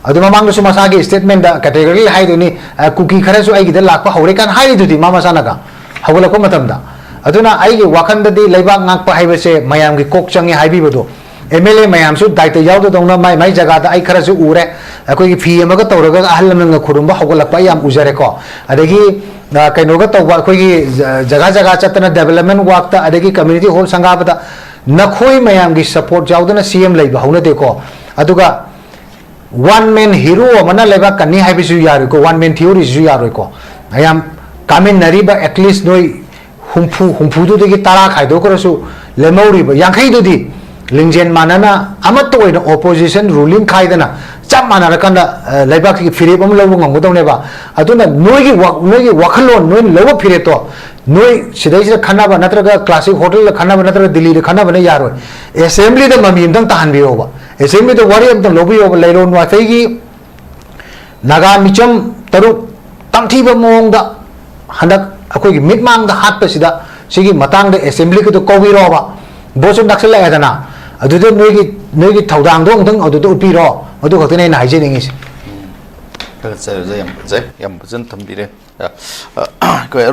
ꯑꯗꯨ ꯃꯃꯥꯡꯗꯁꯨ ꯃꯁꯥꯒꯤ ꯁ꯭ꯇꯦꯠꯃꯦꯟꯗ ꯀꯦꯇꯦꯒꯣꯔꯤꯀꯦꯜ ꯍꯥꯏꯗꯣꯏꯅꯤ, ꯑ, ꯀꯨꯀꯤ ꯈꯔꯁꯨ ꯑꯩꯒꯤꯗ ꯂꯥꯛꯄ ꯍꯧꯔꯦ ꯀꯥꯏꯅ ꯍꯥꯏꯔꯤꯗꯨꯗꯤ ꯃꯥ ꯃꯁꯥꯅꯒ ꯍꯧꯒꯠꯂꯛꯄ ꯃꯇꯝꯗ. ꯑꯗꯨꯅ ꯑꯩꯒꯤ ꯋꯥꯈꯜꯗꯗꯤ ꯂꯩꯕꯥꯛ ꯉꯥꯛꯄ ꯍꯥꯏꯕꯁꯦ ꯃꯌꯥꯝꯒꯤ ꯀꯣꯛ ꯆꯪꯉꯦ ꯍꯥꯏꯕꯤꯕꯗꯣ, ꯑꯦꯝ ꯑꯦꯜ ꯑꯦ ꯃꯌꯥꯝꯁꯨ ꯗꯥꯏꯇ ꯌꯥꯎꯗꯗꯧꯅ ꯃꯥꯏ ꯃꯥꯏ ꯖꯒꯥꯗ ꯑꯩ ꯈꯔꯁꯨ ꯎꯔꯦ꯫ ꯑꯩꯈꯣꯏꯒꯤ ꯐꯤ ꯑꯃꯒ ꯇꯧꯔꯒ ꯑꯍꯜ ꯂꯃꯟꯒ ꯈꯨꯔꯨꯝꯕ ꯍꯧꯒꯠꯂꯛꯄ ꯑꯩ ꯌꯥꯝ ꯎꯖꯔꯦꯀꯣ꯫ ꯑꯗꯒꯤ, ꯑ, ꯀꯩꯅꯣꯒ ꯇꯧꯕ ꯑꯩꯈꯣꯏꯒꯤ ꯖ-, ꯖꯒꯥ ꯖꯒꯥ ꯆꯠꯇꯅ development workꯇ, ꯑꯗꯒꯤ community hall ꯁꯪꯒꯥꯕꯗ ꯅꯈꯣꯏ ꯃꯌꯥꯝꯒꯤ support ꯌꯥꯎꯗꯅ ꯁꯤ ꯑꯦꯝ ꯂꯩꯕ ꯍꯧꯅꯗꯦꯀꯣ꯫ ꯑꯗꯨꯒ one man hero ꯑꯃꯅ ꯂꯩꯕꯥꯛ ꯀꯟꯅꯤ ꯍꯥꯏꯕꯁꯨ ꯌꯥꯔꯣꯏꯀꯣ, one man theoryꯁꯤꯁꯨ ꯌꯥꯔꯣꯏꯀꯣ꯫ ꯃꯌꯥꯝ ꯀꯥꯃꯤꯟꯅꯔꯤꯕ at least ꯅꯣꯏ ꯍꯨꯝꯐꯨ, ꯍꯨꯝꯐꯨꯗꯨꯗꯒꯤ ꯇꯔꯥ ꯈꯥꯏꯗꯣꯛꯈ꯭ꯔꯁꯨ ꯂꯦꯝꯍꯧꯔꯤꯕ ꯌꯥꯡꯈꯩꯗꯨꯗꯤ ꯂꯤꯡꯖꯦꯜ ꯃꯥꯟꯅꯅ ꯑꯃꯠꯇ ꯑꯣꯏꯅ opposition ruling ꯈꯥꯏꯗꯅ ꯆꯞ ꯃꯥꯟꯅꯔꯀꯥꯟꯗ, ꯑ, ꯂꯩꯕꯥꯛꯀꯤ ꯐꯤꯔꯦꯞ ꯑꯃ ꯂꯧꯕ ꯉꯝꯒꯗꯧꯅꯦꯕ꯫ ꯑꯗꯨꯅ ꯅꯣꯏꯒꯤ ꯋꯥ-, ꯅꯣꯏꯒꯤ ꯋꯥꯈꯜꯂꯣꯟ, ꯅꯣꯏꯅ ꯂꯧꯕ ꯐꯤꯔꯦꯞꯇꯣ ꯅꯣꯏ ꯁꯤꯗꯩꯁꯤꯗ ꯈꯟꯅꯕ ꯅꯠꯇ꯭ꯔꯒ classic hotelꯗ ꯈꯟꯅꯕ ꯅꯠꯇ꯭ꯔꯒ ꯗꯤꯜꯂꯤꯗ ꯈꯟꯅꯕꯅ ꯌꯥꯔꯣꯏ꯫ Assemblyꯗ ꯃꯃꯤ ꯑꯝꯇꯪ ꯇꯥꯍꯟꯕꯤꯌꯣꯕ꯫ Assemblyꯗ ꯋꯥꯔꯤ ꯑꯝꯇꯪ ꯂꯧꯕꯤꯌꯣꯕ꯫ ꯂꯩꯔꯣꯟ ꯋꯥꯊꯩꯒꯤ ꯅꯥꯒꯥ ꯃꯤꯆꯝ ꯇꯔꯨꯛ ꯇꯝꯊꯤꯕ ꯃꯑꯣꯡꯗ ꯍꯟꯗꯛ ꯑꯩꯈꯣꯏꯒꯤ ꯃꯤꯠꯃꯥꯡꯗ ꯍꯥꯠꯄꯁꯤꯗ ꯁꯤꯒꯤ ꯃꯇꯥꯡꯗ assemblyꯒꯤꯗꯣ ꯀꯧꯕꯤꯔꯣꯕ꯫ ꯚꯣꯠꯁꯨ ꯅꯛꯁꯤꯜꯂꯛꯑꯦꯗꯅ, ꯑꯗꯨꯗ ꯅꯣꯏꯒꯤ, ꯅꯣꯏꯒꯤ ꯊꯧꯗꯥꯡꯗꯣ ꯑꯃꯨꯛꯇꯪ ꯑꯗꯨꯗ ꯎꯠꯄꯤꯔꯣ꯫ ꯑꯗꯨ ꯈꯛꯇꯅꯦ ꯑꯩꯅ ꯍꯥꯏꯖꯅꯤꯡꯉꯤꯁꯦ꯫ ꯊꯥꯒꯠꯆꯔꯤ, ꯑꯣꯖꯥ, ꯌꯥꯝ ꯐꯖꯩ, ꯌꯥꯝ ꯐꯖꯅ ꯊꯝꯕꯤꯔꯦ꯫ ꯑ, ꯑ, ꯑꯩꯈꯣꯏ